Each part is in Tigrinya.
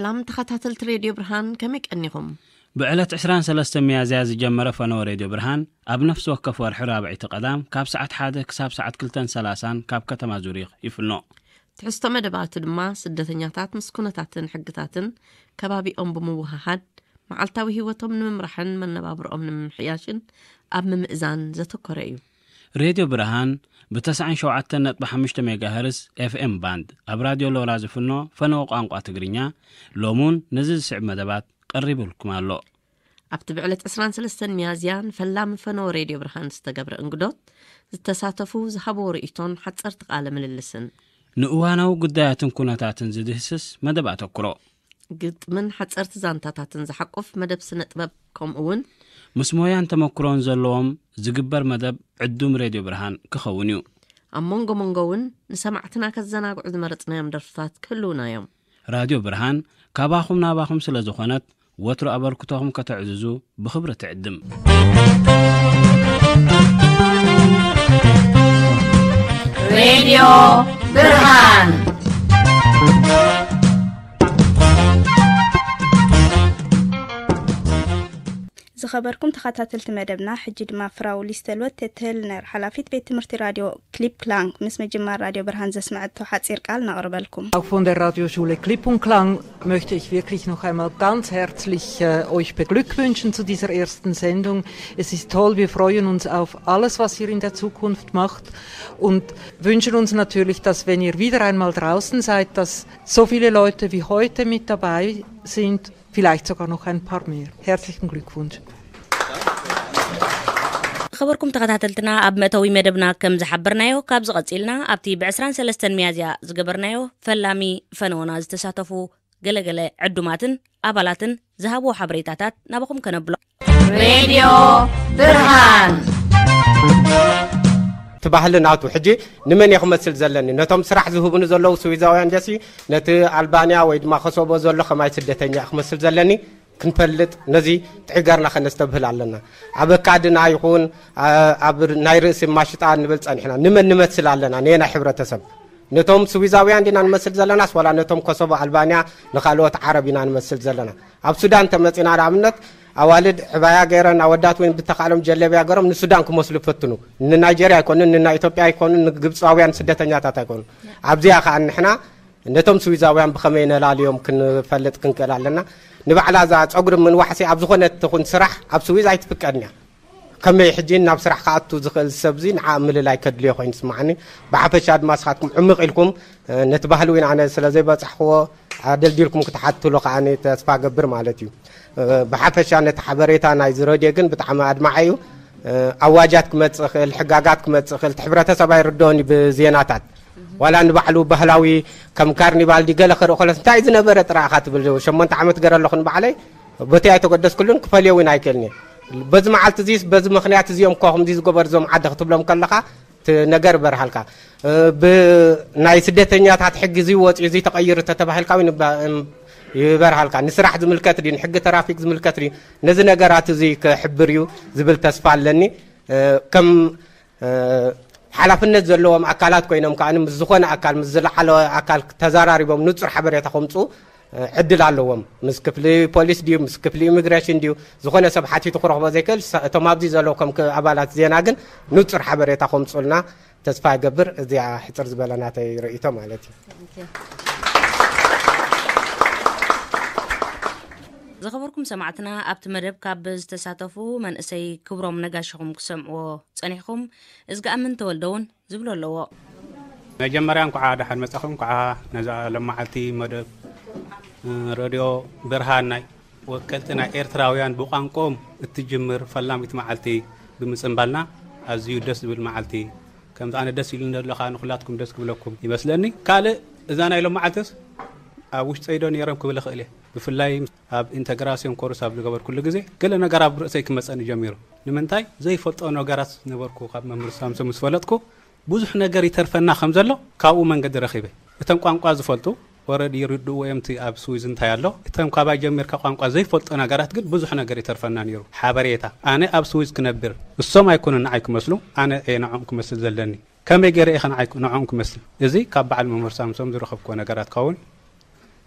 ሰላም ተኸታተልቲ ሬድዮ ብርሃን፣ ከመይ ቀኒኹም? ብዕለት ዕስራን ሰለስተን ሚያዝያ ዝጀመረ ፈነወ ሬድዮ ብርሃን፣ ኣብ ነፍሲ ወከፍ ወርሒ ራብዒቲ ቀዳም ካብ ሰዓት ሓደ ክሳብ ሰዓት ክልተን ሰላሳን ካብ ከተማ ዙሪኽ ይፍኖ። ትሕዝቶ መደባቱ ድማ ስደተኛታት ምስ ኩነታትን ሕግታትን ከባቢኦም ብምውህሃድ፣ መዓልታዊ ህይወቶም ንምምራሕን መነባብርኦም ንምምሕያሽን ኣብ ምምእዛን ዘተኮረ እዩ። ሬድዮ ብርሃን ብ ተስዓን ሸውዓተን ነጥቢ ሓሙሽተ ሜጋሄርስ ኤፍ ኤም ባንድ ኣብ ራድዮ ሎራ ዝፍኖ ፈነወ ቋንቋ ትግርኛ፣ ሎሙን ነዚ ዝስዕብ መደባት ቀሪቡልኩም ኣሎ። ኣብቲ ብዕለት ዕስራን ሰለስተን ሚያዝያ ንፈላሚ ፈነወ ሬድዮ ብርሃን ዝተገብረ እንግዶት ዝተሳተፉ ዝሃብዎ ርእይቶን ሓጸርቲ ቃለ ምልልስን። ንእዋናዊ ጉዳያትን ኩነታትን ዝድህስስ መደብ ኣተኩሮ። ግጥምን ሓጸርቲ ዛንታታትን ዝሓቁፍ መደብ ስነ ጥበብ፣ ከምኡ እውን ምስ ሞያን ተመኩሮን ዘለዎም ዝግበር መደብ ዕዱም ሬድዮ ብርሃን ክኸውን እዩ። ኣብ መንጎ መንጎ እውን ንሰማዕትና ከዘናግዑ ዝመረጽናዮም ደርፍታት ክህልውና እዮም። ራድዮ ብርሃን ካባኹም ናባኹም ስለ ዝኾነት፣ ወትሩ ኣበርክቶኹም ከተዕዝዙ ብኽብሪ ትዕድም። ሬድዮ ብርሃን። ዝኸበርኩም ተኸታተልቲ መደብና፣ ሕጂ ድማ ፍራው ሊስተልወት ቴትልነር፣ ሓላፊት ቤት ትምህርቲ ራድዮ ክሊፕ ክላንግ፣ ምስ ምጅማር ራድዮ ብርሃን ዘስመዐቶ ሓጺር ቃል ነቕርበልኩም። Auch von der Radioschule Klipp und Klang möchte ich wirklich noch einmal ganz herzlich, äh, euch beglückwünschen zu dieser ersten Sendung. Es ist toll, wir freuen uns auf alles, was ihr in der Zukunft macht, und wünschen uns natürlich, dass, wenn ihr wieder einmal draußen seid, dass so viele Leute wie heute mit dabei sind, vielleicht sogar noch ein paar mehr. Herzlichen Glückwunsch. ኸበርኩም ተኸታተልትና፣ ኣብ መእተዊ መደብና ከም ዝሓበርናዮ፣ ካብዚ ቀጺልና ኣብቲ ብ ዕስራን ሰለስተን ሚያዝያ ዝገበርናዮ ፈላሚ ፈነወና ዝተሳተፉ ገለገለ ዕዱማትን ኣባላትን ዝሃብዎ ሓበሬታታት ናባኹም ከነብሎ። ሬድዮ ብርሃን። እቲ ባህሊ ናቱ። ሕጂ ንመን እየ ክመስል ዘለኒ? ነቶም ስራሕ ዝህቡኒ ዘለዉ ስዊዛውያን ደሲ፣ ነቲ ኣልባንያ ወይ ድማ ኮሶቮ ዘሎ ከማይ ስደተኛ እየ ክመስል ዘለኒ? ክንፈልጥ፣ ነዚ ጥዕጋርና ከነስተብህል ኣለና። ኣብ ኣካድና ይኹን፣ ኣ-፣ ኣብ ናይ ርእሲ ማሽጣ ንብል ጸኒሕና። ንመን ንመስል ኣለና? ነየናይ ሕብረተሰብ? ነቶም ስዊዛውያን ዲና ንመስል ዘለናስ ዋላ ነቶም ኮሶቮ፣ ኣልባንያ፣ ንኻልኦት ዓረብ ኢና ንመስል ዘለና? ኣብ ሱዳን ተመጺና ንኣብነት ኣዋልድ ዕባያ ገይረን ኣወዳት ወይም ብተኻሎም ጀለብያ ገይሮም ንሱዳን ክመስሉ ፈትኑ። ንናይጀርያ ኣይኮኑን፣ ንናይ ኢትዮጵያ ኣይኮኑን፣ ንግብጻውያን ስደተኛታት ኣይኮኑን። ኣብዚኣ ከኣ ንሕና ነቶም ስዊዛውያን ብኸመይ ነላልዮም ክንፈልጥ ክንክእል ኣለና። ንባዕላ እዛ ጸጉሪ ምንዋሕሲ ኣብ ዝኾነ ትኹን ስራሕ ኣብ ስዊዝ ኣይትፍቀድን እያ። ከመይ ሕጂ ናብ ስራሕ ክኣቱ ዝኽእል ሰብዚ ንዓ ምልላይ ከድልዮ ኮይኑ ይስምዓኒ። ብሓፈሻ ድማ ንስኻትኩም ዕምቕ ኢልኩም፣ እ፣ ነቲ ባህሊ እውን ኣነ ስለ ዘይበጻሕክዎ ኣደልዲልኩም ክትሓትሉ ከኣ ተስፋ ገብር ማለት እዩ። እ፣ ብሓፈሻ ነቲ ሓበሬታ ናይዚ ረድዮ ግን ብጣዕሚ ኣድማዒ እዩ። እ፣ ኣዋጃት ክመጽእ ይኽእል፣ ሕጋጋት ክመጽእ ይኽእል፣ እቲ ሕብረተሰብ ኣይርድኦን እዩ ብዜናታት። ዋላ ንባዕሉ ባህላዊ ከም ካርኒቫል ድዩ ገለ ክርኢ ከሎስ እንታይ ዝነበረ ጥራይ ኢኻ ትብል። ሸሞንተ ዓመት ገረ ኣለኹ ንባዕለይ፣ በቲ ኣይተገደስኩሉን ክፈልዮ እውን ኣይክእልን እየ። በዚ መዓልቲ እዚስ፣ በዚ ምኽንያት እዚኦም እኮ ከምዚ ዝገበሩ እዞም ዓዲ ክትብሎም ከለኻ፣ እቲ ነገር ይበርሃልካ። እ፣ ብ-፣ ናይ ስደተኛታት ሕጊ እዚ ወፂኡ፣ እዚ ተቐይሩ ተተባሂልካ እውን ይባ-፣ እም፣ ይበርሃልካ። ንስራሕ ዝምልከት ድዩ፣ ንሕጊ ትራፊክ ዝምልከት ድዩ፣ ነዚ ነገራት እዚ ክሕብር እዩ ዝብል ተስፋ ኣለኒ። እ፣ ከም፣ እ፣ ሓላፍነት ዘለዎም ኣካላት ኮይኖም ከኣ ምስ ዝኾነ ኣካል፣ ምስ ዝለዓለ ኣካል ተዘራሪቦም ንጹር ሓበሬታ ከምጽኡ፣ እ፣ ዕድል ኣለዎም። ምስ ክፍሊ ፖሊስ ድዩ፣ ምስ ክፍሊ ኢሚግሬሽን ድዩ፣ ዝኾነ ሰብ ሓቲቱ ክረኽቦ ዘይክእል፣ ሰ-፣ እቶም ኣብዚ ዘለዉ ከም ክ-፣ ኣባላት ዜና ግን ንጹር ሓበሬታ ከምጽኡልና ተስፋ ይገብር። እዚኣ ሕጽር ዝበለ ናተይ ርእይቶ ማለት እዩ። ዝኸበርኩም ሰማዕትና፣ ኣብቲ መደብ ካብ ዝተሳተፉ መንእሰይ ክብሮም ነጋሽ ኢኹም ክሰምዕዎ ጸኒሕኩም። እዝግኣምን ተወልደ እውን ዝብሎ ኣለዎ። መጀመርያ እንኳዓ ደሓን መጻኹም፣ እንኳዓ ነዛ ሎማዓልቲ መደብ፣ እ፣ ረድዮ ብርሃን ናይ ወከልቲ ናይ ኤርትራውያን ብቋንቋኦም እትጅምር ፈላሚት መዓልቲ ብምጽንባልና ኣዝዩ ደስ ዝብል መዓልቲ። ከምዚ ኣነ ደስ ኢሉኒ ዘሎ ከኣ ንኹላትኩም ደስ ክብለኩም ይመስለኒ። ካልእ እዛ ናይ ሎማዓልትስ ኣብ ውሽጠይ ዶ ነይሮም ክብል እኽእል እየ። ብፍላይ ኣብ ኢንተግራሲዮን ኮርስ ኣብ ዝገበርኩሉ ግዜ ገለ ነገር ኣብ ርእሰይ ክመጸኒ ጀሚሩ። ንምንታይ ዘይፈልጦ ነገራት ነበርኩ ካብ መምህር ሳምሶን ምስ ፈለጥኩ ብዙሕ ነገር ይተርፈና ከም ዘሎ ካብኡ መንገዲ ረኺበ። እቶም ቋንቋ ዝፈልጡ ኦረዲ ይርድእዎ እዮም እቲ ኣብ ስዊዝ እንታይ ኣሎ። እቶም ካባይ ጀሚርካ ቋንቋ ዘይፈልጦ ነገራት ግን ብዙሕ ነገር ይተርፈና ነይሩ። ሓበሬታ፣ ኣነ ኣብ ስዊዝ ክነብር፣ እሶም ኣይኮኑን ንዓይ ክመስሉ፣ ኣነ እየ ንዕኦም ክመስል ዘለኒ። ከመይ ገይረ ኢኸ ንዓይ፣ ንዕኦም ክመስል? እዚ ካብ በዓል መምህር ሳምሶም ዝረኸብክዎ ነገራት ክኸውን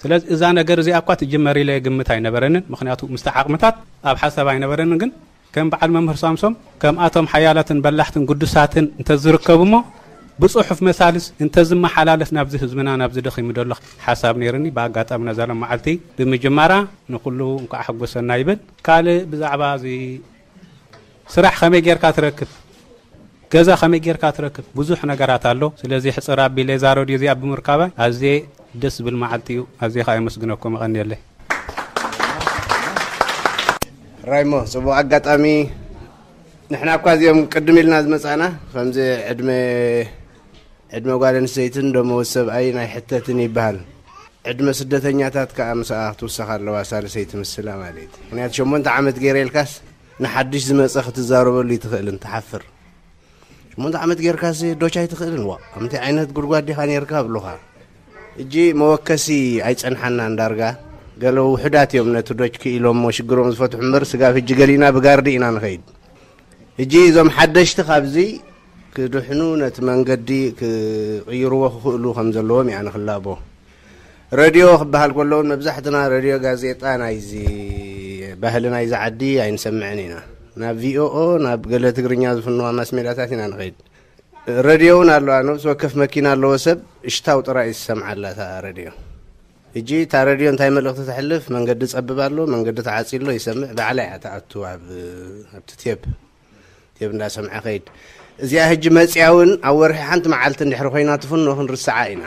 ስለዚ እዛ ነገር እዚኣ እኳ ትጅመር ኢለ ግምት ኣይነበረንን። ምኽንያቱ ምስቲ ዓቕምታት ኣብ ሓሳብ ኣይነበረንን። ግን ከም በዓል መምህር ሳምሶም ከምኣቶም ሓያላትን በላሕትን ግዱሳትን እንተዝርከቡ እሞ ብጽሑፍ መሳልስ እንተዝመሓላለፍ ናብዚ ህዝብና ናብዚ ደኺሙ ዘሎ ሓሳብ ነይርኒ። ብኣጋጣሚ ነዛ ሎም መዓልቲ ብምጅማራ ንኹሉ እንኳዕ ሓጎሰና ይብል። ካልእ ብዛዕባ እዚ ስራሕ ከመይ ጌርካ ትረክብ፣ ገዛ ከመይ ጌርካ ትረክብ፣ ብዙሕ ነገራት ኣሎ። ስለዚ ሕጽር ኣቢለ እዛ ረድዮ እዚኣ ብምርካባ ኣዝየ ደስ ዝብል መዓልቲ እዩ። ኣዝየ ከዓ የመስግነኩም። ይቐንየለይ። ራይሞ፣ ጽቡቕ ኣጋጣሚ። ንሕና እኳ እዚኦም ቅድም ኢልና ዝመጻና ከምዚ ዕድመ ዕድመ ጓል ኣንስተይትን ደመወዝ ሰብኣይን ኣይሕተትን ይበሃል። ዕድመ ስደተኛታት ከኣ ምስኣ ክትውሰኽ ኣለዋ፣ ሳልሰይቲ ምስላ ማለት እዩ። ምኽንያቱ ሸሞንተ ዓመት ገይረ ኢልካስ ንሓድሽ ዝመጸ ክትዛረበሉ ይትኽእልን ትሓፍር። ሸሞንተ ዓመት ጌርካስ ዶች ኣይትኽእልን ዋ፣ ከምቲ ዓይነት ጉድጓድ ዲኻ ኔርካ ኣብሉኻ። እጂ መወከሲ ኣይጸንሓና እንዳርጋ። ገለ ውሑዳት እዮም ነቲ ዶች ክኢሎሞ ሽግሮም ዝፈትሑ እምበር፣ ስጋብ ሕጂ ገሊና ብጋርዲ ኢና ንኸይድ። ሕጂ እዞም ሓደሽቲ ካብዚ ክድሕኑ ነቲ መንገዲ ክቕይርዎ ክኽእሉ ከም ዘለዎም እያ ንኽላቦ። ረድዮ ክበሃል ከሎ እውን መብዛሕትና ረድዮ ጋዜጣ ናይዚ ባህሊ ናይዚ ዓዲ ኣይንሰምዕን ኢና። ናብ ቪኦኦ ናብ ገለ ትግርኛ ዝፍንዋ ማስ ሜዳታት ኢና ንኸይድ። ረድዮ እውን ኣለዋ። ነብሲ ወከፍ መኪና ኣለዎ ሰብ እሽታው ጥራይ እዩ ዝሰምዓላ እታ ረድዮ። ሕጂ እታ ረድዮ እንታይ መልእኽቲ ተሕልፍ? መንገዲ ጸብብ ኣሎ፣ መንገዲ ተዓጽዩ ኣሎ ይሰምዕ። ባዕላ እያ ትኣቱ ኣብ ኣብቲ ቴፕ ቴፕ እንዳሰምዐ ኸይድ። እዚኣ ሕጂ መጽያ እውን ኣብ ወርሒ ሓንቲ መዓልቲ እንድሕሪ ኮይና ትፍኖ ክንርስዓ ኢና።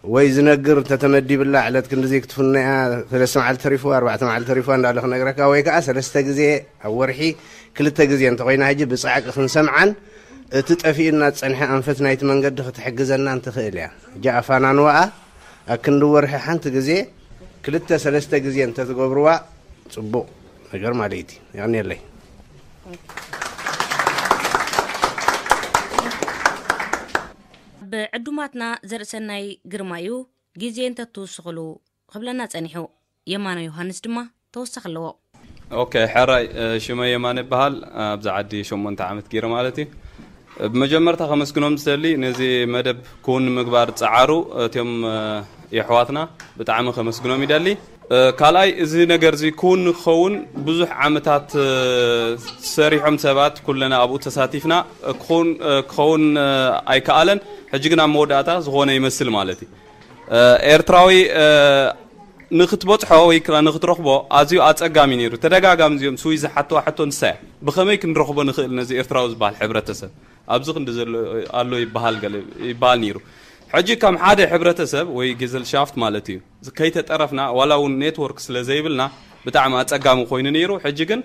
ወይ ዝነግር እንተተመዲብላ ዕለት ክንድዚ ክትፍኖ እያ፣ ሰለስተ መዓልቲ ተሪፉ፣ ኣርባዕተ መዓልቲ ተሪፉ እንዳለ ክነግረካ፣ ወይ ከዓ ሰለስተ ግዜ ኣብ ወርሒ ክልተ ግዜ እንተኾይና ሕጂ ብጻዕቂ ክንሰምዓን እቲ ጠፊኡና ዝጸንሐ ኣንፈት ናይቲ መንገዲ ክትሕግዘናን ትኽእል እያ። ሕጂ ኣፋናንዋኣ ኣብ ክንዲ ወርሒ ሓንቲ ግዜ ክልተ ሰለስተ ግዜ እንተትገብርዋ ጽቡቕ ነገር ማለት እዩ። የቐንየለይ። ብዕዱማትና ዘርእሰናይ ግርማ እዩ። ግዜ እንተትውስኽሉ ክብለና ጸኒሑ። የማነ ዮሃንስ ድማ ተወሳኺ ኣለዎ። ኦኬ፣ ሕራይ፣ እ፣ ሽመይ የማነ ይበሃል። ኣብዚ ዓዲ ሸሞንተ ዓመት ገይረ ማለት እዩ። ብመጀመርታ ከመስግኖም ዝደሊ ነዚ መደብ ክውን ንምግባር ዝጸዓሩ እቲኦም፣ እ፣ የሕዋትና ብጣዕሚ ከመስግኖም ይደሊ። እ፣ ካልኣይ፣ እዚ ነገር እዚ ክውን ንክኸውን ብዙሕ ዓመታት፣ እ፣ ሰሪሖም ሰባት ኩለና ኣብኡ ተሳቲፍና። እ፣ ክኸውን፣ እ፣ ክኸውን፣ እ፣ ኣይከኣለን። ሕጂ ግን ኣብ መወዳእታ ዝኾነ ይመስል ማለት እዩ። እ፣ ኤርትራዊ፣ እ፣ ንክትበጽሖ ወይ ክላ ንክትረኽቦ ኣዝዩ ኣጸጋሚ ነይሩ። ተደጋጋሚ እዚኦም ስዊዝ ዝሓትዋ ሕቶ ንሳ እያ። ብኸመይ ክንረኽቦ ንኽእል ነዚ ኤርትራዊ ዝበሃል ሕብረተሰብ? ኣብዚ ክንዲ ዘሎ ኣሎ ይበሃል፣ ገለ ይበሃል ነይሩ። ሕጂ ከም ሓደ ሕብረተሰብ ወይ ጌዘልሻፍት ማለት እዩ፣ ከይተጠረፍና ዋላ እውን ኔትወርክ ስለ ዘይብልና ብጣዕሚ ኣጸጋሚ ኮይኑ ነይሩ። ሕጂ ግን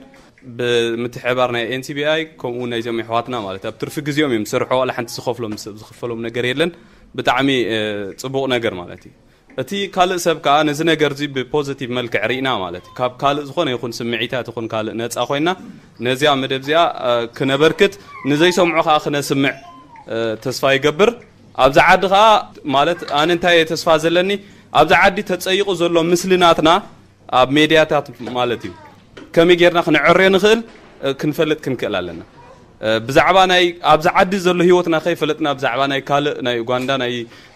ብምትሕብባር ናይ ኤን ሲ ቢ ኣይ ከምኡ እውን ናይዞም የሕዋትና ማለት ኣብ ትርፊ ግዜኦም እዮም ዝሰርሑ፣ ዋላ ሓንቲ ዝኸፍሎም ሰብ ዝኽፈሎም ነገር የለን። ብጣዕሚ፣ እ፣ ጽቡቕ ነገር ማለት እዩ። እቲ ካልእ ሰብ ከኣ ነዚ ነገር እዚ ብፖዚቲቭ መልክዕ ርኢና ማለት እዩ። ካብ ካልእ ዝኾነ ይኹን ስምዒታት ይኹን ካልእ ነጻ ኮይና ነዚኣ መደብ እዚኣ፣ እ፣ ክነበርክት ንዘይሰምዑ ከኣ ክነስምዕ፣ እ፣ ተስፋ ይገብር። ኣብዚ ዓዲ ከኣ ማለት ኣነ እንታይ እየ ተስፋ ዘለኒ፣ ኣብዚ ዓዲ ተጸይቑ ዘሎ ምስሊ ናትና ኣብ ሜድያታት ማለት እዩ ከመይ ጌርና ክነዕርዮ ንኽእል፣ እ፣ ክንፈልጥ ክንክእል ኣለና። እ፣ ብዛዕባ ናይ ኣብዚ ዓዲ ዘሎ ህይወትና ከይፈለጥና ብዛዕባ ናይ ካልእ ናይ ኡጋንዳ ናይ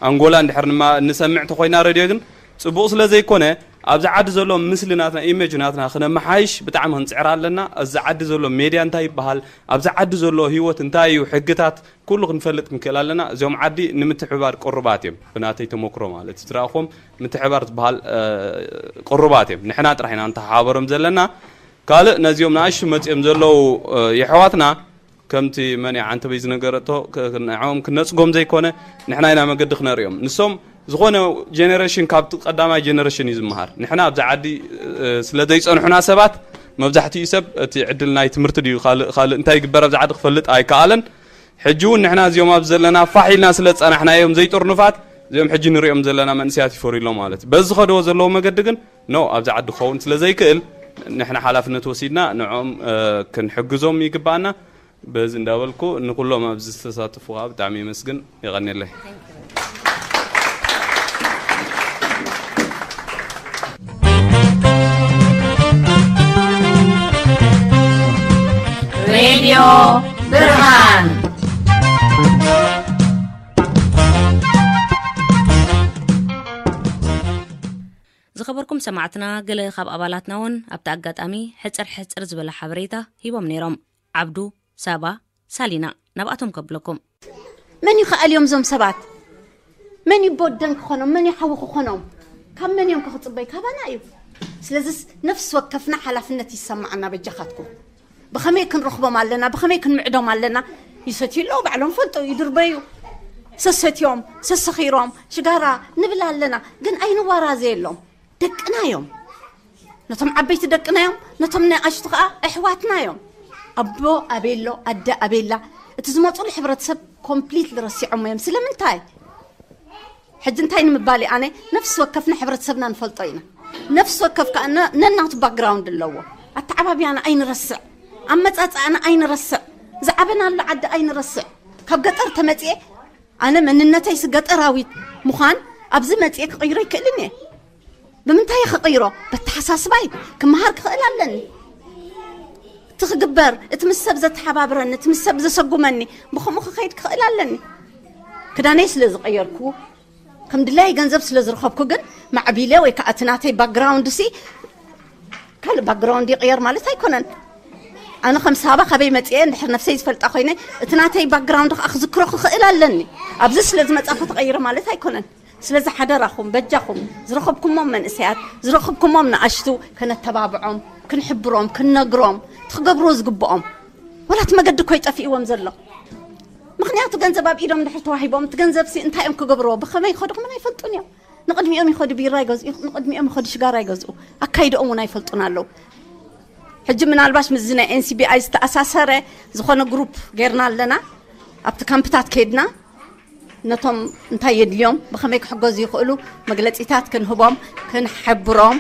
ኣንጎላ እንድሕር ንማ-፣ እንሰምዕ እንተኾይና ረድዮ ግን ጽቡቕ ስለ ዘይኮነ ኣብዚ ዓዲ ዘሎ ምስሊ ናትና ኢሜጅ ናትና ክነመሓይሽ ብጣዕሚ ክንጽዕር ኣለና። እዚ ዓዲ ዘሎ ሜድያ እንታይ ይበሃል፣ ኣብዚ ዓዲ ዘሎ ህይወት እንታይ እዩ፣ ሕግታት ኩሉ ክንፈልጥ ክንክእል ኣለና። እዚኦም ዓዲ ንምትሕብባር ቅሩባት እዮም፣ ብናተይ ተመክሮ ማለት እዩ። ዝረኣኹዎም ምትሕብባር ዝበሃል፣ እ፣ ቅሩባት እዮም። ንሕና ጥራሕ ኢና ንተሓባበሮም ዘለና። ካልእ ነዚኦም ንኣሽቱ መጺኦም ዘለዉ፣ እ፣ የሕዋትና ከምቲ መን እያ ዓንተበይ ዝነገረቶ፣ ክ-፣ ክ-፣ ንዕኦም ክነጽጎም ዘይኮነ ንሕና ኢና መገዲ ክነርእዮም። ንሶም ዝኾነ ጀነሬሽን ካብቲ ቀዳማይ ጀነሬሽን እዩ ዝመሃር። ንሕና ኣብዚ ዓዲ፣ እ፣ ስለ ዘይጸንሑና ሰባት መብዛሕትኡ ሰብ እቲ ዕድል ናይ ትምህርቲ ድዩ ካልእ፣ ካልእ እንታይ ይግበር ኣብዚ ዓዲ ክፈልጥ ኣይከኣለን። ሕጂ እውን ንሕና እዚኦም ኣብ ዘለና ፋሕ ኢልና ስለ ዝጸናሕናዮም ዘይጥርኑፋት እዚኦም ሕጂ ንሪኦም ዘለና መንእሰያት ይፈርዩ ኣለዉ ማለት እዩ። በዚ ዝኸድዎ ዘለዉ መገዲ ግን ኖ ኣብዚ ዓዲ ክኸውን ስለ ዘይክእል ንሕና ሓላፍነት ወሲድና ንዕኦም፣ እ፣ ክንሕግዞም ይግባኣና። በዚ እንዳበልኩ ንኩሎም ኣብዚ ዝተሳተፉ ከዓ ብጣዕሚ የመስግን። የቐንየለይ። ሬድዮ ብርሃን። ሰማዕትና፣ ገለ ካብ ኣባላትና እውን ኣብቲ ኣጋጣሚ ሕጽር ሕጽር ዝበለ ሓበሬታ ሂቦም ነይሮም። ዓብዱ፣ ሳባ፣ ሳሊና፣ ናብኣቶም ከብለኩም። መን እዩ ከኣልዮም እዞም ሰባት? መን እዩ ቦደን ክኾኖም? መን እዩ ሓዊ ክኾኖም? ካብ መን እዮም ክጽበይ? ካባና እዩ። ስለዚስ ነፍሲ ወከፍና ሓላፍነት ይሰማዓና። በጃኻትኩም፣ ብኸመይ ክንረኽቦም ኣለና? ብኸመይ ክንምዕዶም ኣለና? ይሰትዩ ኣለዉ፣ ባዕሎም ፈልጦ ይድርበዩ። ሰሰትዮም፣ ሰሰኺሮም፣ ሽጋራ ንብል ኣለና፣ ግን ኣይንዋራዘየሎም። ደቅና እዮም። ነቶም ዓበይቲ ደቅና እዮም፣ ነቶም ንኣሽቱ ኸኣ ኣሕዋትና እዮም። ኣቦ ኣቤሎ፣ ኣደ ኣቤላ፣ እቲ ዝመጹሉ ሕብረተሰብ ኮምፕሊትሊ ረሲዖሞ እዮም። ስለምንታይ? ሕጂ እንታይ ንምባል እየ ኣነ? ነፍሲ ወከፍና ሕብረተሰብና ንፈልጦ ኢና። ነፍሲ ወከፍ ከኣ ነ-፣ ነናቱ ባክግራውንድ ኣለዎ። ኣተዓባብያና ኣይንረስዕ፣ ኣመጻጽኣና ኣይንረስዕ፣ ዝዓበናሉ ዓዲ ኣይንረስዕ። ካብ ገጠር ተመጽኤ ኣነ መንነተይ ሲ ገጠራዊት ምዃን ኣብዚ መጽኤ ክቕይሮ ይክእልን እየ። ብምንታይ እየ ክቕይሮ? በተሓሳስባይ ክመሃር ክኽእል ኣለኒ። እቲ ክግበር፣ እቲ ምስ ሰብ ዘተሓባብረኒ፣ እቲ ምስ ሰብ ዘሰጉመኒ፣ ብኸምኡ ክኸይድ ክኽእል ኣለኒ። ክዳነይ ስለ ዝቐየርኩ፣ ከም ድላየይ ገንዘብ ስለ ዝረኸብኩ ግን ማዕቢለ ወይ ከዓ እቲ ናተይ ባክግራውንድ ሲ ካልእ ባክግራውንድ ይቕየር ማለት ኣይኮነን። ኣነ ከም ሳባ ካበይ መጽኤ እንድሕር ነፍሰይ ዝፈልጣ ኮይነ፣ እቲ ናተይ ባክግራውንድ ከዓ ክዝክሮ ክኽእል ኣለኒ። ኣብዚ ስለ ዝመጻ ከተቐይረ ማለት ኣይኮነን። ስለዚ ሓደራኹም፣ በጃኹም፣ ዝረኸብኩሞም መንእሰያት፣ ዝረኸብኩሞም ንኣሽቱ ከነተባብዖም፣ ክንሕብሮም፣ ክንነግሮም፣ እቲ ክገብርዎ ዝግብኦም። ወላ እቲ መገዲ እኮ ይጠፊእዎም ዘሎ። ምኽንያቱ ገንዘብ ኣብ ኢዶም እንድሕር ተዋሂቦም፣ እቲ ገንዘብ ሲ እንታይ እዮም ክገብርዎ? ብኸመይ ይኸዱ? ክምን ኣይፈልጡን እዮም። ንቕድሚኦም ይኸዱ ቢራ ይገዝኡ፣ ንቕድሚኦም ይኸዱ ሽጋራ ይገዝኡ። ኣካይድኦም እውን ኣይፈልጡን ኣለዉ። ሕጂ ምናልባሽ ምስዚ ናይ ኤን ሲ ቢ ኣይ ዝተኣሳሰረ ዝኾነ ግሩፕ ጌርና ኣለና። ኣብቲ ካምፕታት ከይድና ነቶም እንታይ የድልዮም፣ ብኸመይ ክሕገዙ ይኽእሉ፣ መግለጺታት ክንህቦም፣ ክንሕብሮም፣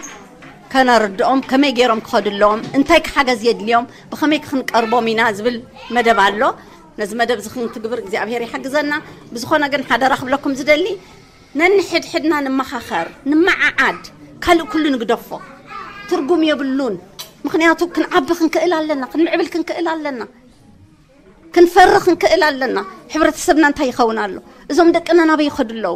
ከነርድኦም፣ ከመይ ገይሮም ክኸዱ ኣለዎም፣ እንታይ ክሓገዝ የድልዮም፣ ብኸመይ ክንቀርቦም ኢና ዝብል መደብ ኣሎ። ነዚ መደብ እዚ ክንትግብር እግዚኣብሔር ይሓግዘና። ብዝኾነ ግን ሓደራ ክብለኩም ዝደሊ፣ ነንሕድሕድና ንመኻኸር፣ ንመዓዓድ፣ ካልእ ኩሉ ንግደፎ። ትርጉም የብሉን። ምኽንያቱ ክንዓቢ ክንክእል ኣለና፣ ክንምዕብል ክንክእል ኣለና፣ ክንፈሪ ክንክእል ኣለና። ሕብረተሰብና እንታይ ይኸውን ኣሎ? እዞም ደቅና ናበይ ይኸዱ ኣለዉ?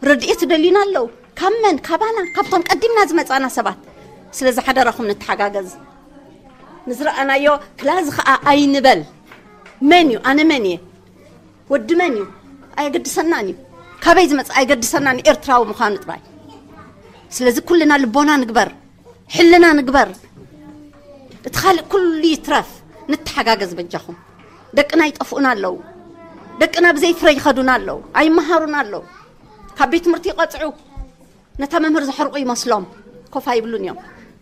ረድኤት ደልዩና ኣለዉ። ካብ መን? ካባና፣ ካብቶም ቀዲምና ዝመጻና ሰባት። ስለዚ ሓደራኹም ንተሓጋገዝ። ንዝረኣናዮ ክላዚ ኸኣ ኣይንበል። መን እዩ? ኣነ መን እየ? ወዲ መን እዩ? ኣየገድሰናን እዩ። ካበይ ዝመጽእ ኣየገድሰናን እዩ፣ ኤርትራዊ ምዃኑ ጥራይ። ስለዚ ኩልና ልቦና ንግበር፣ ሕልና ንግበር። እቲ ካልእ ኩሉ ይትረፍ፣ ንተሓጋገዝ በጃኹም። ደቅና ይጠፍኡና ኣለዉ። ደቅና ብዘይ ፍረ ይኸዱና ኣለዉ፣ ኣይመሃሩና ኣለዉ። ካብ ቤት ትምህርቲ ይቐጽዑ። ነታ መምህር ዘሕርቑ ይመስሎም፣ ኮፍ ኣይብሉን እዮም።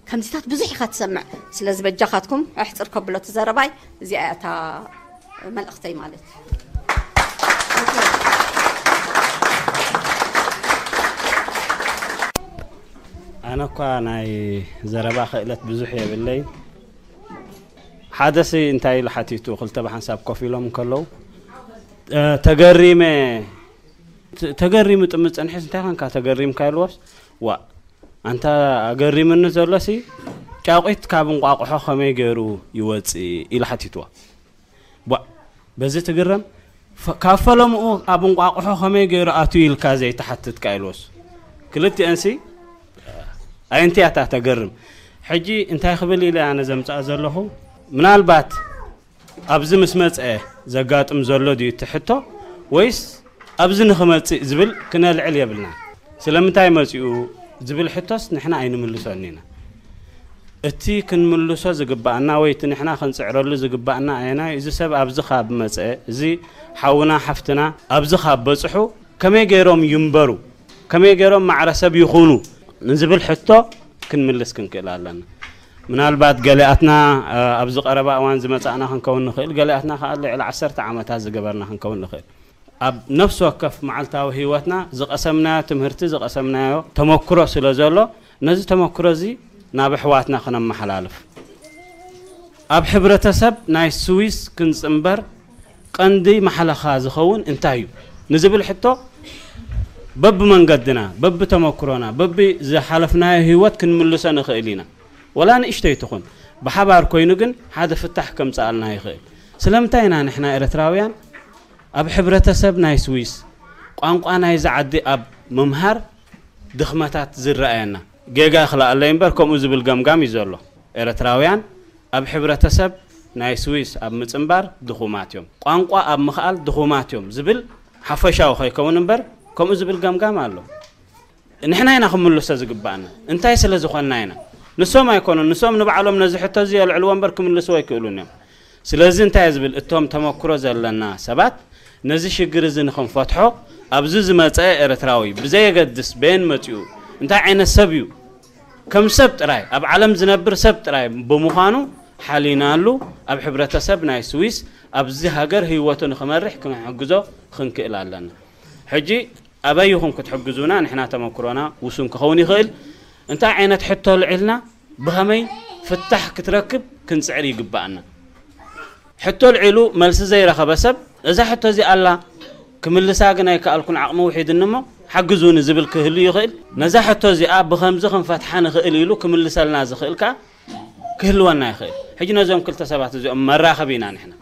ከምዚታት ብዙሕ ኢኻ ትሰምዕ። ስለዚ በጃኻትኩም ኣሕጽር ከብሎ እቲ ዘረባይ፣ እዚኣ እያ እታ መልእኽተይ ማለት። ኣነ እኳ ናይ ዘረባ ክእለት ብዙሕ የብለይ። ሓደሲ እንታይ ኢሉ ሓቲቱ፣ ክልተ ብሓንሳብ ኮፍ ኢሎም እንከለዉ፣ እ፣ ተገሪመ፣ ተ-፣ ተገሪሙ ጥምት ጸኒሑስ፣ "እንታይ ኾንካ ተገሪምካ?" ኢልዎስ፣ "ዋእ፣ ኣንታ ኣገሪምኒ ዘሎሲ፣ ጫቑት ካብ እንቋቑሖ ከመይ ገይሩ ይወጽእ?" ኢሉ ሓቲትዎ። "ቧእ፣ በዚ ትግረም፣ ፈ-፣ ካብ ፈለምኡ ኣብ እንቋቑሖ ከመይ ገይሩ ኣትዩ ኢልካ ዘይትሓትትካ?" ኢልዎስ፣ ክልቲአንሲ ኣየንቲያታ ተገርም። ሕጂ እንታይ ክብል ኢለ ኣነ ዘምጽኣ ዘለኹ፣ ምናልባት ኣብዚ ምስ መጽአ ዘጋጥም ዘሎ ድዩ እቲ ሕቶ፣ ወይስ ኣብዚ ንኽመጽእ ዝብል ክነልዕል የብልና? ስለምንታይ መጺኡ ዝብል ሕቶስ ንሕና ኣይንምልሶን ኢና። እቲ ክንምልሶ ዝግባኣና ወይ እቲ ንሕና ክንጽዕረሉ ዝግባኣና ኣየናይ፣ እዚ ሰብ ኣብዚ ካብ መጸ፣ እዚ ሓውና ሓፍትና ኣብዚ ካብ በጽሑ ከመይ ገይሮም ይንበሩ፣ ከመይ ገይሮም ማዕረ ሰብ ይኹኑ ንዝብል ሕቶ ክንምልስ ክንክእል ኣለና። ምናልባት ገሊኣትና፣ እ፣ ኣብዚ ቀረባ እዋን ዝመጻእና ክንከውን ንኽእል፣ ገሊኣትና ከኣ ልዕሊ ዓሰርተ ዓመታት ዝገበርና ክንከውን ንኽእል። ኣብ ነፍሲ ወከፍ መዓልታዊ ህይወትና ዝቐሰምናዮ ትምህርቲ፣ ዝቐሰምናዮ ተመክሮ ስለ ዘሎ፣ ነዚ ተመክሮ እዚ ናብ ኣሕዋትና ክነመሓላልፍ። ኣብ ሕብረተሰብ ናይ ስዊስ ክንጽንበር ቀንዲ ማሕለኻ ዝኸውን እንታይ እዩ ንዝብል ሕቶ፣ በብመንገድና፣ በብተመክሮና፣ በቢ ዝሓለፍናዮ ህይወት ክንምልሶ ንኽእል ኢና። ወላ ንእሽተይ ትኹን፣ ብሓባር ኮይኑ ግን ሓደ ፍታሕ ከምጽኣልና ይኽእል። ስለምንታይ ኢና ንሕና ኤርትራውያን ኣብ ሕብረተሰብ ናይ ስዊስ ቋንቋ ናይዚ ዓዲ ኣብ ምምሃር ድኽመታት ዝረኣየና? ጌጋ ይኽልኣለይ እምበር ከምኡ ዝብል ገምጋም እዩ ዘሎ። ኤርትራውያን ኣብ ሕብረተሰብ ናይ ስዊስ ኣብ ምጽንባር ድኹማት እዮም፣ ቋንቋ ኣብ ምኽኣል ድኹማት እዮም ዝብል ሓፈሻዊ ከይከውን እምበር ከምኡ ዝብል ገምጋም ኣሎ። ንሕና ኢና ክምልሶ ዝግባኣና። እንታይ ስለ ዝኾንና ኢና? ንሶም ኣይኮኑን። ንሶም ንባዕሎም ነዚ ሕቶ እዚ የልዕልዎ እምበር ክምልስዎ ኣይክእሉን እዮም። ስለዚ እንታይ እየ ዝብል፣ እቶም ተመክሮ ዘለና ሰባት ነዚ ሽግር እዚ ንኽንፈትሖ ኣብዚ ዝመጸ ኤርትራዊ ብዘየገድስ በየን መጺኡ እንታይ ዓይነት ሰብ እዩ፣ ከም ሰብ ጥራይ ኣብ ዓለም ዝነብር ሰብ ጥራይ ብምዃኑ ሓሊናሉ ኣብ ሕብረተሰብ ናይ ስዊስ ኣብዚ ሃገር ህይወቱ ንኽመርሕ ክንሕግዞ ክንክእል ኣለና። ሕጂ ኣበይ ይኹን ክትሕግዙና፣ ንሕና ተመክሮና ውሱን ክኸውን ይኽእል። እንታይ ዓይነት ሕቶ ልዒልና ብኸመይ ፍታሕ ክትረክብ ክንጽዕር ይግባኣና። ሕቶ ልዒሉ መልሲ ዘይረኸበ ሰብ እዛ ሕቶ እዚኣ ኣላ ክምልሳ ግን ኣይከኣልኩን ዓቕሚ ውሒድኒ እሞ ሓግዙኒ ዝብል ክህሉ ይኽእል። ነዛ ሕቶ እዚኣ ብኸምዚ ክንፈትሓ ንኽእል ኢሉ ክምልሰልና ዝኽእል ከኣ ክህልወና ይኽእል። ሕጂ ነዞም ክልተ ሰባት እዚኦም መራኸቢ ኢና ንሕና።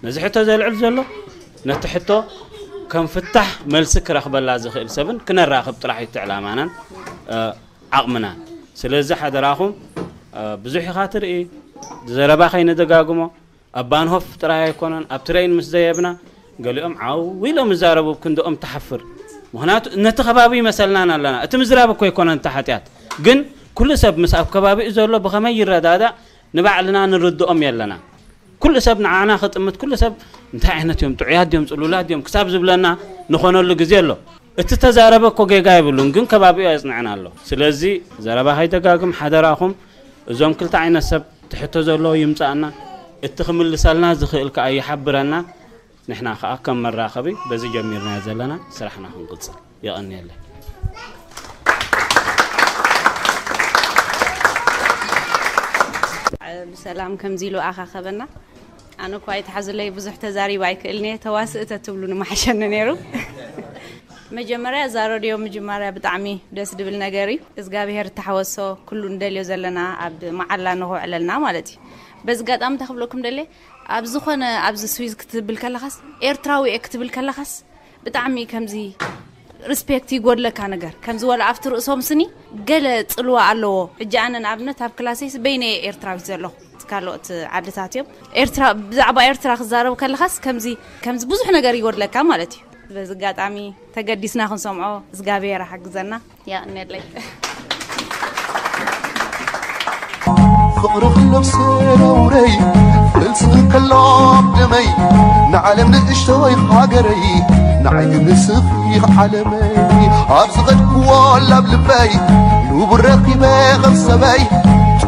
ነዚ ሕቶ ዘልዕል ዘሎ ነቲ ሕቶ ከም ፍታሕ መልሲ ክረኽበላ ዝኽእል ሰብን ክነራኽብ ጥራሕ እዩ እቲ ዕላማናን ዓቕምናን። ስለዚ ሓደራኹም ብዙሕ ኢኻ ትርኢ፣ ዘረባ ከይንደጋግሞ። ኣብ ባንሆፍ ጥራይ ኣይኮነን፣ ኣብ ትሬን ምስ ዘየብና ገሊኦም ዓው ኢሎም ይዛረቡ፣ ክንድኦም ትሓፍር። ምኽንያቱ ነቲ ከባቢ ይመሰልናን ኣለና። እቲ ምዝራብ እኮ ኣይኮነን እቲ ሓጢኣት፣ ግን ኩሉ ሰብ ምስ ኣብ ከባቢኡ ዘሎ ብኸመይ ይረዳዳእ ንባዕልና ንርድኦም የለና። ኩሉ ሰብ ንዓና ክጥምት፣ ኩሉ ሰብ እንታይ ዓይነት እዮም፣ ጥዑያት ድዮም፣ ጽሉላት ድዮም ክሳብ ዝብለና ንኾነሉ ግዜ ኣሎ። እቲ ተዛረበ እኮ ጌጋ የብሉን፣ ግን ከባቢኡ ኣጽንዐን ኣሎ። ስለዚ ዘረባ ከይደጋግም ሓደራኹም። እዞም ክልተ ዓይነት ሰብ ትሕቶ ዘለዎ ይምጻእና፣ እቲ ክምልሰልና ዝኽእል ከኣ ይሓብረና። ንሕና ከኣ ከም መራኸቢ በዚ ጀሚርናዮ ዘለና ስራሕና ክንቅጽል። የቐንየለይ። ብሰላም ከምዚ ኢሉ ኣኻኸበና። ኣነ እኳ ኣይትሓዙለይ፣ ብዙሕ ተዛሪበ ኣይክእልን እየ፣ ተዋስእ ተትብሉ ንምሓሸኒ ነይሩ። መጀመርያ እዛ ረድዮ ምጅማርያ ብጣዕሚ ደስ ድብል ነገር እዩ። እዝጋብሄር እተሓወሶ ኩሉ እንደልዮ ዘለና ኣብ መዓላ ንኸውዕለልና ማለት እዩ። በዚ ኣጋጣሚ እንታይ ክብለኩም ደልየ፣ ኣብ ዝኾነ ኣብዚ ስዊዝ ክትብል ከለኻስ ኤርትራዊ እየ ክትብል ከለኻስ ብጣዕሚ ከምዚ ሪስፔክት ይጎድለካ ነገር ከምዚ ወላ ኣብቲ ርእሶም ስኒ ገለ ጽልዋ ኣለዎ። ሕጂ ኣነ ንኣብነት ኣብ ክላሰይስ በይነየ ኤርትራዊት ዘለኹ፣ ካልኦት ዓድታት እዮም። ኤርትራ ብዛዕባ ኤርትራ ክዛረቡ ከለኻስ ከምዚ ከምዚ ብዙሕ ነገር ይጎድለካ ማለት እዩ። በዚ ኣጋጣሚ ተገዲስና ክንሰምዖ እግዚኣብሔር ሓግዘና። ያእነለይ ፍቕርኺ ነብሰ ነውረይ ፈልስኺ ከሎ ደመይ ንዓለም ንእሽቶይ ሃገረይ ንዓይ ግን ንስኺ ዓለመይ ኣብ ዝኸድክዎ ላብ ልበይ ንቡር ረኺበ ኸም ሰበይ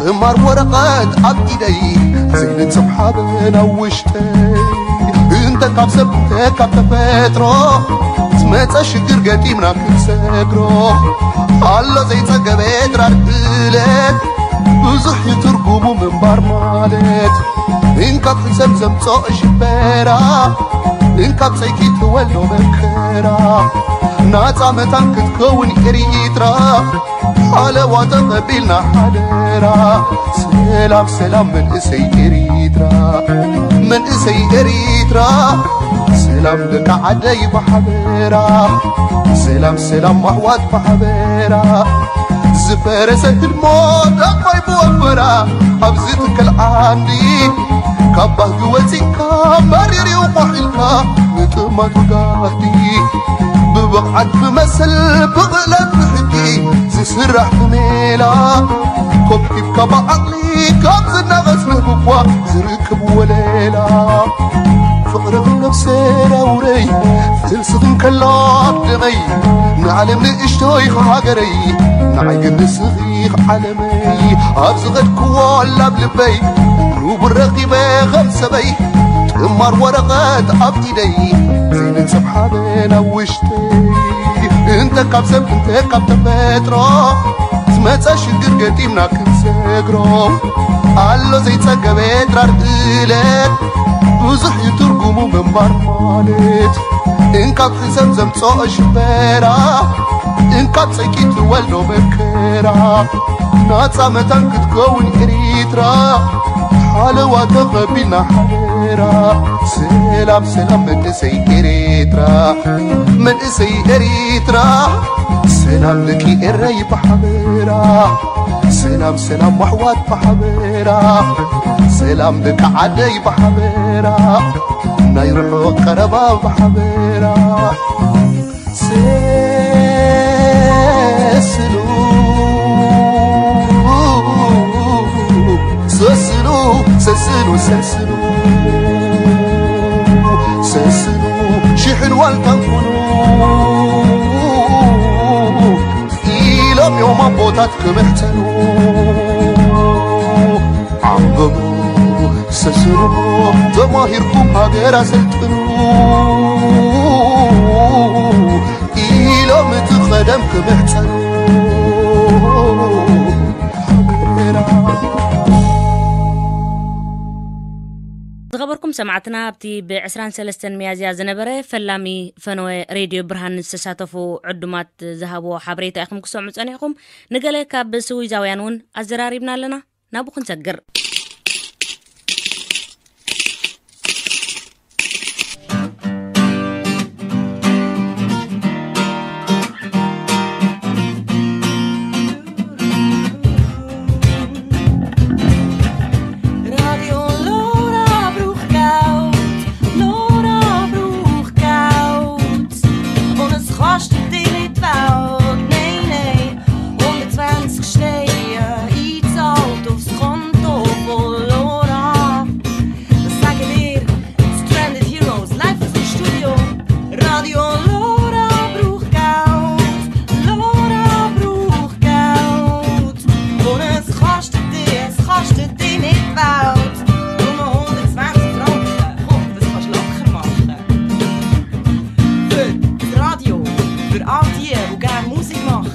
ጥማር ወረቐት ኣብ ኢደይ ዘይንጽብ ሓበን ኣብ ውሽጠይ እንተ ካብ ሰብ እንተ ካብ ተፈጥሮ ዝመጸ ሽግር ገጢምና ክንሰግሮ ኣሎ ዘይጸገበ ድራር ብለት ብዙሕ እዩ ትርጉሙ ምንባር ማለት እንካብ ሕሰም ዘምጾ ሽበራ እንካብ ጸይቂ ትወልዶ መከራ ናጻ መታን ክትከውን ኤሪትራ ሓለዋ ተቐቢልና ሓደራ ሰላም ሰላም መንእሰይ ኤሪትራ መንእሰይ ኤሪትራ ሰላም ደቂ ዓደይ ብሓበራ ሰላም ሰላም ማሕዋት ብሓበራ ዝፈረሰ ህልሞ ዳግማይ ብወፈራ ኣብዚ ትከል ዓንዲ ካብ ባህጊ ወፂእካ መሪር እዩ ቋሒልካ ንጥማት ጋህዲ ብብቕዓት ብመሰል ብቕለት ብሕጊ ዝስራሕ ብሜላ ኮብኪብካ ብዓቕሊ ካብ ዝናቐስ ምህብኳ ዝርከብ ወለላ ፍቕርኺ ነብሰ ዳውረይ ፍልስኺ እንከሎ ኣብ ደመይ ንዓለም ንእሽቶይ ሃገረይ ንዓይ ግን ንስኺ ዓለመይ ኣብ ዝኸድክዎ ላብ ልበይ ንቡር ረኺበ ኸም ሰበይ ጥማር ወረቐት ኣብ ኢደይ ዘይንጽብ ሓበን ኣብ ውሽጠይ እንተ ካብ ሰብ እንተ ካብ ተፈጥሮ ዝመጸ ሽግር ገጢምና ክንሰግሮ ኣሎ ዘይጸገበ ድራር እለት ብዙሕ እዩ ትርጉሙ ምንባር ማለት እንካብ ሕሰም ዘምጽኦ ሽበራ እንካብ ጸይቂ ትወልዶ መከራ ናጻ መታን ክትከውን ኤሪትራ ሓለዋ ተቐቢልና ሓደራ ሰላም ሰላም መንእሰይ ኤሪትራ መንእሰይ ኤሪትራ ሰላም ደቂ ኤረይ ብሓበራ፣ ሰላም ሰላም ኣሕዋት ብሓበራ፣ ሰላም ደቂ ዓደይ ብሓበራ፣ ናይ ርሑቕ ቀረባ ብሓበራ። ሰስኑ፣ ሰስኑ፣ ሰስኑ፣ ሰስኑ፣ ሰስኑ፣ ሽሕን ዋልታን ኩኑ፣ ኢሎም እዮም ኣቦታት ክምሕተኑ። ዓንብቡ፣ ሰስኑ፣ ተማሂርኩም ሃገር ኣሰልጥኑ፣ ኢሎም እቲ ቀደም ክምሕተኑ። ዝኸበርኩም ሰማዕትና፣ ኣብቲ ብ23 ሚያዝያ ዝነበረ ፈላሚ ፈነወ ሬድዮ ብርሃን ዝተሳተፉ ዕዱማት ዝሃብዎ ሓበሬታ ኢኹም ክሰምዑ ጸኒሕኩም። ንገለ ካብ ስዊዛውያን እውን ኣዘራሪብና ኣለና። ናብኡ ክንሰግር። Radio Lora Broekhout, Lora Broekhout. Ohne Gast in dit woud, nee, nee. Honderdtwintig sneeën, iets oud of schond of Lora. We zagen hier Stranded Heroes, live uit de studio. Radio Lora Broekhout, Lora Broekhout. Voor een gasten die, gasten die niet fout. Voor mijn honderdtwintig franken. God, dat is pas lachen, man. Voor de radio, voor al die, hoe gaan muziek maken.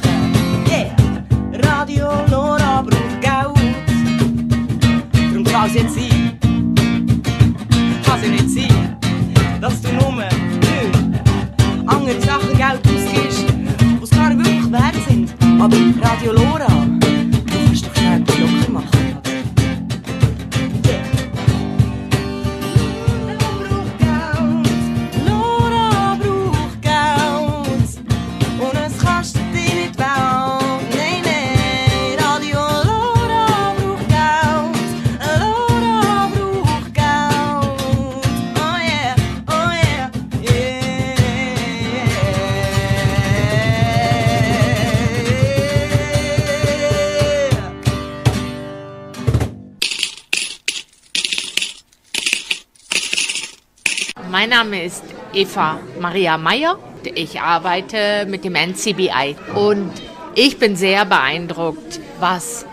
Yeah, Radio Lora Broekhout. Drum Klaus jetzt sie. Kannst du nicht sehen, dass du nur, nö, andere Sachen Geld ausgibst, was gar nicht wirklich wert sind. Aber Radio Lora, du hast doch schnell die Glocke machen, oder? Yeah. Lora Broekhout, Lora Broekhout. Ohne Gast die nicht woont. Nee, nee, Radio Lora Broekhout, Lora Broekhout. Oh yeah, oh yeah, yeah, yeah. Mein Name ist Eva Maria Meyer. Ich arbeite mit dem N C B I und ich bin sehr beeindruckt, was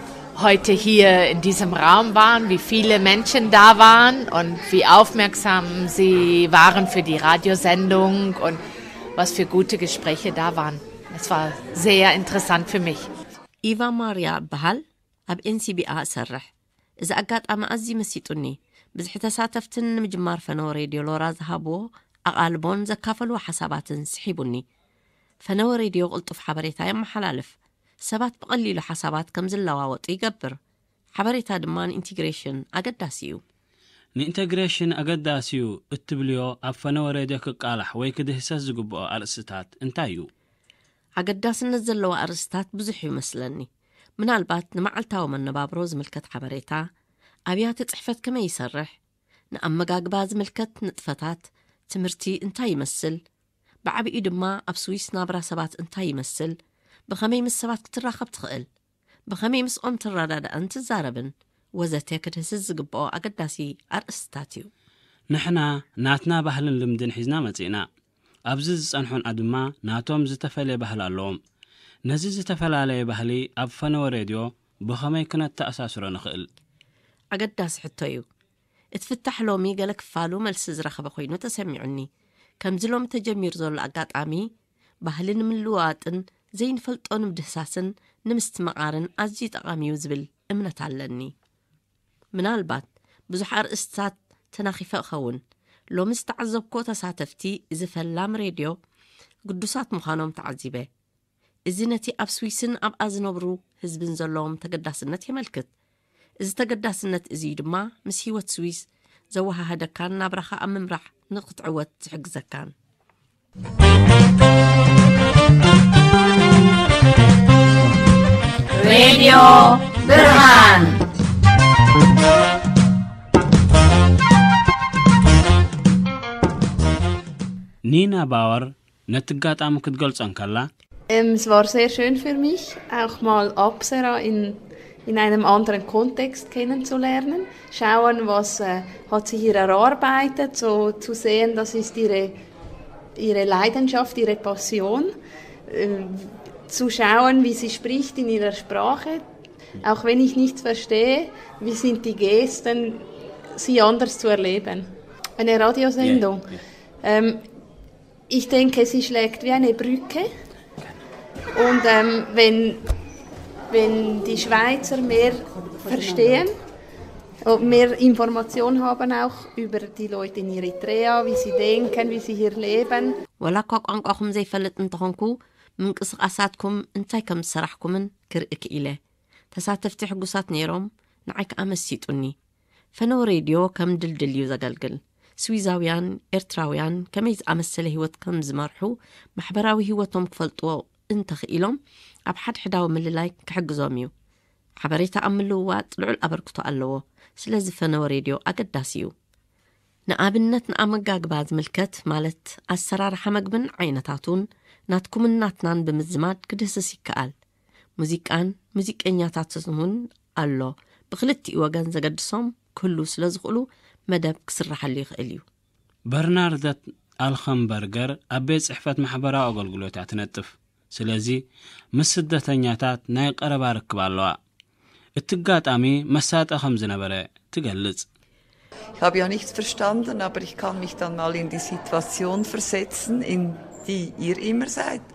heute hier in diesem Raum waren, wie viele Menschen da waren und wie aufmerksam sie waren für die Radiosendung und was für gute Gespräche da waren. Es war sehr interessant für mich. ኢቫ ማርያ እበሃል። ኣብ ኤንሲቢኣ እሰርሕ። እዚ ኣጋጣሚ ኣዝዩ መሲጡኒ። ብዝሒ ተሳተፍትን ንምጅማር ፈነወ ሬድዮ ሎራ ዝሃብዎ ኣቓልቦን ዘካፈልዎ ሓሳባትን ስሒቡኒ። ፈነወ ሬድዮ ቅልጡፍ ሓበሬታ የመሓላልፍ። ሰባት ብቐሊሉ ሓሳባት ከም ዝለዋወጡ ይገብር። ሓበሬታ ድማ ንኢንቲግሬሽን ኣገዳሲ እዩ። ንኢንተግሬሽን ኣገዳሲ እዩ እትብልዮ ኣብ ፈነወ ሬድዮ ክቃላሕ ወይ ክድህሰስ ዝግብኦ ኣርእስትታት እንታይ እዩ? ኣገዳስነት ዘለዎ ኣርእስትታት ብዙሕ እዩ መስለኒ። ምናልባት ንመዓልታዊ መነባብሮ ዝምልከት ሓበሬታ፣ ኣብያተ ጽሕፈት ከመይ ይሰርሕ፣ ንኣመጋግባ ዝምልከት ንጥፈታት፣ ትምህርቲ እንታይ ይመስል፣ ብዓቢኡ ድማ ኣብ ስዊስ ናብራ ሰባት እንታይ ይመስል፣ ብኸመይ ምስ ሰባት ክትራኸብ ትኽእል፣ ብኸመይ ምስኦም ትረዳዳእን ትዛረብን ወዘተ ክድህስስ ዝግብኦ ኣገዳሲ ኣርእስትታት እዩ። ንሕና ናትና ባህልን ልምድን ሒዝና መጺእና። ኣብዚ ዝጸንሑና ድማ ናቶም ዝተፈልየ ባህሊ ኣለዎም። ነዚ ዝተፈላለየ ባህሊ ኣብ ፈነወ ሬድዮ ብኸመይ ክነተኣሳስሮ ንኽእል? ኣገዳሲ ሕቶ እዩ። እቲ ፍታሕ ሎሚ ገለ ክፋሉ መልሲ ዝረኸበ ኮይኑ ተሰሚዑኒ። ከምዚ ሎሚ ተጀሚሩ ዘሎ ኣጋጣሚ፣ ባህሊ ንምልውዋጥን ዘይንፈልጦ ንምድህሳስን ንምስትምቓርን ኣዝዩ ጠቓሚ እዩ ዝብል እምነት ኣለኒ። ምናልባት ብዙሕ ኣርእስትታት ተናኺፈ እኸውን። ሎሚ ዝተዓዘብኩዎ ተሳተፍቲ እዚ ፈላም ሬድዮ ግዱሳት ምዃኖም ተዓዚበ። እዚ ነቲ ኣብ ስዊስን ኣብኣ ዝነብሩ ህዝብን ዘለዎም ተገዳስነት የመልክት። እዚ ተገዳስነት እዚ እዩ ድማ ምስ ህይወት ስዊስ ዘወሃህደካን ናብራኻ ኣብ ምምራሕ ንኽትዕወት ዝሕግዘካን። ሬድዮ ብርሃን። ኒና ባወር ነቲ ኣጋጣሚ ክትገልጾ እንከላ፣ Ähm, es war sehr schön für mich, auch mal Apsara in, in einem anderen Kontext kennenzulernen, schauen, was äh, hat sie hier erarbeitet, so zu sehen, das ist ihre, ihre Leidenschaft, ihre Passion, äh, zu schauen, wie sie spricht in ihrer Sprache, auch wenn ich nichts verstehe, wie sind die Gesten, sie anders zu erleben. Eine Radiosendung. Ähm, Ich denke, sie schlägt wie eine Brücke. Und ähm, wenn, wenn die Schweizer mehr verstehen und mehr Information haben auch über die Leute in Eritrea, wie sie denken, wie sie hier leben. ወላ እኳ ቋንቋኹም ዘይፈልጥ እንተኾንኩ፣ ምንቅስቓሳትኩም እንታይ ከም ዝሰራሕኩምን ክርኢ ክኢለ። ተሳተፍቲ ሕጉሳት ነይሮም፣ ንዓይ ከኣ መሲጡኒ። ፈነወ ሬድዮ ከም ድልድል እዩ ዘገልግል። ስዊዛውያን፣ ኤርትራውያን ከመይ ዝኣመሰለ ህይወት ከም ዝመርሑ፣ ማሕበራዊ ህይወቶም ክፈልጥዎ እንተኽኢሎም፣ ኣብ ሓድሕዳዊ ምልላይ ክሕግዞም እዩ። ሓበሬታ ኣብ ምልውዋጥ ልዑል ኣበርክቶ ኣለዎ። ስለዚ ፈነወ ሬድዮ ኣገዳሲ እዩ። ንኣብነት ንኣመጋግባ ዝምልከት፣ ማለት ኣሰራርሓ መግብን ዓይነታቱን ናትኩምን ናትናን ብምዝማድ ክድህስስ ይከኣል። ሙዚቃን ሙዚቀኛታትን እውን ኣሎ። ብክልቲኡ ወገን ዘገድሶም ክህሉ ስለ ዝኽእሉ መደብ ክስራሓሉ ይኽእል እዩ። በርናርደት ኣልኸንበርገር ኣብ ቤት ጽሕፈት ማሕበራዊ ኣገልግሎት እያ ትነጥፍ። ስለዚ ምስ ስደተኛታት ናይ ቀረባ ርክብ ኣለዋ። እቲ ኣጋጣሚ መሳጢ ከም ዝነበረ ትገልጽ። Ich habe ja nichts verstanden, aber ich kann mich dann mal in die Situation versetzen, in die ihr immer seid.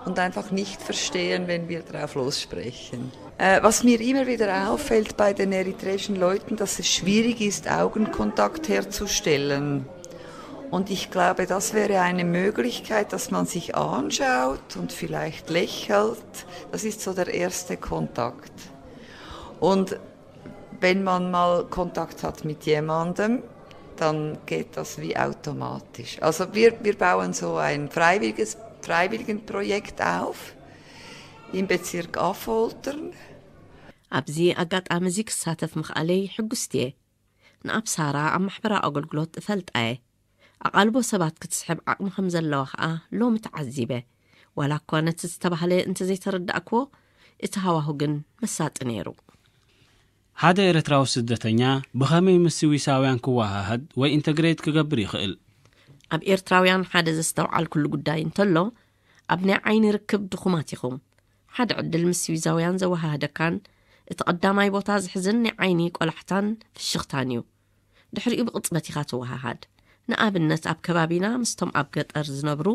Und einfach nicht verstehen, wenn wir drauf lossprechen. Äh, was mir immer wieder auffällt bei den eritreischen Leuten, dass es schwierig ist, Augenkontakt herzustellen. Und ich glaube, das wäre eine Möglichkeit, dass man sich anschaut und vielleicht lächelt. Das ist so der erste Kontakt. Und wenn man mal Kontakt hat mit jemandem, dann geht das wie automatisch. Also wir, wir bauen so ein freiwilliges, Freiwilligenprojekt auf im Bezirk Affoltern. ኣብዚ ኣጋጣሚ እዚ ክሳተፍ ምኽኣለይ ሕጉስቲ እየ። ንኣብ ሳራ ኣብ ማሕበራዊ ኣገልግሎት እፈልጣ እየ። ኣቓልቦ ሰባት ክትስሕብ ዓቕሚ ከም ዘለዋ ኸኣ ሎሚ ተዓዚበ። ዋላ እኳ ነቲ ዝተባህለ እንተዘይተረዳእክዎ፣ እቲ ሃዋሁ ግን መሳጢ ነይሩ። ሓደ ኤርትራዊ ስደተኛ ብኸመይ ምስ ስዊሳውያን ክወሃሃድ ወይ ኢንተግሬት ክገብር ይኽእል? ኣብ ኤርትራውያን ሓደ ዘስተውዓልኩሉ ጉዳይ እንተሎ፣ ኣብ ናይ ዓይኒ ርክብ ድኹማት ኢኹም። ሓደ ዕድል ምስ ስዊዛውያን ዘወሃህደካን እቲ ቀዳማይ ቦታ ዝሕዝን ናይ ዓይኒ ቆላሕታን ፍሽኽታን እዩ። ድሕሪኡ ብቕጽበት ኢኻ ትወሃሃድ። ንኣብነት ኣብ ከባቢና ምስቶም ኣብ ገጠር ዝነብሩ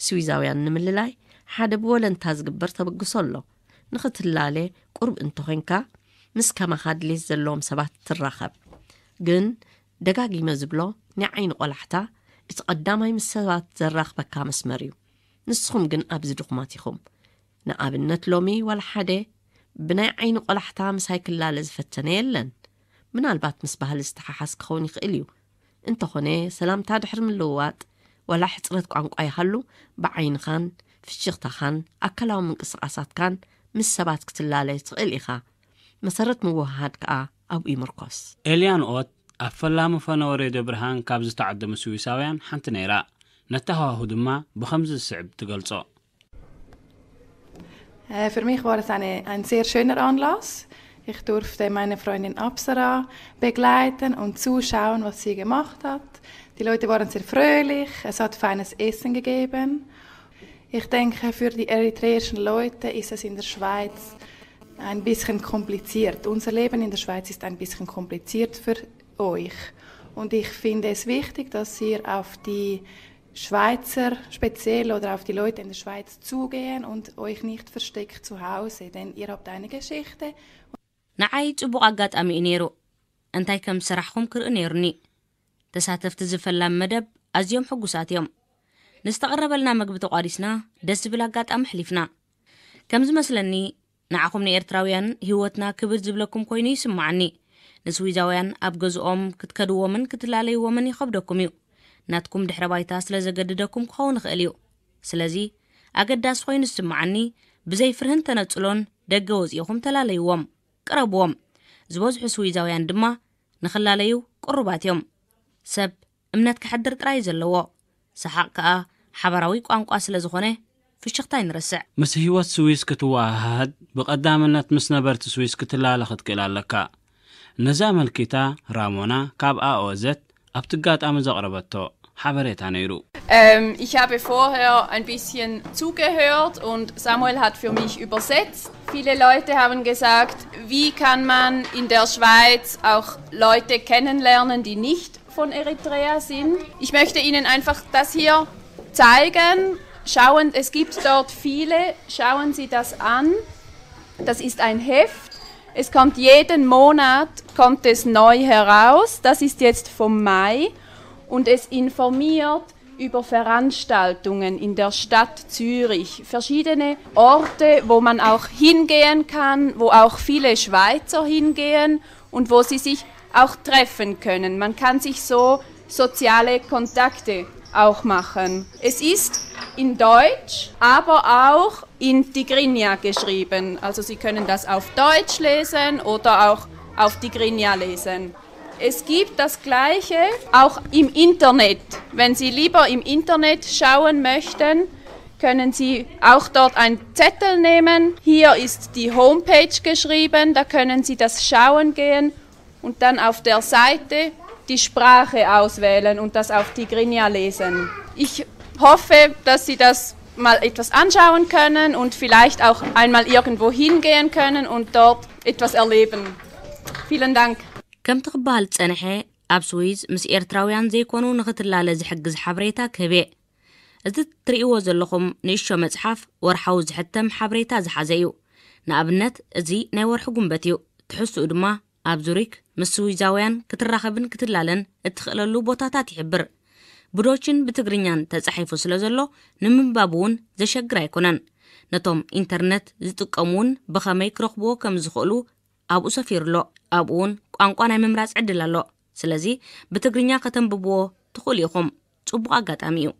ስዊዛውያን ንምልላይ ሓደ ብወለንታ ዝግበር ተበግሶ ኣሎ። ንኽትላለ ቁሩብ እንተኾይንካ ምስ ከማኻ ድሌት ዘለዎም ሰባት ትራኸብ። ግን ደጋጊመ ዝብሎ ናይ ዓይኒ ቆላሕታ እቲ ቀዳማይ ምስ ሰባት ዘራኽበካ መስመር እዩ። ንስኹም ግን ኣብዚ ድኹማት ኢኹም። ንኣብነት ሎሚ ዋላ ሓደ ብናይ ዓይኒ ቆላሕታ ምሳይ ክላለ ዝፈተነ የለን። ምናልባት ምስ ባህሊ ዝተሓሓዝ ክኸውን ይኽእል እዩ። እንተኾነ ሰላምታ ድሕሪ ምልውዋጥ ዋላ ሕጽረት ቋንቋ ይሃሉ ብዓይንኻን ፍሽኽታኻን ኣካላዊ ምንቅስቓሳትካን ምስ ሰባት ክትላለ ትኽእል ኢኻ። መሰረት ምውህሃድ ከኣ ኣብኡ ይምርኮስ። ኤልያን ኦት ኣብ ፈላሚ ፈነወ ሬድዮ ብርሃን ካብ ዝተዓደሙ ስዊሳውያን ሓንቲ ነይራ። ነቲ ሃዋሁ ድማ ብኸምዚ ዝስዕብ ትገልጾ። Äh, für mich war es eine, ein sehr schöner Anlass. Ich durfte meine Freundin Apsara begleiten und zuschauen, was sie gemacht hat. Die Leute waren sehr fröhlich, es hat feines Essen gegeben. Ich denke, für die eritreischen Leute ist es in der Schweiz ein bisschen kompliziert. Unser Leben in der Schweiz ist ein bisschen kompliziert für euch. Und ich finde es wichtig, dass ihr auf die Schweizer speziell oder auf die Leute in der Schweiz zugehen und euch nicht versteckt zu Hause, denn ihr habt eine Geschichte. ንዓይ ጽቡቕ ኣጋጣሚ እዩ ነይሩ። እንታይ ከም ዝሰራሕኹም ክርኢ ነይሩኒ። ተሳተፍቲ ዝፈላም መደብ ኣዝዮም ሕጉሳት እዮም። ንዝተቐረበልና መግቢ ተቋዲስና ደስ ዝብል ኣጋጣሚ ኣሕሊፍና። ከም ዝመስለኒ ንዓኹም ንኤርትራውያን ህይወትና ክብር ዝብለኩም ኮይኑ ይስምዓኒ። ንስዊዛውያን ኣብ ገዝኦም ክትከድዎምን ክትላለይዎምን ይኸብደኩም እዩ። ናትኩም ድሕረ ባይታ ስለ ዘገድደኩም ክኸውን ይኽእል እዩ። ስለዚ ኣገዳሲ ኮይኑ ዝስምዓኒ ብዘይ ፍርህን ተነጽሎን ደገ ወጺእኹም ተላለይዎም፣ ቅረብዎም። ዝበዝሑ ስዊዛውያን ድማ ንኽላለዩ ቅሩባት እዮም። ሰብ እምነት ከሕድር ጥራይ ዘለዎ። ሰሓቕ ከኣ ሓባራዊ ቋንቋ ስለ ዝኾነ ፍሽኽታ ኣይንረስዕ። ምስ ህይወት ስዊስ ክትወሃሃድ ብቐዳምነት ምስ ነበርቲ ስዊስ ክትላለ ክትክእል ኣለካ። ነዚ ኣመልኪታ ራሞና ካብ ኣኦዘት ኣብቲ ኣጋጣሚ ዘቕረበቶ ሓበሬታ ነይሩ። Ähm, ich habe vorher ein bisschen zugehört und Samuel hat für mich übersetzt. Viele Leute haben gesagt, wie kann man in der Schweiz auch Leute kennenlernen, die nicht von Eritrea sind. Ich möchte Ihnen einfach das hier zeigen. Schauen, es gibt dort viele. Schauen Sie das an. Das ist ein Heft. Es kommt jeden Monat, kommt es neu heraus. Das ist jetzt vom Mai. Und es informiert über Veranstaltungen in der Stadt Zürich, verschiedene Orte, wo man auch hingehen kann, wo auch viele Schweizer hingehen und wo sie sich auch treffen können. Man kann sich so soziale Kontakte auch machen. Es ist in Deutsch, aber auch in Tigrinya geschrieben. Also Sie können das auf Deutsch lesen oder auch auf Tigrinya lesen. Es gibt das Gleiche auch im Internet. Wenn Sie lieber im Internet schauen möchten, können Sie auch dort einen Zettel nehmen. Hier ist die Homepage geschrieben, da können Sie das schauen gehen und dann auf der Seite die Sprache auswählen und das auf Tigrinya lesen. Ich hoffe, dass Sie das mal etwas anschauen können und vielleicht auch einmal irgendwo hingehen können und dort etwas erleben. Vielen Dank. ከምቲ ክበሃል ዝጸንሐ፣ ኣብ ስዊዝ ምስ ኤርትራውያን ዘይኮኑ ንኽትላለ ዝሕግዝ ሓበሬታ ክህብ እየ። እዚ ትርእይዎ ዘለኹም ንእሽቶ መጽሓፍ ወርሓዊ ዝሕተም ሓበሬታ ዝሓዘ እዩ። ንኣብነት፣ እዚ ናይ ወርሒ ጉንበት እዩ። ትሕዝትኡ ድማ ኣብ ዙሪክ ምስ ስዊዛውያን ክትራኸብን ክትላለን እትኽእለሉ ቦታታት ይሕብር። ብዶችን ብትግርኛን ተጻሒፉ ስለ ዘሎ ንምንባብ እውን ዘሸግር ኣይኮነን። ነቶም ኢንተርነት ዝጥቀሙ እውን ብኸመይ ክረኽብዎ ከም ዝኽእሉ ኣብኡ ሰፊሩ ኣሎ። ኣብኡ እውን ቋንቋ ናይ ምምራጽ ዕድል ኣሎ። ስለዚ ብትግርኛ ከተንብብዎ ትኽእሉ ኢኹም። ጽቡቕ ኣጋጣሚ እዩ።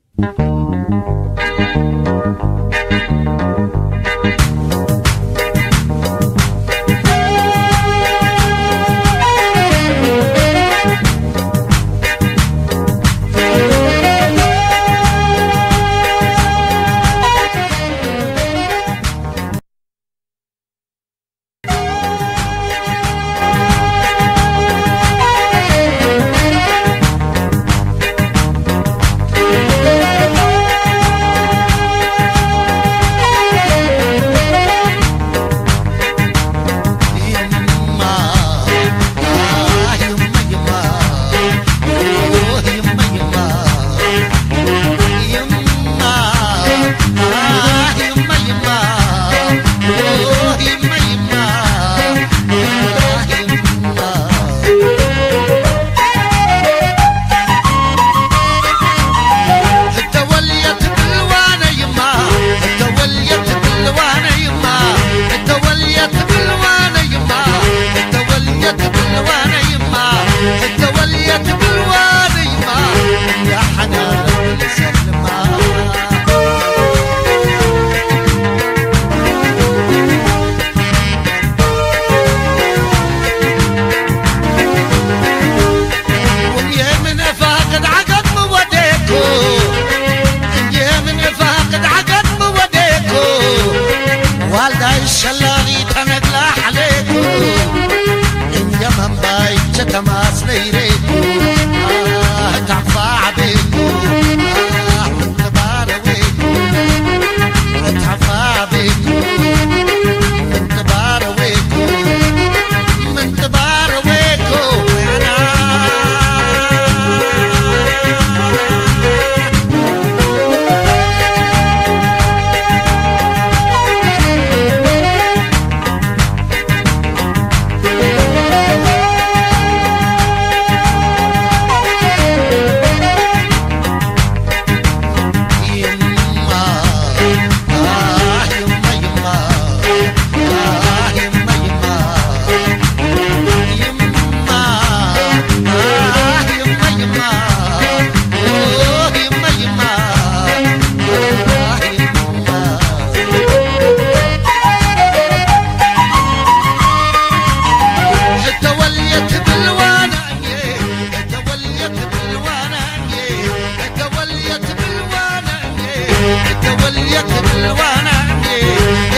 እተወልየት ብልዋና እየ፣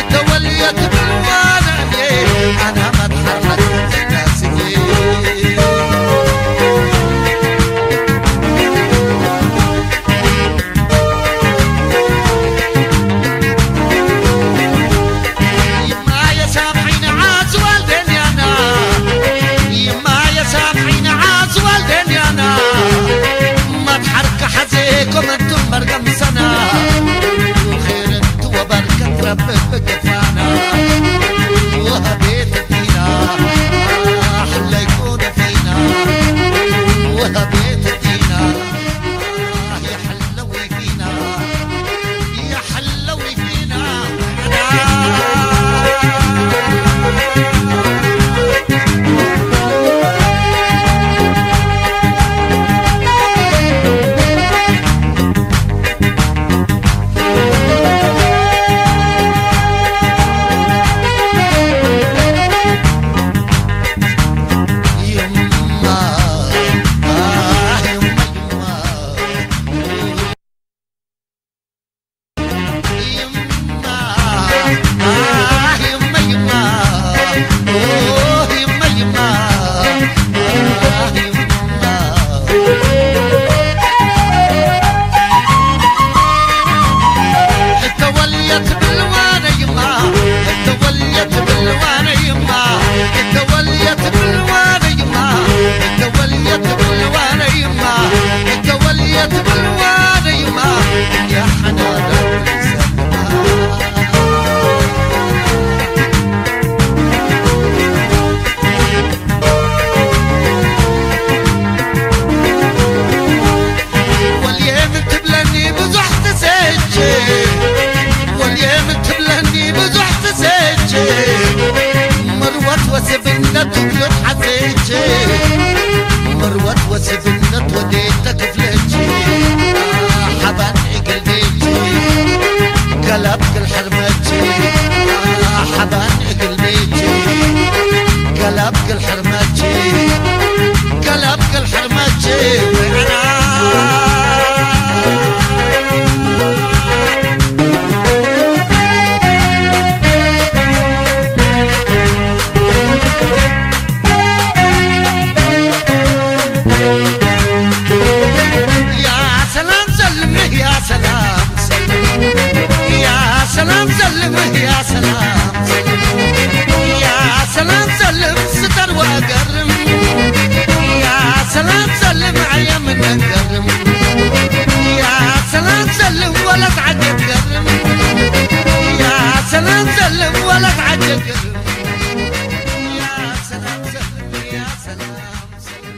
እተወልየት ብልዋና እየ፣ ኣና መድሓር ሓቂ ስላሴ። ይማየ ሳምሒና ዓስዋል ደንያና፣ ይማየ ሳምሒና ዓስዋል ደንያና፣ መድሓር ክሓዜ ኮመንቱ መርገም ሰና፣ ኸይረት ወበርከት ረቢ ብግፋና፣ ወሃቤት ዲና፣ ሕለይ ኩነ ፊና፣ ወሃቤት ዲና፣ ይሕለዊ ፊና። ወልየ ምን ትብለኒ ብዙሕ ትሰች፣ ወልየ ምን ትብለኒ ብዙሕ ትሰች፣ መርወት ወስብነት ትብሎ ሓሰች፣ መርወት ወስብነት ወዴት ተክፍለች፣ ሓባን እግል ቤች፣ ገላብ ክል ሕርመች፣ ሓባን እግል ቤች፣ ገላብ ክል ሕርመች፣ ገላብ ክል ሕርመች፣ ያ ሰላም ሰልምህ ያ ሰላም ሰልምህ ያ ሰላም ሰልምህ ያ ሰላም ሰልምህ ያ ሰላም ሰልም ስተር ወገርም ያ ሰላም ሰልም ኣየምን ነገርም ያ ሰላም ሰልም ወለት ዓጀብ ገርም ያ ሰላም ሰልም ወለት ዓጀብ ገርም ያ ሰላም ሰልም ያ ሰላም ሰልም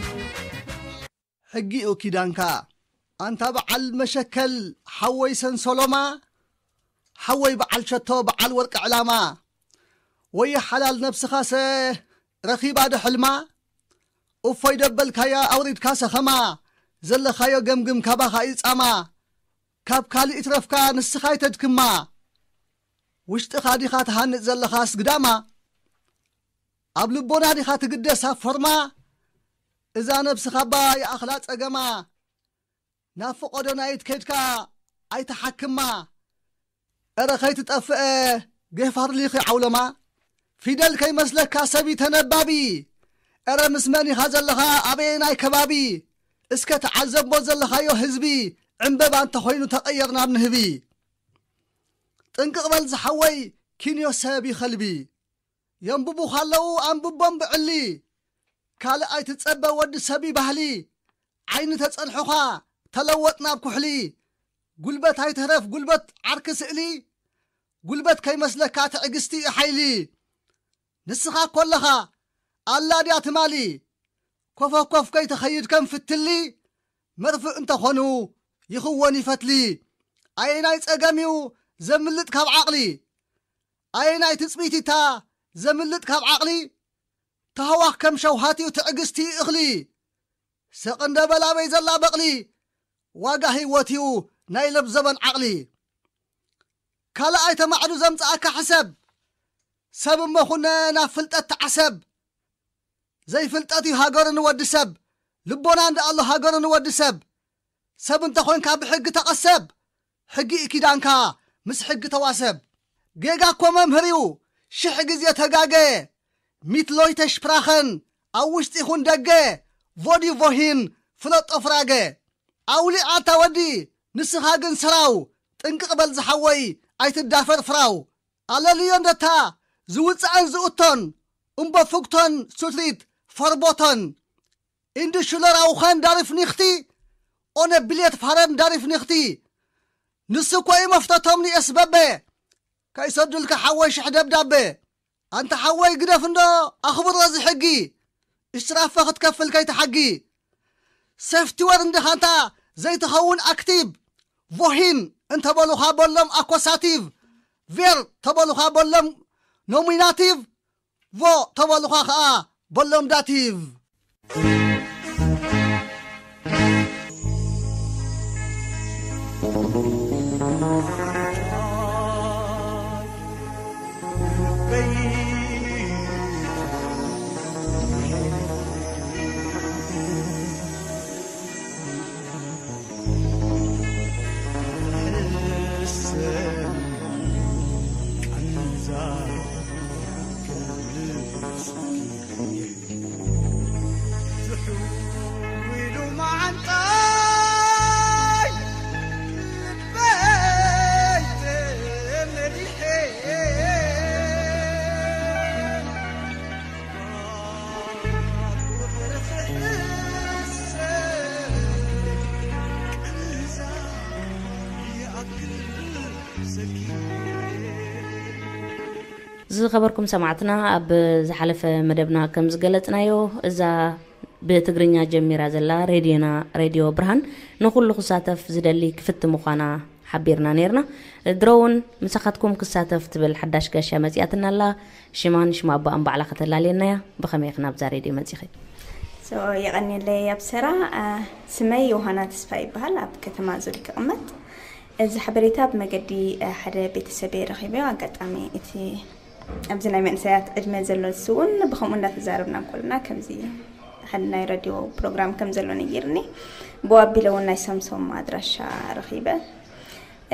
ሕጊኡ ኪዳንካ ኣንታ በዓል መሸከል ሓወይ ሰንሰሎማ ሓወይ በዓል ሸቶ በዓል ወርቂ ዕላማ ወይ ሓላል ነብስኻሰ ረኺባ ዶ ሕልማ እፎይ ደበልካያ ኣውሪድካ ሰኸማ ዘለኻዮ ገምግም ካባኻ እዩ ጻማ ካብ ካልእ ይትረፍካ ንስኻ ይተድክማ ውሽጥኻ ዲኻ ትሃንጽ ዘለኻ ስግዳማ ኣብ ልቦና ዲኻ ትግደስ ኣብ ፎርማ እዛ ነብስኻባ ይኣኽላ ጸገማ ናብ ፈቐዶ ናይት ከድካ ኣይትሓክማ እረ ኸይትጠፍአ ገፋርሊኺ ዓውሎማ ፊደል ከይመስለካ ሰብይ ተነባቢ እረ ምስ መን ኢኻ ዘለኻ ኣበየናይ ከባቢ እስከ ተዓዘቦ ዘለኻዮ ህዝቢ ዕምበባ እንተኾይኑ ተቐየር ናብ ንህቢ ጥንቅቕ በል ዝሓወይ ኪንዮ ሰብ ይኸልቢ የንብቡኻ ኣለዉ ኣንብቦም ብዕሊ ካልእ ኣይትጸበ ወዲ ሰብ ባህሊ ዓይኒ ተጸንሑኻ ተለወጥ ናብ ኩሕሊ ጉልበት ኣይትህረፍ ጉልበት ዓርኪ ስእሊ ጉልበት ከይመስለካ ትዕግስቲ እዩ ሓይሊ ንስኻ እኮ ኣለኻ ኣላ ድያ ትማሊ ኮፈኮፍ ከይትኸይድ ከም ፍትሊ መርፍእ እንተኾኑ ይኽወን ይፈትሊ ኣየናይ ጸገም እዩ ዘምልጥ ካብ ዓቕሊ ኣየናይ ትጽቢት እታ ዘምልጥ ካብ ዓቕሊ ታህዋኽ ከም ሸውሃትዩ ትዕግስቲ እኽሊ ሰቕ እንደ በላበይ ዘላ በቕሊ ዋጋ ህይወትዩ ናይ ለብዘበን ዓቕሊ ካልኣይ ተማዕዱ ዘምጽኣካ ሕሰብ ሰብ እሞ ኩነ ናብ ፍልጠት ተዓሰብ ዘይፍልጠት እዩ ሃገሩ ንወዲ ሰብ ልቦና እንዳ ኣሎ ሃገሩ ንወዲ ሰብ ሰብ እንተኾንካ ብሕጊ ተቐሰብ ሕጊ ኪዳንካ ምስ ሕጊ ተዋሰብ። ጌጋ እኮ መምህር እዩ ሽሕ ግዜ ተጋገ። ሚት ሎይተ ሽፕራኸን ኣብ ውሽጢ ይኹን ደገ። ቮዲ ቮሂን ፍለጦ ፍራገ። ኣውሊዕ ኣታ ወዲ ንስኻ ግን ሰራው። ጥንቅቕ በል ዝሓወይ ኣይትዳፈር ፍራው። ኣለልዮ እንደታ ዝውፅዐን ዝእቶን እምቦ ፍግቶን ሱትሪት ፈርቦቶን ኢንዲ ሹለር ኣውኸን ዳሪፍ ኒኽቲ ኦነ ብሌት ፋረን ዳሪፍ ኒኽቲ ንሱ እኮ እዩ መፍተቶም ንኤስ በበ ከይሰዱልካ ሓወይ ሽሕ ደብዳበ ኣንተ ሓወይ ግደፍ እንዶ ኣኽብሮ እዚ ሕጊ እሽራፈ ክትከፍል ከይትሓጊ ሴፍቲወር እንዲኻ እንታ ዘይትኸውን ኣክቲቭ ቮሂን እንተበሉኻ በሎም ኣኮሳቲቭ ቬር ተበሉኻ በሎም ኖሚናቲቭ ቮ ተበሉኻ ኸኣ በሎም ዳቲቭ። ዝኸበርኩም ሰማዕትና፣ ኣብ ዝሓለፈ መደብና ከም ዝገለጽናዮ፣ እዛ ብትግርኛ ጀሚራ ዘላ ሬድዮና፣ ሬድዮ ብርሃን፣ ንኹሉ ክሳተፍ ዝደሊ ክፍቲ ምዃና ሓቢርና ነይርና። ድሮ እውን ምሳኻትኩም ክሳተፍ ትብል ሓዳሽ ጋሻ መጺኣትና ኣላ። ሽማን ሽማ ኣቦኣን ባዕላ ከተላልየና እያ። ብኸመይ ኢኺ ናብዛ ሬድዮ መጺኺ? So፣ የቐንየለይ ኣብሰራ። ኣ፣ ስመይ ዮሃና ተስፋ ይበሃል። ኣብ ከተማ ዙሪክ እቕመጥ። እዚ ሓበሬታ ብመገዲ፣ እ፣ ሓደ ቤተሰበይ ረኺበዮ። ኣጋጣሚ እቲ ኣብዚ ናይ መንእሰያት ዕድመ ዘሎ ንሱ እውን ብኸምኡ እንዳተዛረብና እንከለና ከምዚ ሓደ ናይ ሬድዮ ፕሮግራም ከም ዘሎ ነጊርኒ። ብኡ ኣቢለ እውን ናይ ሳምሶም ኣድራሻ ረኺበ።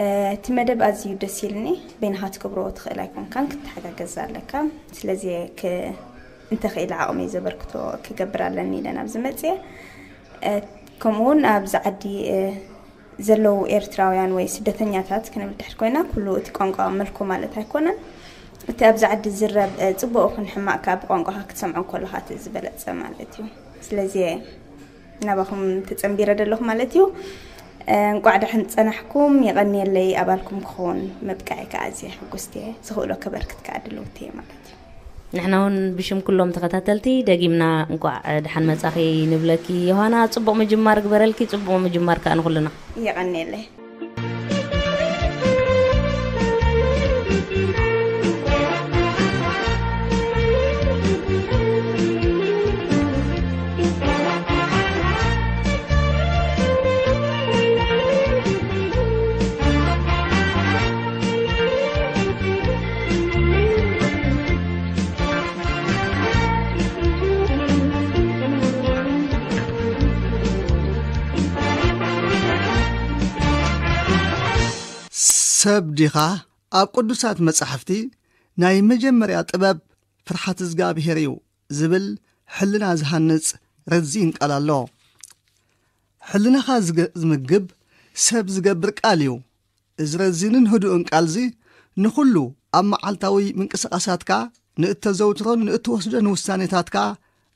እ፣ እቲ መደብ ኣዝዩ ደስ ኢልኒ። በይንኻ ትገብሮ ትኽእል ኣይኮንካን፣ ክትተሓጋገዝ ኣለካ። ስለዚ ክ-፣ እንተኽኢለ ዓቕመይ ዘበርክቶ ክገብር ኣለኒ ኢለ ናብዚ መጽየ። እ፣ ከምኡ እውን ኣብዚ ዓዲ፣ እ፣ ዘለዉ ኤርትራውያን ወይ ስደተኛታት ክንብል ድሕር ኮይና፣ ኩሉ እቲ ቋንቋ መልኮ ማለት ኣይኮነን። እቲ ኣብዚ ዓዲ ዝረብ፣ እ፣ ጽቡቕ ይኹን ሕማቕ ከኣ ብቋንቋኻ ክትሰምዖ ከለኻ እቲ ዝበለጸ ማለት እዩ። ስለዚ ናባኹም ተጸንቢረ ዘለኹ ማለት እዩ። እ፣ እንቋዕ ደሓን ጸናሕኩም። የቐንየለይ፣ ኣባልኩም ክኸውን ምብቃዐይ ከኣ ኣዝየ ሕጉስቲ እየ። ዝኽእሎ ከበርክት ከኣ ድልውቲ እየ ማለት እዩ። ንሕና እውን ብሽም ኩሎም ተኸታተልቲ ደጊምና እንቋዕ ደሓን መጻኺ ንብለኪ ዮሃና። ጽቡቕ ምጅማር ግበረልኪ፣ ጽቡቕ ምጅማር ከኣ ንኹልና። የቐንየለይ። ሰብ ዲኻ? ኣብ ቅዱሳት መጻሕፍቲ ናይ መጀመርያ ጥበብ ፍርሓት እግዚኣብሔር እዩ ዝብል ሕልና ዝሃንጽ ረዚን ቃል ኣሎ። ሕልናኻ ዝገ-፣ ዝምግብ ሰብ ዝገብር ቃል እዩ። እዚ ረዚንን ህዱእን ቃልዚ ንኹሉ ኣብ መዓልታዊ ምንቅስቓሳትካ፣ ንእተዘውትሮን ንእትወስዶን ውሳኔታትካ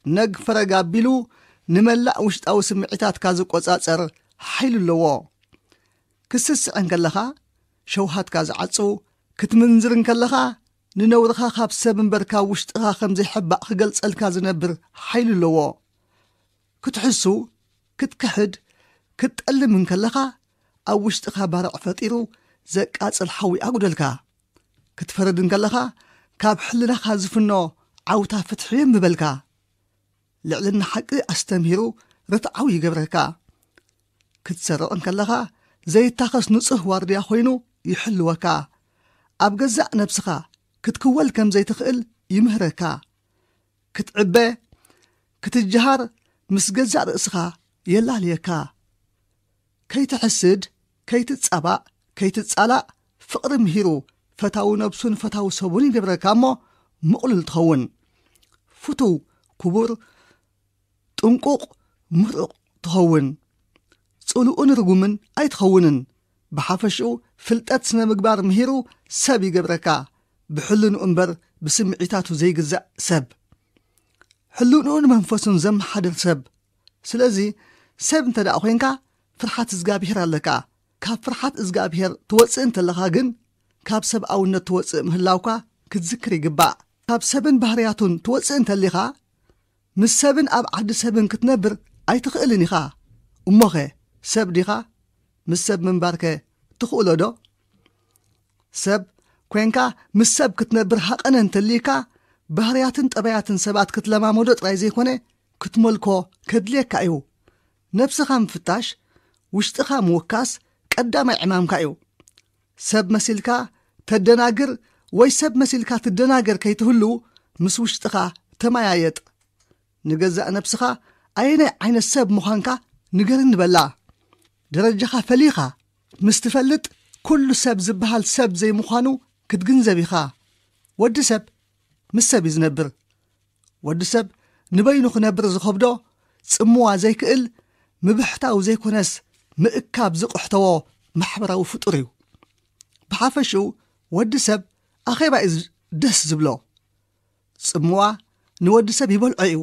ነግ ፈረግ ኣቢሉ ንመላእ ውሽጣዊ ስምዒታትካ ዝቆጻጸር ሓይሊ ኣለዎ። ክትስስዕ እንከለኻ ሸውሃትካ ዝዓጽው፣ ክትምንዝር እንከለኻ ንነውርኻ ካብ ሰብ እምበር ካብ ውሽጥኻ ከም ዘይሕባእ ክገልጸልካ ዝነብር ሓይሊ ኣለዎ። ክትሕሱ፣ ክትክሕድ፣ ክትጠልም እንከለኻ ኣብ ውሽጥኻ ባርዕ ፈጢሩ ዘቃጽል ሓዊ ኣጉደልካ። ክትፈርድ እንከለኻ ካብ ሕልናኻ ዝፍኖ ዓውታ ፍትሒ የንብበልካ። ልዕልና ሓቂ ኣስተምሂሩ ርትዓዊ ይገብረካ። ክትሰርቕ እንከለኻ ዘይታኸስ ንጹህ ዋርድያ ኮይኑ ይሕልወካ። ኣብ ገዛእ ነብስኻ ክትክወል ከም ዘይትኽእል ይምህረካ። ክትዕበ፣ ክትጀሃር ምስ ገዛእ ርእስኻ የላልየካ። ከይትሕስድ፣ ከይትጻባእ፣ ከይትጻላእ ፍቕሪ ምሂሩ ፈታዊ ነብሱን ፈታዊ ሰቡን ይገብረካ እሞ ምቕሉል ትኸውን። ፍቱው፣ ክቡር፣ ጥንቁቕ፣ ምሩቕ ትኸውን። ጽሉእን ርጉምን ኣይትኸውንን። ብሓፈሽኡ ፍልጠት ስነ ምግባር ምሂሩ ሰብ ይገብረካ፣ ብሕልንኡ እምበር ብስምዒታቱ ዘይግዛእ ሰብ። ሕልንኡን መንፈሱን ዘመሓድር ሰብ። ስለዚ ሰብ እንተ ደኣ ኾይንካ ፍርሓት እዝጋብሄር ኣለካ። ካብ ፍርሓት እዝጋብሄር ትወጽእ እንተለኻ ግን ካብ ሰብኣውነት ትወጽእ ምህላውካ ክትዝክር ይግባእ። ካብ ሰብን ባህርያቱን ትወጽእ እንተሊኻ ምስ ሰብን ኣብ ዓዲ ሰብን ክትነብር ኣይትኽእልን ኢኻ። እሞኸ ሰብ ዲኻ? ምስ ሰብ ምንባርከ ትኽእሎ ዶ? ሰብ ኮንካ ምስ ሰብ ክትነብር ሃቐነ እንተልይካ ባህርያትን ጠባያትን ሰባት ክትለማመዶ ጥራይ ዘይኮነ ክትመልኮ ከድልየካ እዩ። ነብስኻ ምፍታሽ፣ ውሽጥኻ ምውካስ ቀዳማይ ዕማምካ እዩ። ሰብ መሲልካ ተደናግር ወይ ሰብ መሲልካ ትደናገር ከይትህሉ ምስ ውሽጥኻ ተመያየጥ። ንገዛእ ነብስኻ ኣየናይ ዓይነት ሰብ ምዃንካ ንገርኒ በላ። ደረጃኻ ፈሊኻ ምስ ትፈልጥ ኩሉ ሰብ ዝበሃል ሰብ ዘይምዃኑ ክትግንዘብ ኢኻ። ወዲ ሰብ ምስ ሰብ እዩ ዝነብር። ወዲ ሰብ ንበይኑ ክነብር ዝኸብዶ ጽምዋ ዘይክእል ምብሕታው ዘይኮነስ ምእካብ ዝቕሕተዎ ማሕበራዊ ፍጡር እዩ። ብሓፈሽኡ ወዲ ሰብ ኣኼባ እዩ ደስ ዝብሎ። ጽምዋ ንወዲ ሰብ ይበልዖ እዩ።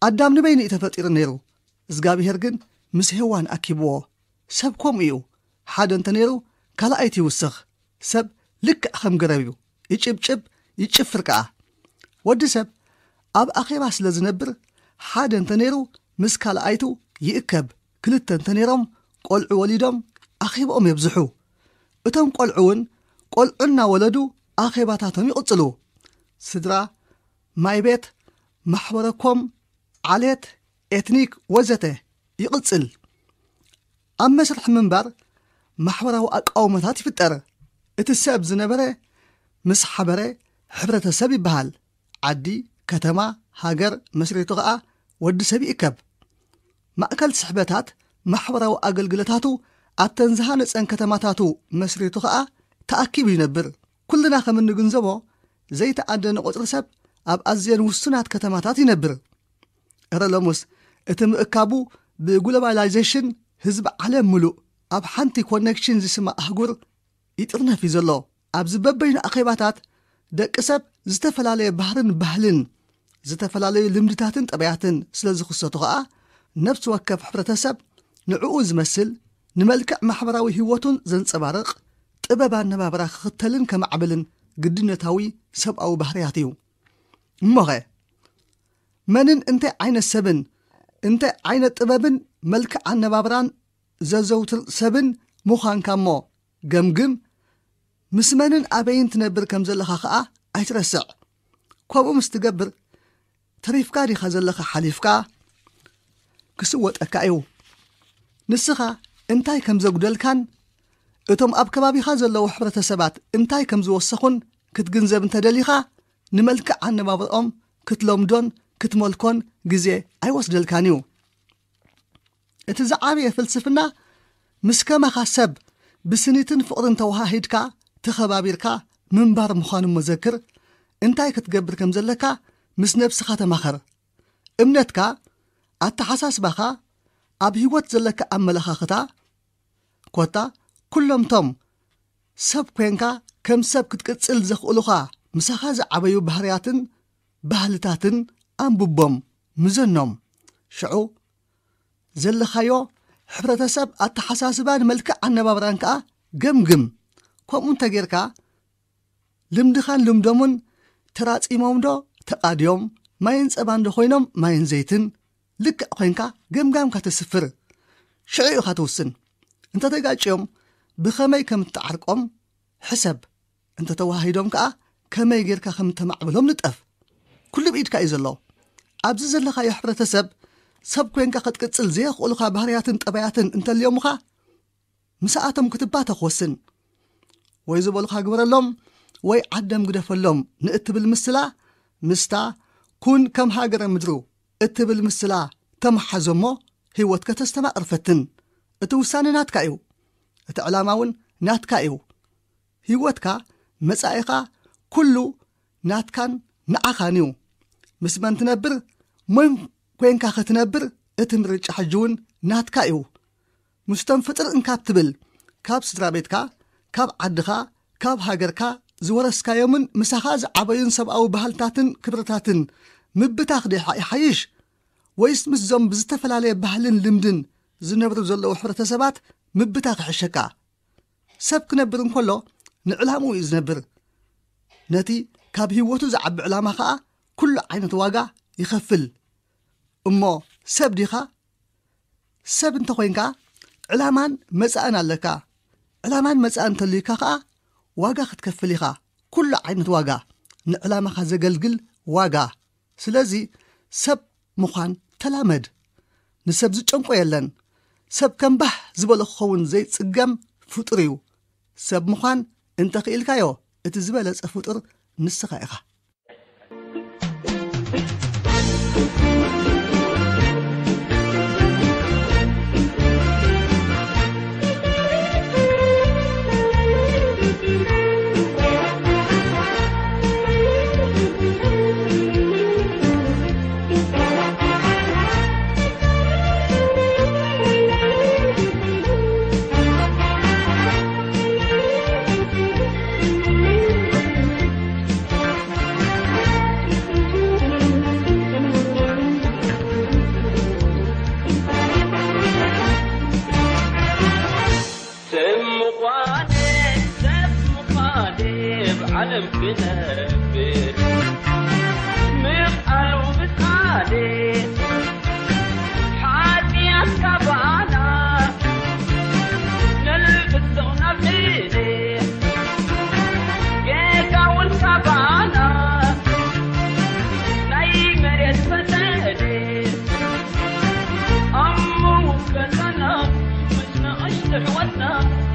ኣዳም ንበይኑ እዩ ተፈጢሩ ነይሩ። እዝጋብሄር ግን ምስ ሄዋን ኣኪብዎ። ሰብ ከምኡ እዩ። ሓደ እንተ ነይሩ ካልኣይቲ ይውስኽ። ሰብ ልክዕ ከም ገረብ እዩ። ይጭብጭብ፣ ይጭፍር ከኣ። ወዲ ሰብ ኣብ ኣኼባ ስለ ዝነብር ሓደ እንተ ነይሩ ምስ ካልኣይቱ ይእከብ። ክልተ እንተ ነይሮም ቆልዑ ወሊዶም ኣኼባኦም የብዝሑ። እቶም ቆልዑ እውን ቆልዑ እናወለዱ ኣኼባታቶም ይቕጽሉ። ስድራ፣ ማይ ቤት፣ ማሕበረኮም፣ ዓሌት፣ ኤትኒክ ወዘተ ይቕጽል። ኣብ መስርሕ ምንባር ማሕበራዊ ኣቃውሞታት ይፍጠር። እቲ ሰብ ዝነበረ ምስ ሓበረ ሕብረተሰብ ይበሃል። ዓዲ፣ ከተማ፣ ሃገር መስሪቱ ኸኣ ወዲ ሰብ ይእከብ። ማእከል ስሕበታት ማሕበራዊ ኣገልግሎታቱ ኣብተን ዝሃነጸን ከተማታቱ መስሪቱ ኸኣ ተኣኪቡ ይነብር። ኩልና ከም እንግንዘቦ ዘይተኣደነ ቁጽሪ ሰብ ኣብ ኣዝየን ውሱናት ከተማታት ይነብር። እረ ሎሙስ እቲ ምእካቡ ብግሎባላይዜሽን ህዝቢ ዓለም ምሉእ ኣብ ሓንቲ ኮኔክሽን ዝስማ ኣህጉር ይጥርነፍ እዩ ዘሎ። ኣብዚ በበይኑ ኣኼባታት ደቂ ሰብ ዝተፈላለየ ባህርን ባህልን፣ ዝተፈላለዩ ልምድታትን ጠባያትን ስለ ዝኽሰቱ ኸኣ ነፍሲ ወከፍ ሕብረተሰብ ንዕኡ ዝመስል ንመልክዕ ማሕበራዊ ህይወቱን ዘንጸባርቕ ጥበብ ኣነባብራ ክኽተልን ከማዕብልን ግድነታዊ ሰብኣዊ ባህርያት እዩ። እሞኸ መንን እንታይ ዓይነት ሰብን እንታይ ዓይነት ጥበብን መልክዕ ኣነባብራን ዘዘውትር ሰብን ምዃንካ እሞ ገምግም። ምስ መንን ኣበይን ትነብር ከም ዘለኻ ኸኣ ኣይትረስዕ። ከምኡ ምስ ትገብር ተሪፍካ ዲኻ ዘለኻ ሓሊፍካ ክስወጠካ እዩ። ንስኻ እንታይ ከም ዘጉደልካን እቶም ኣብ ከባቢኻ ዘለዉ ሕብረተሰባት እንታይ ከም ዝወሰኹን ክትግንዘብ እንተደሊኻ ንመልክዕ ኣነባብርኦም ክትለምዶን ክትመልኮን ግዜ ኣይወስደልካን እዩ። እቲ ዝዓበየ ፍልስፍና ምስ ከማኻ ሰብ ብስኒትን ፍቕርን ተወሃሂድካ ተኸባቢርካ ምንባር ምዃኑ እሞ ዘክር። እንታይ ክትገብር ከም ዘለካ ምስ ነብስኻ ተማኸር። እምነትካ፣ ኣተሓሳስባኻ፣ ኣብ ህይወት ዘለካ ኣመለኻኽታ፣ ኮታ ኩሎምቶም ሰብ ኮንካ ከም ሰብ ክትቅጽል ዘኽእሉኻ ምሳኻ ዝዓበዩ ባህርያትን ባህልታትን ኣንብቦም፣ ምዘኖም። ሽዑ ዘለኻዮ ሕብረተሰብ ኣተሓሳስባን መልክዕ ኣነባብራን ከኣ ገምግም። ከምኡ እንተ ጌርካ ልምድኻን ልምዶምን ተራጺሞም ዶ ተቓድዮም፣ ማይን ጸባን ዶ ኮይኖም ማይን ዘይትን፣ ልክዕ ኮይንካ ገምጋምካ ተስፍር። ሽዑ ኢኻ ትውስን። እንተ ተጋጭዮም ብኸመይ ከም እትዓርቆም ሕሰብ። እንተ ተዋሃሂዶም ከኣ ከመይ ጌርካ ከም እተማዕብሎም ንጠፍ። ኩሉ ብኢድካ እዩ ዘሎ። ኣብዚ ዘለኻዮ ሕብረተሰብ ሰብ ኮይንካ ክትቅጽል ዘየኽእሉኻ ባህርያትን ጠባያትን እንተልዮምኻ ምስኣቶም ክትባተኽ ወስን። ወይ ዝበሉኻ ግበረሎም ወይ ዓደም ግደፈሎም ንእትብል ምስላ ምስታ ኩን ከም ሃገረ ምድሩ እትብል ምስላ ተመሓዞ እሞ ህይወትከ ተስተማቕር ፈትን። እቲ ውሳነ ናትካ እዩ። እቲ ዕላማ እውን ናትካ እዩ። ህይወትካ፣ መጻኢኻ፣ ኩሉ ናትካን ንዓኻን እዩ። ምስ መን ትነብር፣ መን ኮይንካ ክትነብር፣ እቲ ምርጫ ሕጂ እውን ናትካ እዩ። ምስቶም ፍጥር እንካብ ትብል፣ ካብ ስድራ ቤትካ፣ ካብ ዓድኻ፣ ካብ ሃገርካ ዝወረስካዮምን ምሳኻ ዝዓበዩን ሰብኣዊ ባህልታትን ክብርታትን ምብታኽ ዶ ይሓ-፣ ይሓይሽ? ወይስ ምስዞም ብዝተፈላለየ ባህልን ልምድን ዝነብሩ ዘለዉ ሕብረተሰባት ምብታኽ ይሕሸካ? ሰብ ክነብር እንከሎ ንዕላምኡ እዩ ዝነብር። ነቲ ካብ ህይወቱ ዝዓቢ ዕላማ ኸኣ ኩሉ ዓይነት ዋጋ ይኸፍል። እሞ ሰብ ዲኻ? ሰብ እንተኾይንካ ዕላማን መጻእን ኣለካ። ዕላማን መጻእን እንተልዩካ ኸኣ ዋጋ ክትከፍል ኢኻ። ኩሉ ዓይነት ዋጋ፣ ንዕላማኻ ዘገልግል ዋጋ። ስለዚ ሰብ ምዃን ተላመድ። ንሰብ ዝጨንቆ የለን። ሰብ ከም ባህ ዝበሎ ክኸውን ዘይጽገም ፍጡር እዩ። ሰብ ምዃን እንተ ክኢልካዮ፣ እቲ ዝበለጸ ፍጡር ንስኻ ኢኻ። ሰብ ምዃነ፣ ሰብ ምዃነ፣ ብዓለም ክነብር፣ ምኽኣሉ ምኽኣለ፣ ሓጢኣት ካባና፣ ነልብሶ ናብ ልዕሊ፣ ጌጋ እውን ካባና፣ ናይ መሬት ፈተነ፣ ኣሞ ውከሰና፣ ምስ ንእሽቶ ኣሕዋትና፣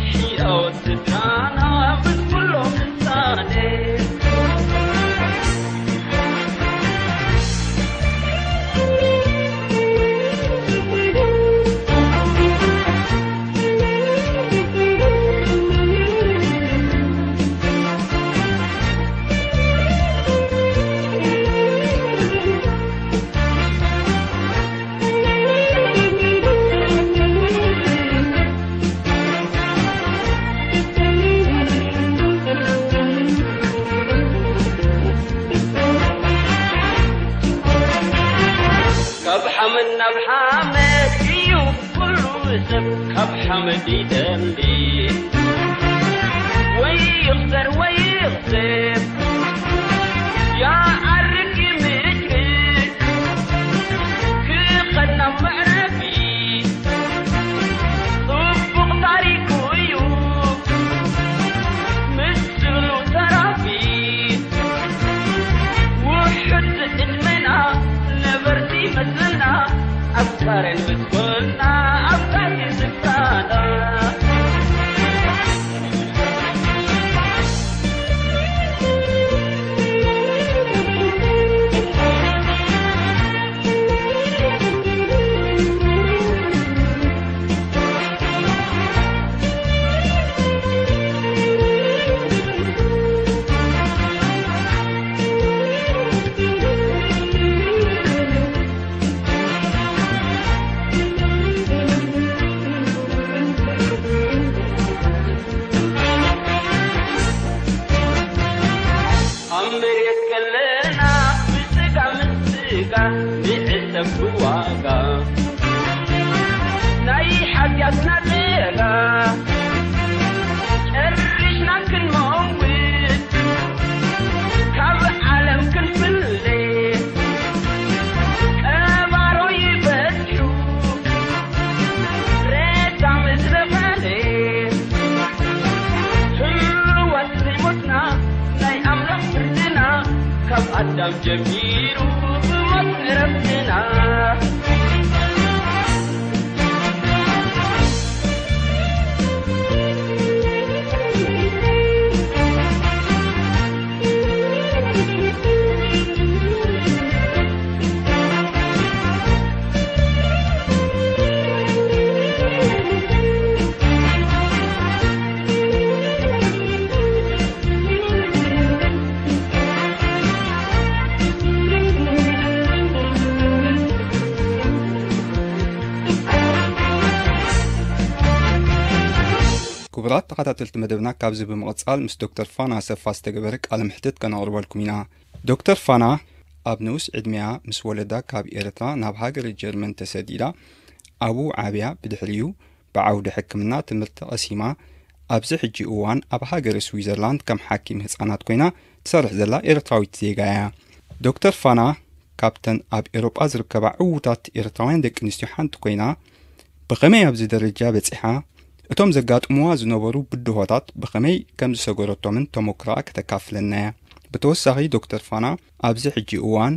ሕያዎት ስድራና፣ ምስ ኩሎም ህጻናት። ካብ ሓመድ ናብ ሓመድ እዩ ኩሉ ሰብ፣ ካብ ሓመድ ይደሊ ወይ ይኽሰር ወይ ይኽሰር፣ ይዓርግ ይምክር፣ ክኸድ ናብ መዕረፊ። ጽቡቕ ታሪኹ እዩ ምስ ዝብሉ ተራፊ፣ ውሑድ ዕድመና ነበርቲ መስለና፣ ኣብ ቃረን ምስ ኮና ኣብ ታሕቲ ስልጣና። ኣብ መሬት ከለና ብስጋ ምስ ስጋ ንዕሰብ ብዋጋ፣ ናይ ሓጢኣትና ጸጋ ጨሪሽና ክንመውት፣ ካብ ዓለም ክንፍለ ቀባሮ ይበዝሑ፣ ሬሳ ምስ በኸለ ህልዋት ዘይሞትና፣ ናይ ኣምላኽ ፍርድና፣ ካብ ኣዳም ጀሚሩ ብሞት ዕረፍትና። ክቡራት ተኸታተልቲ መደብና፣ ካብዚ ብምቕጻል ምስ ዶክተር ፋና ኣሰፋ ዝተገበረ ቃለ መሕትት ከነቕርበልኩም ኢና። ዶክተር ፋና ኣብ ንኡስ ዕድሚኣ ምስ ወለዳ ካብ ኤርትራ ናብ ሃገረ ጀርመን ተሰዲዳ ኣብኡ ዓብያ፣ ብድሕሪኡ ብዓውዲ ሕክምና ትምህርቲ ቀሲማ ኣብዚ ሕጂ እዋን ኣብ ሃገረ ስዊዘርላንድ ከም ሓኪም ህጻናት ኮይና ትሰርሕ ዘላ ኤርትራዊት ዜጋ እያ። ዶክተር ፋና ካብተን ኣብ ኤውሮጳ ዝርከባ ዕዉታት ኤርትራውያን ደቂ ኣንስትዮ ሓንቲ ኮይና፣ ብኸመይ ኣብዚ ደረጃ በጺሓ፣ እቶም ዘጋጥምዋ ዝነበሩ ብድሆታት ብኸመይ ከም ዝሰገረቶምን ተሞክሮኣ ከተካፍለና እያ። ብተወሳኺ ዶክተር ፋና ኣብዚ ሕጂ እዋን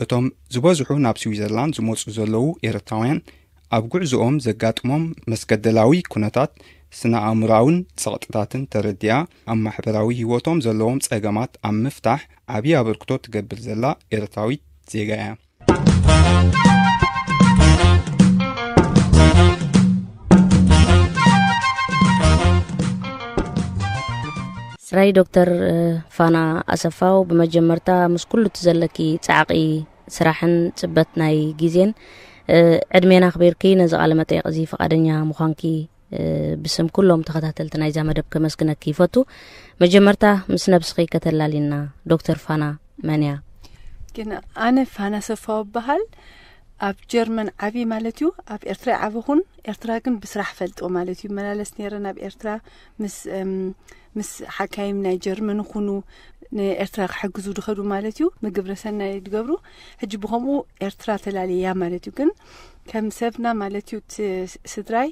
እቶም ዝበዝሑ ናብ ስዊዘርላንድ ዝመጹ ዘለዉ ኤርትራውያን ኣብ ጉዕዞኦም ዘጋጥሞም መስገደላዊ ኩነታት፣ ስነ ኣእምሮኣውን ጸቕጥታትን ተረዲኣ፣ ኣብ ማሕበራዊ ህይወቶም ዘለዎም ጸገማት ኣብ ምፍታሕ ዓብዪ ኣበርክቶ ትገብር ዘላ ኤርትራዊት ዜጋ እያ። ስራይ ዶክተር ፋና ኣሰፋው፣ ብመጀመርታ ምስ ኩሉ እቲ ዘለኪ ጻዕቂ ስራሕን ጽበት ናይ ግዜን ዕድሜና ኣኽቢርኪ ነዚ ቃለ መጠይቕ እዚ ፍቓደኛ ምዃንኪ ብስም ኩሎም ተኸታተልቲ ናይዛ መደብ ከመስግነኪ ይፈቱ። መጀመርታ ምስ ነብስኺ ከተላሊና፣ ዶክተር ፋና መን እያ? ግን ኣነ ፋና ሰፋው እበሃል። ኣብ ጀርመን ዓብዪ ማለት እዩ። ኣብ ኤርትራ ይዓበኹን፣ ኤርትራ ግን ብስራሕ ፈልጦ ማለት እዩ። መላለስ ነይረ ናብ ኤርትራ ምስ ምስ ሓካይም ናይ ጀርመን ይኹኑ ንኤርትራ ክሕግዙ ድኸዱ ማለት እዩ። ምግብረ ሰናይ ድገብሩ። ሕጂ ብኸምኡ ኤርትራ ተላለያ ማለት እዩ። ግን ከም ሰብና ማለት እዩ፣ እቲ ስድራይ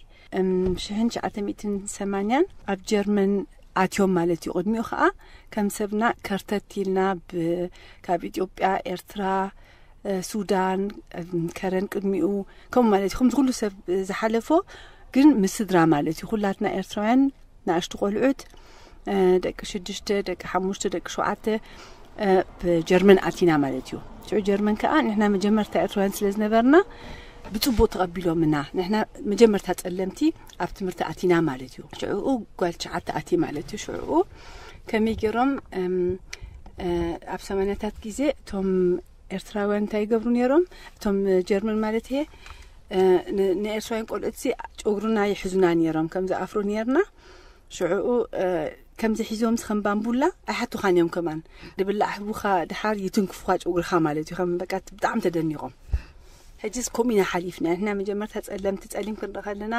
ሽሕን ትሽዓተ ሚእትን ሰማንያን ኣብ ጀርመን ኣትዮም ማለት እዩ። ቅድሚኡ ከዓ ከም ሰብና ከርተት ኢልና ካብ ኢትዮጵያ፣ ኤርትራ፣ ሱዳን፣ ከረን ቅድሚኡ ከምኡ ማለት እዩ። ከምዚ ኩሉ ሰብ ዝሓለፎ ግን ምስ ስድራ ማለት እዩ። ኩላትና ኤርትራውያን ንኣሽቱ ቆልዑት፣ ደቂ ሽዱሽተ፣ ደቂ ሓሙሽተ፣ ደቂ ሸውዓተ ብጀርመን ኣቲና ማለት እዩ። ሽዑ ጀርመን ከዓ ንሕና መጀመርታ ኤርትራውያን ስለ ዝነበርና ብፅቡቅ ተቐቢሎምና። ንሕና መጀመርታ ጸለምቲ ኣብ ትምህርቲ ኣቲና ማለት እዩ። ሽዑኡ ጓል ትሽዓተ ኣቲ ማለት እዩ። ሽዑኡ ከመይ ገይሮም ኣብ ሰማንያታት ግዜ እቶም ኤርትራውያን እንታይ ይገብሩ ነይሮም? እቶም ጀርመን ማለት እየ ንኤርትራውያን ቆልዑት ሲ ጨጉሩና ይሕዙና ነይሮም። ከምዚ ኣፍሮ ነይርና። ሽዑኡ ከምዚ ሒዞም ከም ባምቡላ ኣይሓቱኻን እዮም። ከማን ድብላዕ ህቡኻ ድሓር ይትንክፉኻ ጨጉርኻ ማለት እዩ። ከም በቃ ብጣዕሚ ተደኒቖም። ሕጂስ ከምኡ ኢና ሓሊፍና። ንሕና መጀመርታ ጸለምቲ ጸሊም ክንርኢ ከለና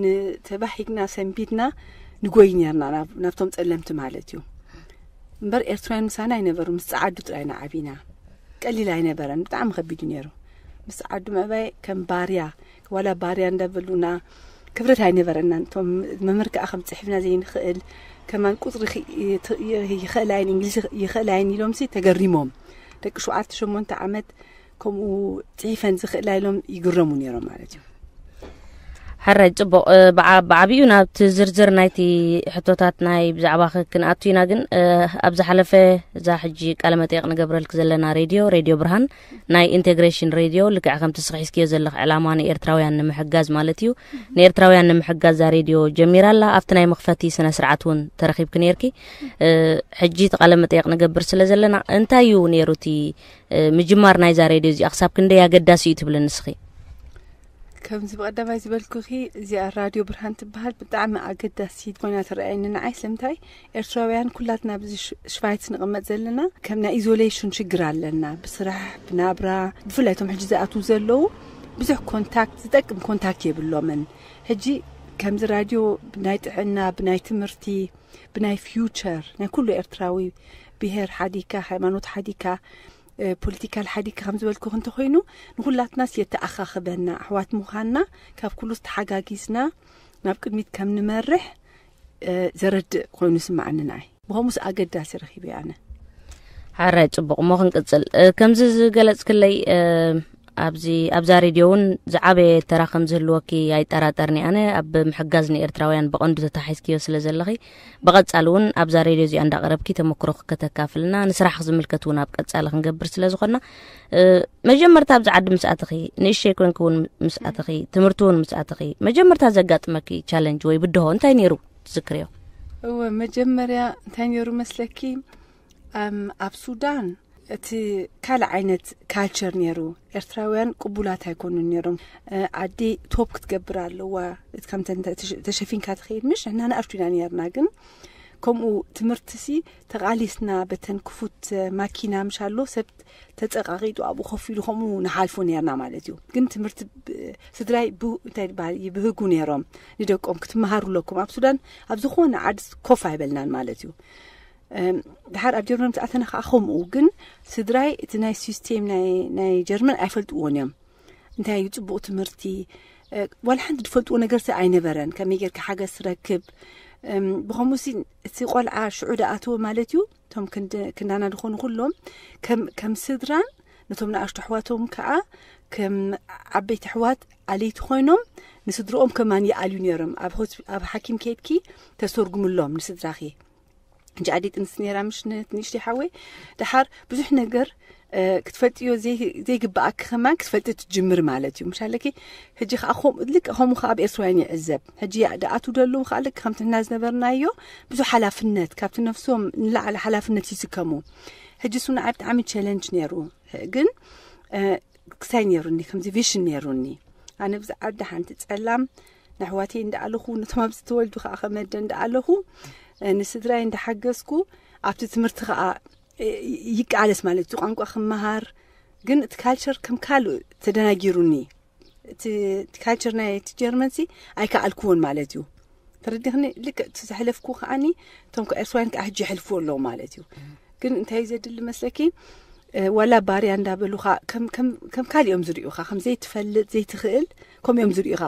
ንተባሂግና ሰንቢድና ንጎይ ነርና ናብቶም ጸለምቲ ማለት እዩ። እምበር ኤርትራውያን ምሳና ኣይነበሩ፣ ምስ ጸዓዱ ጥራይ ኢና ዓቢና። ቀሊል ኣይነበረን፣ ብጣዕሚ ከቢድ እዩ ነይሩ። ምስ ጸዓዱ ምዕባይ ከም ባርያ፣ ዋላ ባርያ እንዳበሉና ክብረት ኣይነበረናን። እቶም መምህር ከዓ ከም ጽሒፍና ዘይንኽእል፣ ከማን ቁፅሪ ይኽእላይን እንግሊዝ ይኽእላይን ኢሎምሲ ተገሪሞም። ደቂ ሸውዓተ ሸሞንተ ዓመት ከምኡ ጽሒፈን ዝኽእላ ኢሎም ይግረሙ ነይሮም ማለት እዩ። ሕራይ ጽቡቕ። ብዓቢኡ ናብቲ ዝርዝር ናይቲ ሕቶታት ናይ ብዛዕባ ክንኣቱ ኢና። ግን ኣብ ዝሓለፈ እዛ ሕጂ ቃለ መጠየቕ ንገብረልክ ዘለና ሬድዮ፣ ሬድዮ ብርሃን ናይ ኢንቴግሬሽን ሬድዮ፣ ልክዕ ከምቲ ስኺ ሒዝክዮ ዘለኽ ዕላማ ንኤርትራውያን ንምሕጋዝ ማለት እዩ። ንኤርትራውያን ንምሕጋዝ እዛ ሬድዮ ጀሚራ ኣላ። ኣብቲ ናይ መኽፈቲ ስነ ስርዓት እውን ተረኺብኪ ነይርኪ። ሕጂ እቲ ቃለ መጠየቕ ንገብር ስለ ዘለና እንታይ እዩ ነይሩ እቲ ምጅማር ናይዛ ሬድዮ እዚኣ ክሳብ ክንደይ ኣገዳሲ እዩ ትብሊ ንስኺ? ከምዚ ብቐዳማይ ዝበልኩኺ እዚኣ ራድዮ ብርሃን ትበሃል ብጣዕሚ ኣገዳሲት ኮይና ትረኣየኒ ንዓይ። ስለምንታይ ኤርትራውያን ኩላትና ኣብዚ ሽቫይትስ ንቕመጥ ዘለና ከም ናይ ኢዞሌሽን ሽግር ኣለና። ብስራሕ ብናብራ ብፍላይ እቶም ሕጂ ዝኣትዉ ዘለዉ ብዙሕ ኮንታክት ዝጠቅም ኮንታክት የብሎምን። ሕጂ ከምዚ ራድዮ ብናይ ጥዕና ብናይ ትምህርቲ ብናይ ፊውቸር ናይ ኩሉ ኤርትራዊ ብሄር ሓዲካ ሃይማኖት ሓዲካ ፖለቲካል ሓዲካ ከም ዝበልኩ እንተኮይኑ ንኩላትናስ የተኣኻኽበና ኣሕዋት ምዃንና ካብ ኩሉስ ተሓጋጊዝና ናብ ቅድሚት ከም ንመርሕ ዘረድእ ኮይኑ ስማዓኒ ንዓይ። ብኸምኡስ ኣገዳሲ ረኺበ ኣነ። ሓራይ ጽቡቕ እሞ ክንቅጽል። ከምዚ ዝገለጽክለይ ኣብዚ ኣብዛ ሬድዮ እውን ዝዓበየ ተራ ከም ዝህልወኪ ኣይጠራጠርኒ። ኣነ ኣብ ምሕጋዝ ንኤርትራውያን ብቐንዱ ተታሒዝክዮ ስለ ዘለኺ ብቐጻሊ እውን ኣብዛ ሬድዮ እዚኣ እንዳቐረብኪ ተመክሮኺ ከተካፍልና ንስራሕኺ ዝምልከት እውን ኣብ ቀጻሊ ክንገብር ስለ ዝኾንና መጀመርታ ኣብዚ ዓዲ ምስ ኣተኺ ንእሽተይ ኮንኪ እውን ምስ ኣተኺ ትምህርቲ እውን ምስ ኣተኺ መጀመርታ ዘጋጥመኪ ቻለንጅ ወይ ብድሆ እንታይ ነይሩ ትዝክርዮ? እወ መጀመርያ እንታይ ነይሩ መስለኪ ኣብ ሱዳን እቲ ካልእ ዓይነት ካልቸር ነይሩ። ኤርትራውያን ቅቡላት ኣይኮኑን ነይሮም። ኣዴ ቶፕ ክትገብር ኣለዋ፣ ከምተን ተሸፊንካ ትኸይድ፣ ምሽ ንሕና ንኣሽቱ ኢና ነርና። ግን ከምኡ ትምህርቲ ሲ ተቓሊስና በተን ክፉት ማኪና ምሽ ኣሎ ሰብ ተጸቃቂጡ ኣብኡ ኮፍ ኢሉ ከምኡ ንሓልፎ ነርና ማለት እዩ። ግን ትምህርቲ ስድራይ እንታይ ይበሃል ይብህጉ ነይሮም ንደቆም ክትመሃሩ ኣለኩም ኣብ ሱዳን ኣብ ዝኾነ ዓዲ ኮፍ ኣይበልናን ማለት እዩ። ድሓር ኣብ ጀርመን ምስ ኣተና ከዓ ከምኡ። ግን ስድራይ እቲ ናይ ሲስቴም ናይ ጀርመን ኣይፈልጥዎን እዮም። እንታይ እዩ ጽቡቕ ትምህርቲ፣ ዋላ ሓንቲ ዝፈልጥዎ ነገር ሲ ኣይነበረን። ከመይ ጌርካ ሓገዝ ትረክብ፣ ብኸምኡ ሲ እቲ ቆልዓ ሽዑ ደኣተወ ማለት እዩ። እቶም ክንዳና ዝኾኑ ኩሎም ከም ስድራን ነቶም ንኣሽቱ ኣሕዋቶም ከዓ ከም ዓበይቲ ኣሕዋት ኣለይቲ ኮይኖም ንስድርኦም ከማን ይኣልዩ ነይሮም። ኣብ ሓኪም ከይድኪ ተስተርጉምሎም ንስድራኺ። እንጂ ኣደይ ጥንሲ ነይራ ምሽ ንእሽተይ ሓወይ። ደሓር ብዙሕ ነገር ክትፈልጥዮ ዘይግባኣኪ ከማን ክትፈልጢ ትጅምር ማለት እዩ። ምሽ ኣለኪ ሕጂ ከዓ ልክ ከምኡ ከዓ ኣብ ኤርትራውያን ይዕዘብ። ሕጂ ደኣቱ ደለዉ ከዓ ልክ ከምቲ ንሕና ዝነበርናዮ ብዙሕ ሓላፍነት ካብቲ ነፍሶም ንላዕሊ ሓላፍነት ይስከሙ። ሕጂ እሱ ንዓይ ብጣዕሚ ቸለንጅ ነይሩ። ግን ክሳይ ነይሩኒ ከምዚ ቪሽን ነይሩኒ። ኣነ ብዚ ዓዲ ሓንቲ ጸላም ንኣሕዋተይ እንዳኣለኹ ነቶም ኣብዚ ተወልዱ ከዓ ከመደ እንዳኣለኹ ንስድራይ እንዳሓገዝኩ ኣብቲ ትምህርቲ ከዓ ይቃለስ ማለት እዩ ቋንቋ ክመሃር። ግን እቲ ካልቸር ከም ካልእ ተደናጊሩኒ። እቲ ካልቸር ናይ እቲ ጀርመንሲ ኣይከኣልክዎን ማለት እዩ። ተረዲኽኒ? ልክ እቲ ዘሕለፍኩ ከዓኒ እቶም ኤርትራውያን ከዓ ሕጂ ይሕልፍዎ ኣለዉ ማለት እዩ። ግን እንታይ እዩ ዘድሊ መስለኪ? ዋላ ባርያ እንዳበሉኻ ከም ካልእ እዮም ዝርእዩኻ፣ ከም ዘይትፈልጥ ዘይትኽእል ከም እዮም ዝርእዩኻ።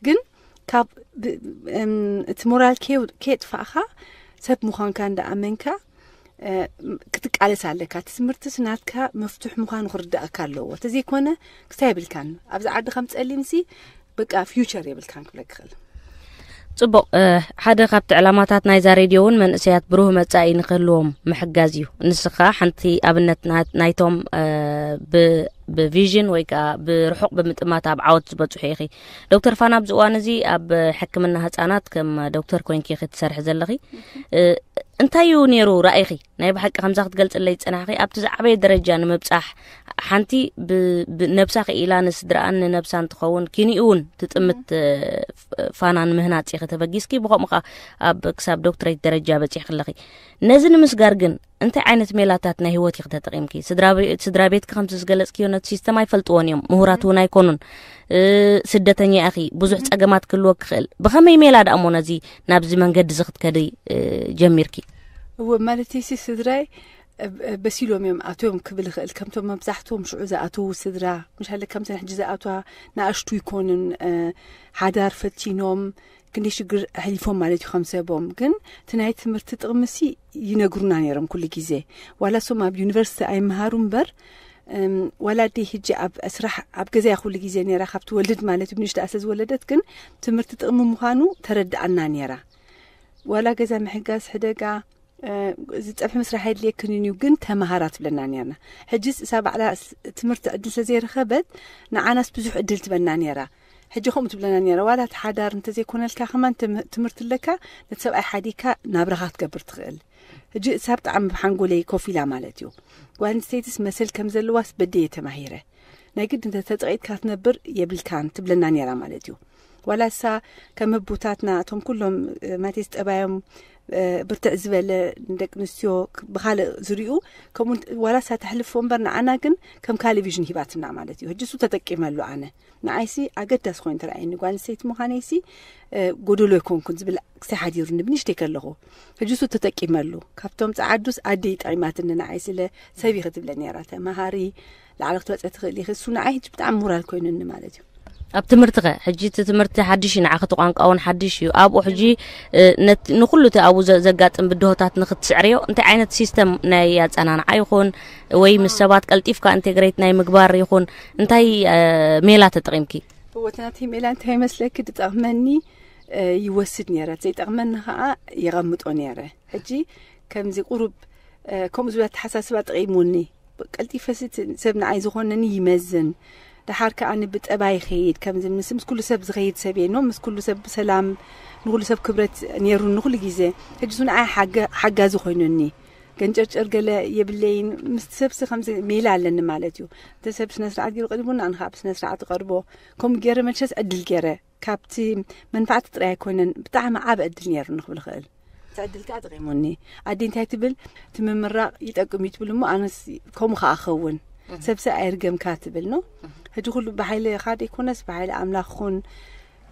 ግን ካብ እቲ ሞራል ከየጥፋእኻ ሰብ ምዃንካ እንዳኣመንካ ክትቃለስ ኣለካ። እቲ ትምህርትስ ናትካ መፍትሕ ምዃኑ ክርዳእካ ኣለዎ። ተዘይኮነ ክሳይ የብልካን። ኣብዚ ዓዲ ከም ጸሊምሲ በቃ ፊውቸር የብልካን ክብለክ ክእል። ጽቡቕ። ሓደ ካብቲ ዕላማታት ናይዛ ሬድዮ እውን መንእሰያት ብሩህ መጻኢ ንክህልዎም ምሕጋዝ እዩ። ንስኻ ሓንቲ ኣብነት ናይቶም ብቪዥን ወይ ከዓ ብርሑቕ ብምጥማት ኣብ ዓወት ዝበፅሑ ኢኺ። ዶክተር ፋና ኣብዚ እዋን እዚ ኣብ ሕክምና ህፃናት ከም ዶክተር ኮይንኪ ክትሰርሒ ዘለኺ እንታይ እዩ ነይሩ ራእይኺ? ናይ ብሓቂ ከምዛ ክትገልፅለይ ዝፀናሕኺ ኣብቲ ዝዓበየ ደረጃ ንምብፃሕ ሓንቲ ነብሳ ክኢላ ንስድራኣን ንነብሳን ትኸውን ኪንኡ እውን ትጥምት ፋና ንምህናፅ ኢኺ ተበጊስኪ፣ ብኸምኡ ከዓ ኣብ ክሳብ ዶክትሬት ደረጃ በፂሕኪ ኣለኺ። ነዚ ንምስጋር ግን እንታይ ዓይነት ሜላታት ናይ ህይወት ኢኺ ተጠቒምኪ? ስድራ ቤትኪ ከምቲ ዝገለፅክዮ ነቲ ሲስተም ኣይፈልጥዎን እዮም፣ ምሁራት እውን ኣይኮኑን። ስደተኛ ኢኺ፣ ብዙሕ ፀገማት ክህልወኪ ይኽእል። ብኸመይ ሜላ ደኣ እሞ ነዚ ናብዚ መንገዲ እዚ ክትከዲ ጀሚርኪ? እወ፣ ማለት ሲ ስድራይ በሲሎም እዮም ኣትዮም ክብል ይኽእል። ከምቶም መብዛሕትኦም ሽዑ ዝኣተዉ ስድራ ምሻለ ከምተን ሕጂ ዝኣትዋ ንኣሽቱ ይኮኑን፣ ሓዳር ፈቲኖም ክንደይ ሽግር ኣሕሊፎም ማለት እዩ ከም ሰቦም። ግን እቲ ናይ ትምህርቲ ጥቕምሲ ይነግሩና ነይሮም ኩሉ ግዜ። ዋላ እሶም ኣብ ዩኒቨርሲቲ ኣይመሃሩ እምበር ዋላ ኣደይ ሕጂ ኣብ ስራሕ ኣብ ገዛያ ኩሉ ግዜ ነይራ ካብ ትወልድ ማለት እዩ። ብንእሽተኣ ስለ ዝወለደት ግን ትምህርቲ ጥቕሚ ምዃኑ ተረድኣና ነይራ። ዋላ ገዛ ምሕጋዝ ሕደጋ እዚ ጸብሒ ምስራሕ የድልየክንን እዩ ግን ተመሃራ ትብለና ነርና። ሕጂስ እሳ ባዕላ ትምህርቲ ዕድል ስለዘይረኸበት ንዓናስ ብዙሕ ዕድል ትበና ነራ። ሕጂ ከምኡ ትብለና ነራ፣ ዋላ እቲ ሓዳር እንተዘይኮነልካ ከማን ትምህርቲ ኣለካ፣ ነቲ ሰብኣይ ሓዲግካ ናብራኻ ክትገብር ትኽእል። ሕጂ እሳ ብጣዕሚ ብሓንጎለይ ኮፍ ኢላ ማለት እዩ። ጓል ኣንስተይትስ መሰል ከም ዘለዋስ በደየ ተማሂረ። ናይ ግድ እንተ ተጸቒጥካ ክትነብር የብልካን ትብለና ነራ ማለት እዩ። ዋላ እሳ ከም ህቡታትና እቶም ኩሎም ማቴስ ጠባዮም ብርትዕ ዝበለ ንደቂ ኣንስትዮ ብኻልእ ዝሪኡ ከምኡ ዋላ እሳ ተሕልፎ እምበር ንዓና ግን ከም ካልእ ቪዥን ሂባትና ማለት እዩ። ሕጂ እሱ ተጠቂመሉ ኣነ ንዓይሲ ኣገዳሲ ኮይኑ ተረኣየኒ ጓል ኣንስተይቲ ምዃነይሲ ጎደሎ ኣይኮንኩን ዝብል ክሳይ ሓዲሩኒ ብንእሽተይ ከለኹ። ሕጂ እሱ ተጠቂመሉ ካብቶም ጸዓዱስ ኣደይ ጠቒማትኒ ንዓይ ስለ ሰብ ኢኺ ትብለ ነራ ተመሃሪ ላዕሊ ክትበጽሒ ትኽእል ኢኺ። እሱ ንዓይ ሕጂ ብጣዕሚ ሞራል ኮይኑኒ ማለት እዩ። ኣብ ትምህርቲ ከ ሕጂ እቲ ትምህርቲ ሓድሽ እዩ ንዓኺ እቲ ቋንቋ እውን ሓድሽ እዩ ኣብኡ ሕጂ ንኩሉ እቲ ኣብኡ ዘጋጥም ብድሆታት ንክትስዕርዮ እንታይ ዓይነት ሲስተም ናይ ኣፀናንዓ ይኹን ወይ ምስ ሰባት ቀልጢፍካ ኢንቴግሬት ናይ ምግባር ይኹን እንታይ ሜላ ተጠቒምኪ? እወ እቲ ናተይ ሜላ እንታይ ይመስለኪ ዝጠቕመኒ ይወስድ ነረ ዘይጠቕመኒ ከዓ የቐምጦ ነረ። ሕጂ ከምዚ ቁሩብ ከምኡ ዝበለ ኣተሓሳስባ ጠቒሙኒ። ቀልጢፈ ሲ ሰብ ንዓይ ዝኾነኒ ይመዝን። ደሓር ከኣ ብጠባይ ይኸይድ ከምዚ ምስ ምስ ኩሉ ሰብ ዝኸይድ ሰብ እየ ኖ ምስ ኩሉ ሰብ ብሰላም ንኩሉ ሰብ ክብረት ነይሩኒ ኩሉ ግዜ። ሕጂ እሱ ንዓይ ሓጋዚ ኮይኑኒ። ገንጨርጨር ገለ የብለይን። ምስ ሰብሲ ከምዚ ሜላ ኣለኒ ማለት እዩ። እቲ ሰብ ስነ ስርዓት ገይሩ ቀሪቡና፣ ኣነ ከዓ ብስነ ስርዓት እቐርቦ። ከምኡ ገይረ መልሰስ ዕድል ገይረ ካብቲ መንፋዕቲ ጥራይ ኣይኮነን፣ ብጣዕሚ ዓብ ዕድል ነይሩ ንክብል ይኽእል። እቲ ዕድል ከዓ ጠቂሙኒ። ኣዴ እንታይ ትብል? እቲ ምምራቕ ይጠቅም እዩ ትብል እሞ ኣነስ ከምኡ ከዓ ኸውን። ሰብሲ ኣይርገምካ ትብል ነው። ሕጂ ኩሉ ብሓይሊ ካ ደይኮነስ ብሓይሊ ኣምላኽ ኹን።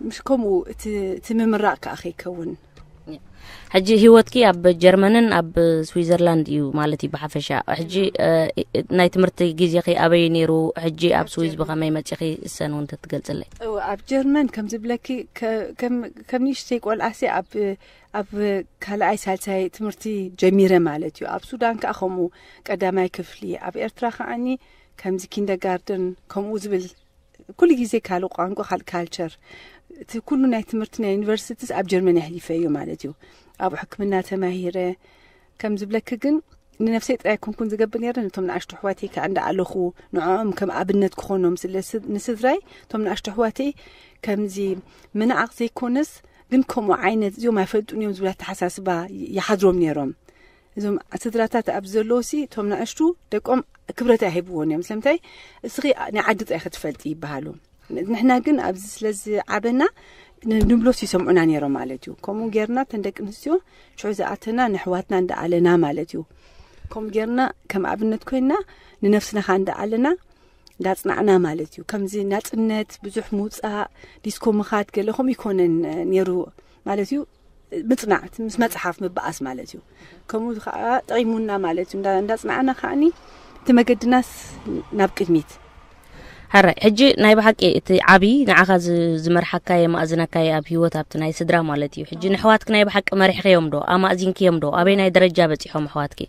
ምሽ ከምኡ እቲ እቲ ምምራቕ ከዓ ከይከውን። ሕጂ ህይወትኪ ኣብ ጀርመንን ኣብ ስዊዘርላንድ እዩ ማለት እዩ ብሓፈሻ። ሕጂ ናይ ትምህርቲ ግዜኺ ኣበይ ነይሩ? ሕጂ ኣብ ስዊዝ ብኸመይ መጺኺ? እሰን እውን ተትገልጽለይ። ኣብ ጀርመን ከም ዝብለኪ ከም ንእሽተይ ቆልዓሲ ኣብ ኣብ ካልኣይ ሳልሳይ ትምህርቲ ጀሚረ ማለት እዩ። ኣብ ሱዳን ከዓ ከምኡ ቀዳማይ ክፍሊ፣ ኣብ ኤርትራ ከዓኒ ከምዚ ኪንደርጋርደን ከምኡ ዝብል ኩሉ ግዜ ካልእ ቋንቋ፣ ካልእ ካልቸር፣ እቲ ኩሉ ናይ ትምህርቲ ናይ ዩኒቨርሲቲስ ኣብ ጀርመን የሕሊፈ እዩ ማለት እዩ። ኣብኡ ሕክምና ተማሂረ። ከም ዝብለኪ ግን ንነፍሰይ ጥራይ ኣይኮንኩን ዝገብር ነይረ፣ ነቶም ንኣሽቱ ኣሕዋተይ ከዓ እንዳኣለኹ ንዕኦም ከም ኣብነት ክኾኖም ስለ ንስድራይ፣ እቶም ንኣሽቱ ኣሕዋተይ ከምዚ ምንዓቕ ዘይኮነስ ግን ከምኡ ዓይነት እዚኦም ኣይፈልጡን እዮም ዝብል ኣተሓሳስባ ይሓድሮም ነይሮም። እዞም ስድራታት ኣብ ዘለውሲ እቶም ንኣሽቱ ደቆም ክብረት ኣይህብዎን እዮም። ስለምንታይ? እስኺ ናይ ዓዲ ጥራይ ክትፈልጢ ይበሃሉ። ንሕና ግን ኣብዚ ስለዚ ዓበና ንብሎስ ይሰምዑና ነይሮም ማለት እዩ። ከምኡ ጌርና ተን ደቂ ኣንስትዮ ሽዑ ዝኣተና ንሕዋትና እንዳኣለና ማለት እዩ። ከምኡ ጌርና ከም ኣብነት ኮይና ንነፍስና ካ እንዳኣለና እንዳጽናዕና ማለት እዩ። ከምዚ ናጽነት ብዙሕ ምውጻእ ዲስኮ ምኻድ ገለ ከምኡ ይኮነን ነይሩ ማለት እዩ። ምጽናዕ ምስ መጽሓፍ ምበኣስ ማለት እዩ። ከምኡ ከዓ ጠቂሙና ማለት እዩ። እንዳጽናዕና ከዓኒ እቲ መገድናስ ናብ ቅድሚት። ሕራይ ሕጂ ናይ ብሓቂ እቲ ዓብዪ ንዓኻ ዝመርሓካየ ማእዝነካየ ኣብ ህይወት ኣብቲ ናይ ስድራ ማለት እዩ። ሕጂ ንሕዋትኪ ናይ ብሓቂ መሪሕክዮም ዶ? ኣማእዚንክዮም ዶ? ኣበይ ናይ ደረጃ በፂሖም ኣሕዋትኪ?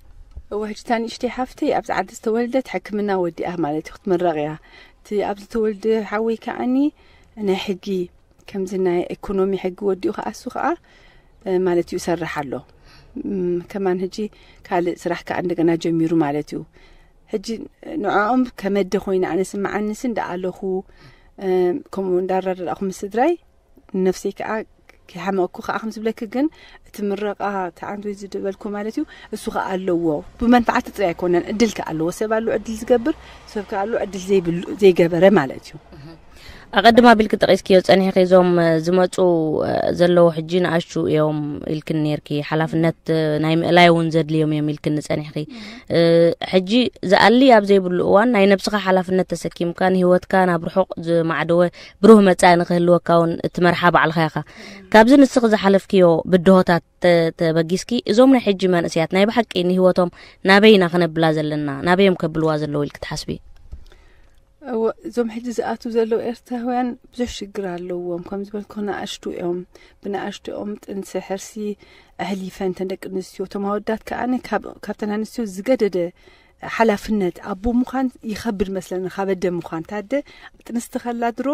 እወ፣ ሕጂ እታ ንእሽተይ ሓፍተይ ኣብዚ ዓዲ ዝተወልደት ሕክምና ወዲኣ ማለት እዩ፣ ክትምረቕ እያ። እቲ ኣብዚ ተወልደ ሓወይ ከዓኒ ናይ ሕጊ ከምዚ ናይ ኢኮኖሚ ሕጊ ወዲኡ ከኣሱ ከዓ ማለት እዩ ይሰርሕ ኣሎ። ከማን ሕጂ ካልእ ስራሕ ከዓ እንደገና ጀሚሩ ማለት እዩ። ሕጂ ንዕኦም ከመደ ኮይነ ኣነ ስምዓንሲ እንዳኣለኹ ከምኡ እንዳረዳእኹ ምስ ስድራይ ንነፍሰይ ከዓ ከይሓመቅኩ ከዓ ከም ዝብለኪ ግን እቲ ምረቃ ተዓንት ወይ ዝደበልኩ ማለት እዩ እሱ ከዓ ኣለዎ። ብመንፈዓቲ ጥራይ ኣይኮነን፣ ዕድል ከዓ ኣለዎ። ሰብ ኣሎ ዕድል ዝገብር፣ ሰብ ከዓ ኣሎ ዕድል ዘይብሉ ዘይገበረ ማለት እዩ። ኣቐድም ኣቢልኪ ጠቒስክዮ ጸኒሕኪ እዞም ዝመጹ ዘለዉ ሕጂ ንኣሽቱ እዮም ኢልክን ነርኪ። ሓላፍነት ናይ ምእላይ እውን ዘድልዮም እዮም ኢልክን ጸኒሕኪ። ሕጂ ዝኣሊ ኣብ ዘይብሉ እዋን ናይ ነብስኻ ሓላፍነት ተሰኪምካ ንህይወትካ ናብ ርሑቕ ዝማዕደወ ብሩህ መጻኢ ንክህልወካ እውን እቲ መርሓ ባዕልኻ ኢኻ። ካብዚ ንስኺ ዝሓለፍክዮ ብድሆታት ተበጊስኪ እዞም ናይ ሕጂ መንእስያት ናይ ብሓቂ ንህይወቶም ናበይ ኢና ክነብላ ዘለና፣ ናበይ እዮም ከብልዋ ዘለዉ ኢልኪ ትሓስቢ? እዞም ሕጂ ዝኣትዉ ዘለዉ ኤርትራውያን ብዙሕ ሽግር ኣለዎም። ከም ዝበልኮ ንኣሽቱ እዮም። ብንኣሽቱኦም ጥንሲ ሕርሲ ኣሕሊፈን ተን ደቂ ኣንስትዮ፣ እቶም ኣወዳት ከኣ ካብተን ኣንስትዮ ዝገደደ ሓላፍነት ኣቦ ምዃን ይኸብድ መስለኒ፣ ካብ ኣደ ምዃን። ታደ ጥንስቲ ከላ ድሮ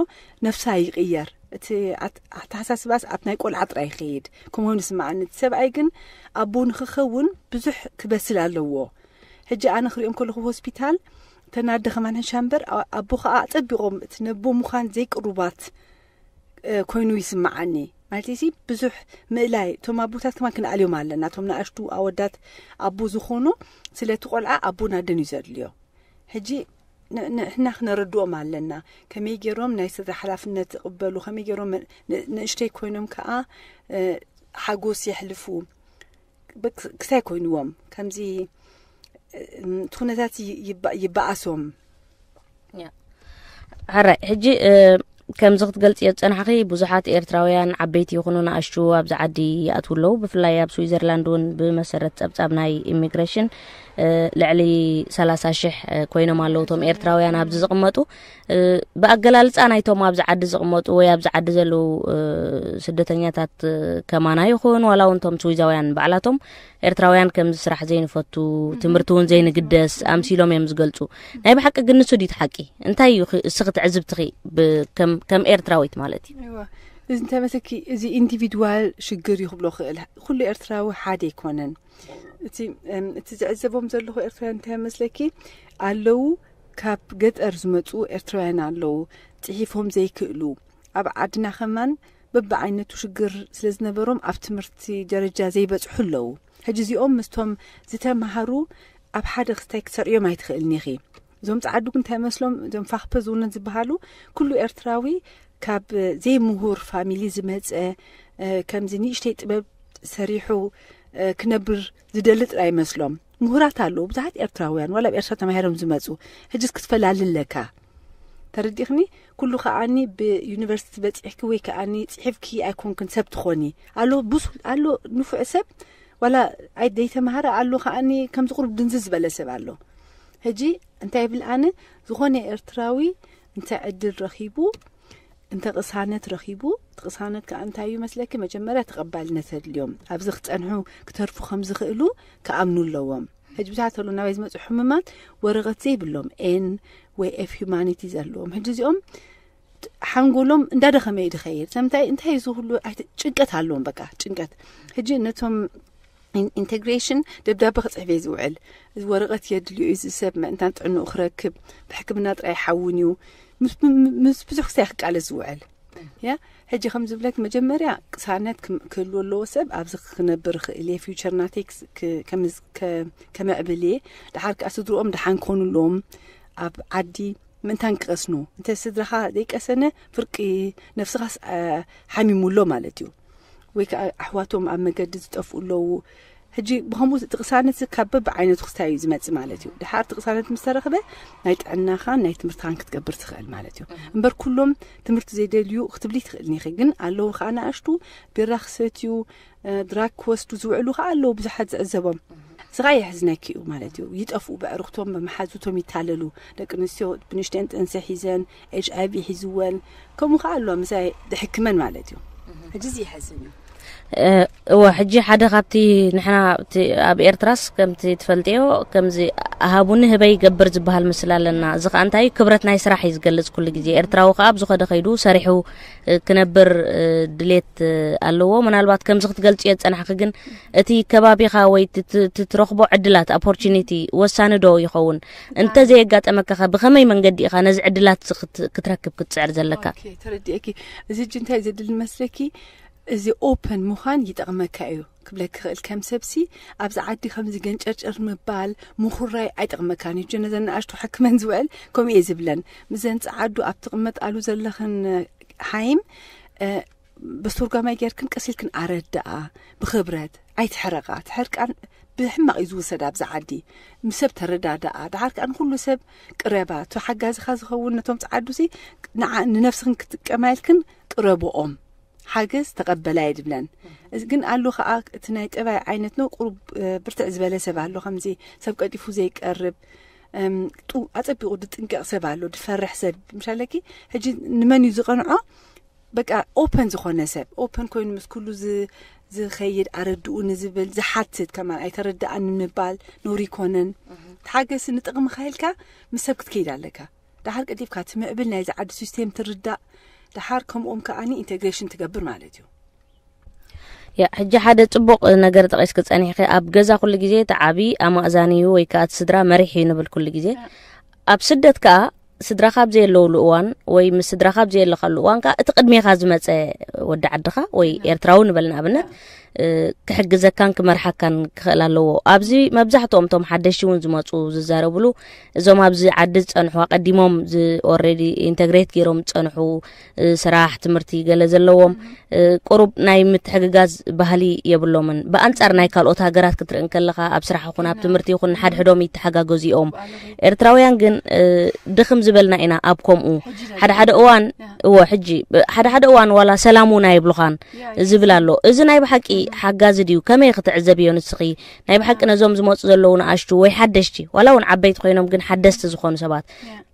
ነፍሳ ይቕየር። እቲ ኣተሓሳስባስ ኣብ ናይ ቆልዓ ጥራይ ይኸይድ። ከምኡ ይስምዓኒ። እቲ ሰብኣይ ግን ኣቦ ንኽኸውን ብዙሕ ክበስል ኣለዎ። ሕጂ ኣነ ክሪኦም ከለኹ ሆስፒታል ተናደ ከማን ሕሻ እምበር ኣቦ ከዓ ኣጸቢቖም እቲ ነቦ ምዃን ዘይቅሩባት ኮይኑ ይስምዓኒ። ማለት ሲ ብዙሕ ምእላይ እቶም ኣቦታት ከማን ክንኣልዮም ኣለና። እቶም ንኣሽቱ ኣወዳት ኣቦ ዝኾኑ ስለቲ ቆልዓ ኣቦ ናደን እዩ ዘድልዮ። ሕጂ ንሕና ክነረድኦም ኣለና። ከመይ ገይሮም ናይ ስድራ ሓላፍነት ይቕበሉ፣ ከመይ ገይሮም ንእሽተይ ኮይኖም ከዓ ሓጎስ የሕልፉ። ክሳይ ኮይንዎም ከምዚ እቲ ኩነታት ይበኣሶም። ሕራይ ሕጂ ከምዚ ክትገልጽዮ ዝጸናሕኺ ብዙሓት ኤርትራውያን ዓበይቲ ይኹኑ ንኣሽቱ ኣብዚ ዓዲ ይኣትዉ ኣለዉ። ብፍላይ ኣብ ስዊዘርላንድ እውን ብመሰረት ጸብጻብ ናይ ኢሚግሬሽን ልዕሊ ሰላሳ ሽሕ ኮይኖም ኣለዉ እቶም ኤርትራውያን ኣብዚ ዝቕመጡ። ብኣገላልጻ ናይቶም ኣብዚ ዓዲ ዝቕመጡ ወይ ኣብዚ ዓዲ ዘለዉ ስደተኛታት ከማና ይኹን ዋላ እውን እቶም ስዊዛውያን ባዕላቶም ኤርትራውያን ከምዚ ስራሕ ዘይንፈቱ ትምህርቲ እውን ዘይንግደስ ኣምሲሎም እዮም ዝገልጹ። ናይ ብሓቂ ግን ንሱ ድዩ እቲ ሓቂ? እንታይ እዩ እስኺ ትዕዝብትኺ ከም ኤርትራዊት ማለት እዩ? እዚ እንታይ መሰኪ እዚ ኢንዲቪድዋል ሽግር እዩ ክብሎ ክእል። ኩሉ ኤርትራዊ ሓደ ኣይኮነን። እቲ ዝዕዘቦም ዘለኹ ኤርትራውያን እንታይ መስለኪ ኣለዉ፣ ካብ ገጠር ዝመፁ ኤርትራውያን ኣለዉ፣ ፅሒፎም ዘይክእሉ፣ ኣብ ዓድና ከማን በብዓይነቱ ሽግር ስለ ዝነበሮም ኣብ ትምህርቲ ደረጃ ዘይበፅሑ ኣለዉ። ሕጂ እዚኦም ምስቶም ዝተምሃሩ ኣብ ሓደ ክስታይ ክትሰርዮም ኣይትኽእልን ኢኺ። እዞም ጸዓዱ ግን እንታይ መስሎም፣ እዞም ፋክፐ ዝውንን ዝበሃሉ፣ ኩሉ ኤርትራዊ ካብ ዘይምሁር ፋሚሊ ዝመጸ፣ ከምዚ ንእሽተይ ጥበብ ሰሪሑ ክነብር ዝደሊ ጥራይ ይመስሎም። ምሁራት ኣለዉ፣ ብዙሓት ኤርትራውያን ዋላ ኣብ ኤርትራ ተማሂሮም ዝመጹ፣ ሕጅስ ክትፈላሊ ኣለካ። ተረዲኽኒ? ኩሉ ከኣኒ ብዩኒቨርሲቲ በጺሕኪ ወይ ከኣኒ ጽሒፍኪ ኣይኮንክን ሰብ ትኾኒ። ኣሎ ብሱል ኣሎ ንፉዕ ሰብ፣ ዋላ ኣይ ዘይተማሃረ ኣሎ ከኣኒ ከምዚ ቁሩብ ድንዝዝ ዝበለ ሰብ ኣሎ። ሕጂ እንታይ ይብል ኣነ፣ ዝኾነ ኤርትራዊ እንተ ዕድል ረኺቡ፣ እንተ ቅሳነት ረኺቡ፣ እቲ ቅሳነት ከኣ እንታይ እዩ መስለኪ፣ መጀመርያ ተቐባልነት ኣድልዮም ኣብዚ ክጸንሑ፣ ክተርፉ ከም ዝኽእሉ ክኣምኑ ኣለዎም። ሕጂ ብዙሓት ኣለዉ ናባይ ዝመጹ ሕሙማት ወረቐት ዘይብሎም፣ ኤን ወይ ኤፍ ሁማኒቲ ዘለዎም። ሕጂ እዚኦም ሓንጎሎም እንዳደኸመ እዩ ድኸይድ። ሰምታይ እንታይ እዚ ኩሉ ኣይተ-፣ ጭንቀት ኣለዎም፣ በቃ ጭንቀት። ሕጂ ነቶም ኢን-፣ ኢንቴግሬሽን ደብዳበ ክጽሕፍ እየ ዝውዕል። እዚ ወረቐት የድልዩ እዩ፣ እዚ ሰብ ምእንታን ጥዕንኡ ክረክብ፣ ብሕክምና ጥራይ ይሓውን እዩ። ምስ፣ ምስ ብዙሕ ክሳይ ክቃለስ ዝውዕል። ያ፣ ሕጂ ከም ዝብለክ መጀመርያ ቅሳነት ክም-፣ ክህልዎ ኣለዎ ሰብ፣ ኣብዚ ክነብር ይኽእል እየ፣ ፊውቸር ናተይ ክስ-፣ ክ-፣ ከምዝ-፣ ከ-፣ ከመዕብል እየ። ደሓር ከኣ ስድርኦም ደሓን ኮኑ ኣለዎም። ኣብ ዓዲ ምእንታን ክቐስኑ፣ እንተ ስድራኻ ዘይቀሰነ ፍርቂ ነፍስኻስ፣ አ፣ ሓሚሙ ኣሎ ማለት እዩ። ወይ ከኣ ኣሕዋቶም ኣብ መገዲ ዝጠፍኡ ኣለዉ። ሕጂ ብኸምኡ እቲ ቅሳነት ካብ በብዓይነቱ ክስታይ እዩ ዝመጽእ ማለት እዩ። ደሓር እቲ ቅሳነት ምስ ተረኽበ ናይ ጥዕናኻን ናይ ትምህርትኻን ክትገብር ትኽእል ማለት እዩ። እምበር ኩሎም ትምህርቲ ዘይደልዩ ክትብሊ ትኽእልኒ ኢኺ። ግን ኣለዉ ከኣ ንኣሽቱ ቢራ ክሰትዩ፣ እ፣ ድራግ ክወስዱ ዝውዕሉ ከኣ ኣለዉ ብዙሓት ዝዕዘቦም። እዚ ከኣ የሕዝነኪ እዩ ማለት እዩ። ይጠፍኡ፣ ብዕርኽቶም ብመሓዙቶም ይታለሉ። ደቂ ኣንስትዮ ብንእሽተን ጥንሲ ሒዘን፣ ኤች ኣይ ቪ ሒዝወን፣ ከምኡ ከኣ ኣለዋ ምሳይ ድሕክመን ማለት እዩ። ሕጂ እዚ ይሕዝን እዩ። እ፣ እወ፣ ሕጂ ሓደ ካብቲ ንሕና እቲ ኣብ ኤርትራስ ከምቲ ትፈልጥዮ፣ ከምዚ ሃቡኒ ህበይ ይገብር ዝበሃል ምስላ ኣለና። እዚ ከኣ እንታይ እዩ? ክብረት ናይ ስራሕ እዩ ዝገልጽ ኩሉ ግዜ። ኤርትራዊ ከኣ ኣብ ዝኾነ ከይዱ ሰሪሑ፣ እ፣ ክነብር፣ እ፣ ድሌት፣ እ፣ ኣለዎ። ምናልባት ከምዚ ክትገልጽዮ ዝጸናሕኪ ግን እቲ ከባቢኻ ወይ እቲ ት-፣ እቲ ትረኽቦ ዕድላት፣ ኦፖርቹኒቲ ወሳኒ ዶ ይኸውን? እንተ ዘየጋጠመካ ከ ብኸመይ መንገዲ ኢኻ ነዚ ዕድላት እዚ ክት-፣ ክትረክብ ክትጽዕር ዘለካ? ኦኬ፣ ተረዲኤኪ። እዚ ሕጂ እንታይ ዘድሊ መስለኪ? እዚ ኦፐን ምዃን ይጠቕመካ እዩ ክብለኪ ክእል። ከም ሰብሲ ኣብዚ ዓዲ ከምዚ ገንጨርጨር ምባል፣ ምኹራይ ኣይጠቕመካን እዩ። ነዘን ንኣሽቱ ሕክመን ዝውዕል ከምኡ እየ ዝብለን። ምስዘን ጸዓዱ ኣብ ትቕመጣሉ ዘለኽን ሓይም፣ እ፣ በስተርጓማይ ጌርክን ቀስ ኢልክን ኣረድኣ፣ ብኽብረት ኣይትሕረቓ። እቲ ሕርቃን ብሕማቕ እዩ ዝውሰድ ኣብዚ ዓዲ። ምስ ሰብ ተረዳድኣ፣ ደሓር ከኣ ንኹሉ ሰብ ቅረባ። እቲ ሓጋዝኻ ዝኸውን ነቶም ጸዓዱሲ ንዓ-፣ ንነፍስኽን ክትጥቀማ ኢልክን ቅረብኦም። ሓገዝ ተቐበላ እየ ድብለን። እዚ ግን ኣሎ ከኣ እቲ ናይ ጠባይ ዓይነት ነው፣ ቁሩብ፣ እ፣ ብርትዕ ዝበለ ሰብ ኣሎ፣ ከምዚ ሰብ ቀጢፉ ዘይቀርብ፣ እም፣ ጡ-፣ ኣጸቢቑ ድጥንቀቕ ሰብ ኣሎ፣ ድፈርሕ ሰብ። ምሻለኪ፣ ሕጂ ንመን እዩ ዝቐንዖ? በቃ ኦፐን ዝኾነ ሰብ፣ ኦፐን ኮይኑ ምስ ኩሉ ዝ-፣ ዝኸይድ፣ ኣረድኡ ንዝብል፣ ዝሓትት ከማን ኣይተረድኣን ንምባል ነውሪ ይኮነን። ተሓገሲ ንጥቕምኻ ኢልካ ምስ ሰብ ክትከይድ ኣለካ። ደሓር ቀልጢፍካ ትምዕብል ናይዚ ዓዲ ሲስቴም ትርዳእ፣ ደሓር ከምኦም ከኣኒ ኢንቴግሬሽን ትገብር ማለት እዩ። ያ፣ ሕጂ ሓደ ጽቡቕ ነገር ጠቒስኪ ጸኒሕኪ፣ ኣብ ገዛ ኩሉ ግዜ እቲ ዓቢ ኣማእዛኒ እዩ ወይ ከኣ እቲ ስድራ መሪሕ እዩ ንብል ኩሉ ግዜ። ኣብ ስደት ከኣ ስድራኻ ኣብ ዘየለውሉ እዋን ወይ ምስ ስድራኻ ኣብ ዘየለኻሉ እዋን ከኣ እቲ ቅድሜኻ ዝመጸ ወዲ ዓድኻ ወይ ኤርትራዊ ንበል ንኣብነት፣ እ፣ ክሕግዘካን ክመርሓካን ክኽእል ኣለዎ። ኣብዚ መብዛሕትኦም እቶም ሓደሽቲ እውን ዝመጹ ዝዛረብሉ፣ እዞም ኣብዚ ዓዲ ዝጸንሑ፣ ኣቐዲሞም ዝ-፣ ኦልሬዲ ኢንተግሬት ገይሮም ዝጸንሑ፣ እ፣ ስራሕ፣ ትምህርቲ ገለ ዘለዎም፣ እ፣ ቁሩብ ናይ ምትሕግጋዝ ባህሊ የብሎምን። ብኣንጻር ናይ ካልኦት ሃገራት ክትርኢ እንከለኻ፣ ኣብ ስራሕ ይኹን ኣብ ትምህርቲ ይኹን ንሓድሕዶም ይተሓጋገዙ እዮም። ኤርትራውያን ግን፣ እ፣ ድኽም ዝበልና ኢና ኣብ ከምኡ። ሓደ ሓደ እዋን፣ እወ፣ ሕጂ፣ ብ-፣ ሓደ ሓደ እዋን ዋላ ሰላም እውን ኣይብሉኻን ዝብል ኣሎ። እዚ ናይ ብሓቂ ሓጋዚ ድዩ? ከመይ ክትዕዘብዮ ንስኺ? ናይ ብሓቂ ነዞም ዝመጹ ዘለዉ ንኣሽቱ ወይ ሓደሽቲ፣ ዋላ እውን ዓበይቲ ኮይኖም ግን ሓደስቲ ዝኾኑ ሰባት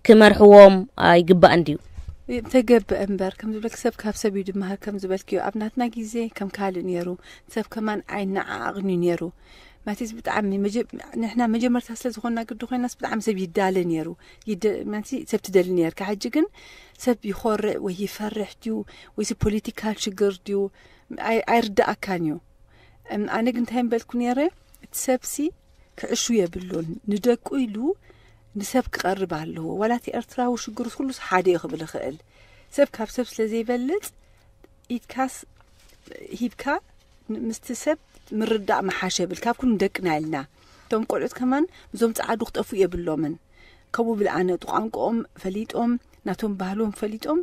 ክመርሕዎም ኣይግባእን ድዩ? ተገብእ እምበር፣ ከም ዝብለክ ሰብ ካብ ሰብ እዩ ድመሃር ከም ዝበልክዮ። ኣብ ናትና ግዜ ከም ካልእ ነይሩ፣ ሰብ ከማን ኣይነዓዓቕን እዩ ነይሩ። ማለትስ ብጣዕሚ መጀ-፣ ንሕና መጀመርታ ስለ ዝኾንና ግዲ ኮይናስ ብጣዕሚ ሰብ ይዳለ ነይሩ። ይደ-፣ ማለትሲ ሰብ ትደሊ ነይርካ። ሕጂ ግን ሰብ ይኾርዕ ወይ ይፈርሕ ድዩ ወይሲ ፖለቲካል ሽግር ድዩ ኣይ-፣ ኣይርዳኣካን እዩ። እም፣ ኣነ ግን እንታይ ምበልኩ ነይረ፣ እቲ ሰብሲ ክዕሹ የብሉን። ንደቁ ኢሉ ንሰብ ክቐርብ ኣለዎ። ዋላ እቲ ኤርትራዊ ሽግሩስ ኩሉስ ሓደ እዩ ክብል ይኽእል። ሰብ ካብ ሰብ ስለ ዘይበልጽ ኢድካስ ሂብካ ን-፣ ምስቲ ሰብ ምርዳእ መሓሸ ብል ካብ ኩሉ ደቅና ኢልና። እቶም ቆልዑት ከማን እዞም ጸዓዱ ክጠፉ የብሎምን። ከምኡ ብል ኣነ፣ እቲ ቋንቋኦም ፈሊጦም፣ ናቶም ባህሎም ፈሊጦም፣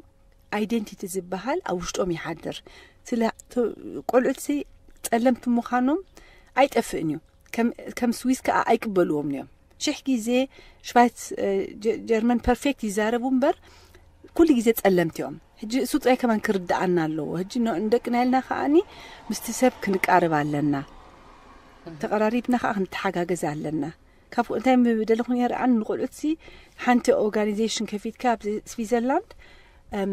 ኣይደንቲቲ ዝበሃል ኣብ ውሽጦም ይሓድር። ስለ ቶ-፣ ቆልዑትሲ ጸለምቲ ምዃኖም ኣይጠፍእን እዩ። ከም፣ ከም ስዊስ ከኣ ኣይቅበልዎም እዮም። ሽሕ ግዜ ሽቫይት፣ እ፣ ጀ-፣ ጀርመን ፐርፌክት ይዛረቡ እምበር ኩሉ ግዜ ጸለምቲ እዮም። ሕጂ እሱ ጥራይ ከማን ክርድኣና ኣለዎ። ሕጂ ን-፣ ንደቅና ኢልና ከኣኒ ምስቲ ሰብ ክንቃረብ ኣለና። ተቐራሪብና ከኣ ክንተሓጋገዝ ኣለና። ካብ እንታይ ምደለኹን የርኣን ንቆልዑትሲ ሓንቲ ኦርጋናይዜሽን ከፊትካ ኣብ ስዊዘርላንድ፣ እም፣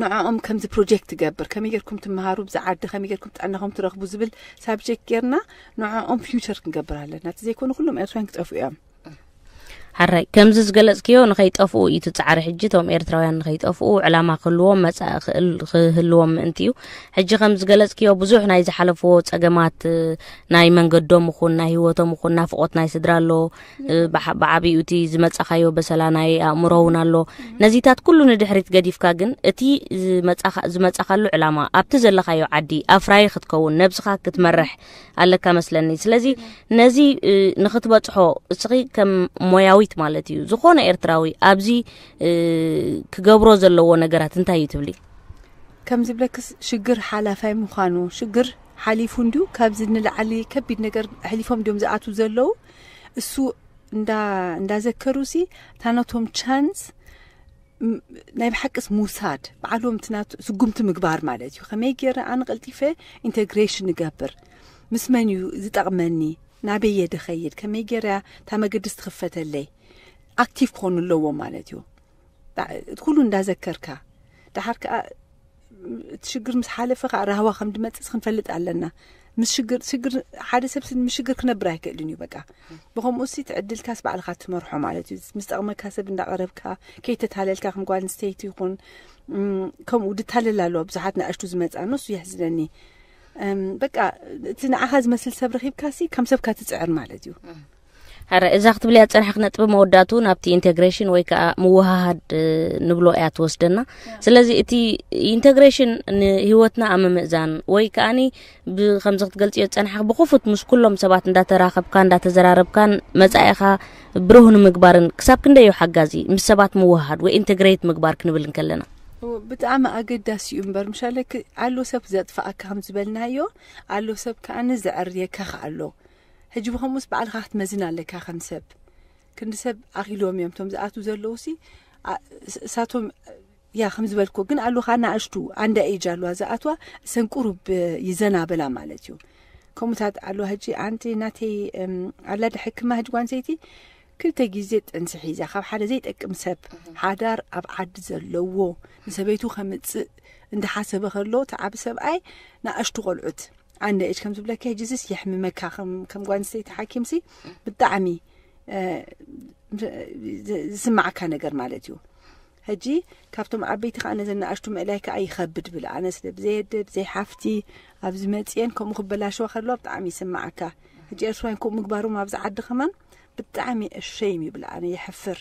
ንዕኦም ከምዚ ፕሮጀክት ትገብር፣ ከመይ ጌርኩም ትመሃሩ፣ ብዛ ዓዲ ከመይ ጌርኩም ጥዕናኹም ትረኽቡ ዝብል ሳብጀክት ጌርና ንዕኦም ፊውቸር ክንገብር ኣለና። እቲ ዘይኮነ ኩሎም ኤርትራውያን ክጠፍኡ እዮም። ሓራይ፣ ከምዚ ዝገለጽክዮ ንኸይጠፍኡ እዩ እቲ ጻዕሪ። ሕጂ እቶም ኤርትራውያን ንኸይጠፍኡ ዕላማ ክህልዎም፣ መጻኢ ክእል-፣ ክህልዎም ምእንቲ እዩ። ሕጂ ከም ዝገለጽክዮ ብዙሕ ናይ ዝሓለፍዎ ጸገማት፣ እ፣ ናይ መንገዶም ይኹን ናይ ህይወቶም ይኹን ናፍቖት ናይ ስድራ ኣሎ። እ፣ ብዓ-፣ ብዓቢኡ እቲ ዝመጻኻዮ በሰላ ናይ ኣእምሮ እውን ኣሎ። ነዚታት ኩሉ ንድሕሪት ገዲፍካ ግን እቲ ዝመጻኻ-፣ ዝመጻኻሉ ዕላማ ኣብቲ ዘለኻዮ ዓዲ ኣፍራዪ ክትከውን ነብስኻ ክትመርሕ ኣለካ መስለኒ። ስለዚ ነዚ፣ እ፣ ንኽትበጽሖ እስኺ ከም ሞያዊት ማለት እዩ፣ ዝኾነ ኤርትራዊ ኣብዚ፣ እ፣ ክገብሮ ዘለዎ ነገራት እንታይ እዩ ትብሊ? ከም ዝብለክስ ሽግር ሓላፋይ ምዃኑ፣ ሽግር ሓሊፉ እንድዩ ካብዚ ንላዕሊ ከቢድ ነገር ኣሕሊፎም ድዮም ዝኣትዉ ዘለዉ? እሱ እንዳ-፣ እንዳዘከሩሲ እታ ነቶም ቻንስ ም-፣ ናይ ብሓቅስ ምውሳድ፣ ባዕሎም እቲ ናቱ ስጉምቲ ምግባር ማለት እዩ። ከመይ ገይረ ኣነ ቀልጢፈ ኢንተግሬሽን ንገብር? ምስ መን እዩ ዝጠቕመኒ? ናበይ እየ ድኸይድ? ከመይ ገይረ እታ መገዲ ዝኽፈተለይ? ኣክቲቭ ክኾኑ ኣለዎም ማለት እዩ። ዳ-፣ እቲ ኩሉ እንዳዘከርካ፣ ደሓር ከኣ እቲ ሽግር ምስ ሓለፈ ከኣ ራህዋ ከም ድመጽእ ክንፈልጥ ኣለና። ምስ ሽግር፣ ሽግር፣ ሓደ ሰብ ምስ ሽግር ክነብር ኣይክእልን እዩ። በቃ ብኸምኡ ሲ እቲ ዕድልካስ ባዕልኻ ትመርሖ ማለት እዩ። ምስ ጠቕመካ ሰብ እንዳቐረብካ፣ ከይተታለልካ፣ ከም ጓል ኣንስተይቲ ይኹን፣ እም፣ ከምኡ ድታለል ኣለዋ ብዙሓት ንኣሽቱ ዝመጻ፣ ንሱ የሕዝነኒ። እም፣ በቃ እቲ ንዓኻ ዝመስል ሰብ ረኺብካ ሲ ከም ሰብካ ትጽዕር ማለት እዩ። ሕረ፣ እዛ ክትብልያ ዝጸናሕክ ነጥቢ መወዳእቱ ናብቲ ኢንቴግሬሽን ወይ ከኣ ምውሃሃድ፣ እ፣ ንብሎ እያ ትወስደና። ስለዚ እቲ ኢንቴግሬሽን ንህይወትና ኣብ ምምእዛን ወይ ከኣኒ ብ-፣ ከምዚ ክትገልጽዮ ዝጸናሕክ ብኽፉት ምስ ኩሎም ሰባት እንዳተራኸብካ እንዳተዘራረብካን መጻኢኻ ብሩህ ንምግባርን ክሳብ ክንደይ እዩ ሓጋዚ ምስ ሰባት ምውሃሃድ ወይ ኢንቴግሬት ምግባር ክንብል እንከለና? እው፣ ብጣዕሚ ኣገዳሲ እዩ እምበር፣ ምሻለ ክ-፣ ኣሎ ሰብ ዘጥፍኣካ ከም ዝበልናዮ፣ ኣሎ ሰብ ከኣ ዘዕርየካ ከኣ ኣሎ። ሕጂ ብኸምኡስ ባዕልኻ ክትመዝን ኣለካ ከም ሰብ። ክንዲ ሰብ ኣኺሎም እዮም እቶም ዝኣትዉ ዘለዉ ሲ፣ ኣ-፣ ስ-፣ እሳቶም፣ ያ፣ ከም ዝበልኩ ግን ኣለኻ ንኣሽቱ ኣንዳ ኤጅ ኣለዋ ዝኣትዋ፣ እሰን ቁሩብ ይዘናበላ ማለት እዩ። ከምኡታት ኣለዋ። ሕጂ ኣንቲ ናተይ፣ እም፣ ኣላ ዳ ሕክማ ሕጂ ጓል ኣንስተይቲ ክልተ ግዜ ጥንሲ ሒዛ ካብ ሓደ ዘይጠቅም ሰብ፣ ሓዳር ኣብ ዓዲ ዘለዎ ንሰበይቱ ከምጽእ እንዳሓሰበ ከሎ፣ እቲ ዓቢ ሰብኣይ ንኣሽቱ ቆልዑት ኣንዳ ኤጅ ከም ዝብለኪ፣ ሕጂ ዝስ የሕምመካ ከም፣ ከም ጓል ኣንስተይቲ ሓኪምሲ ብጣዕሚ፣ እ፣ ዝ-፣ ዝስማዓካ ነገር ማለት እዩ። ሕጂ ካብቶም ዓበይቲ ከኣ ነዘን ንኣሽቱ ምእላይ ከኣ ይኸብድ ብል። ኣነ ስለ ብዘይ ኣደ፣ ብዘይ ሓፍቲ ኣብዚ መጽየን ከምኡ ክበላሸዋ ከለዋ ብጣዕሚ ይስማዓካ። ሕጂ ኤርትራውያን ከምኡ ምግባሮም ኣብዚ ዓዲ ከማን ብጣዕሚ ኣሸይም ይብል። ኣነ ይሕፍር።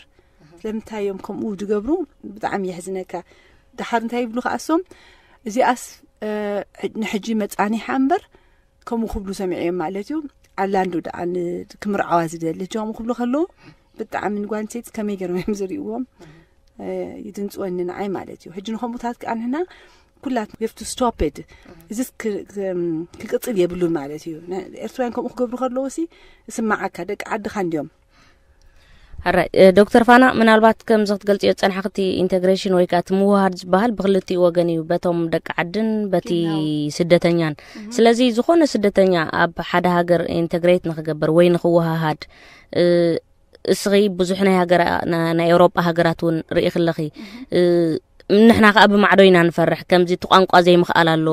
ስለምንታይ እዮም ከምኡ ዝገብሩ? ብጣዕሚ የሕዝነካ። ደሓር እንታይ ይብሉ ከኣ እሶም? እዚኣስ፣ እ፣ ሕጅ-፣ ንሕጂ መጻኒሓ እምበር ከምኡ ክብሉ ሰሚዐዮም ማለት እዩ። ኣላንዶ ደኣ ን-፣ ክምርዓዋ ዝደሊ ከምኡ ክብሉ ከለዉ ብጣዕሚ ንጓል ኣንስተይቲ ከመይ ገይሮም እዮም ዝርእይዎም? እ፣ ይድንጽወኒ ንዓይ ማለት እዩ። ሕጂ ንኸምኡታት ከኣ ንሕና ኩላት we have to stop it። እዚስ ክ-፣ ክ-፣ ክቅጽል የብሉን ማለት እዩ። ነ-፣ ኤርትራውያን ከምኡ ክገብሩ ከለዉ ሲ እስማዓካ፣ ደቂ ዓድኻ እንድዮም። ሕራይ፣ እ፣ ዶክተር ፋና፣ ምናልባት ከምዚ ክትገልጽዮ ዝጸናሕኪ፣ እቲ ኢንተግሬሽን ወይ ከኣ እቲ ምውህሃድ ዝበሃል ብክልቲኡ ወገን እዩ፣ በቶም ደቂ ዓድን በቲ ስደተኛን። ስለዚ ዝኾነ ስደተኛ ኣብ ሓደ ሃገር ኢንተግሬት ንኽገብር ወይ ንኽወሃሃድ፣ እ፣ እስኺ ብዙሕ ናይ ሃገራ-፣ ና-፣ ናይ ኤውሮጳ ሃገራት እውን ርኢኺ ኣለኺ። እ፣ ንሕና ከኣ ብማዕዶ ኢና ንፈርሕ፣ ከምዚ እቲ ቋንቋ ዘይምኽኣል ኣሎ።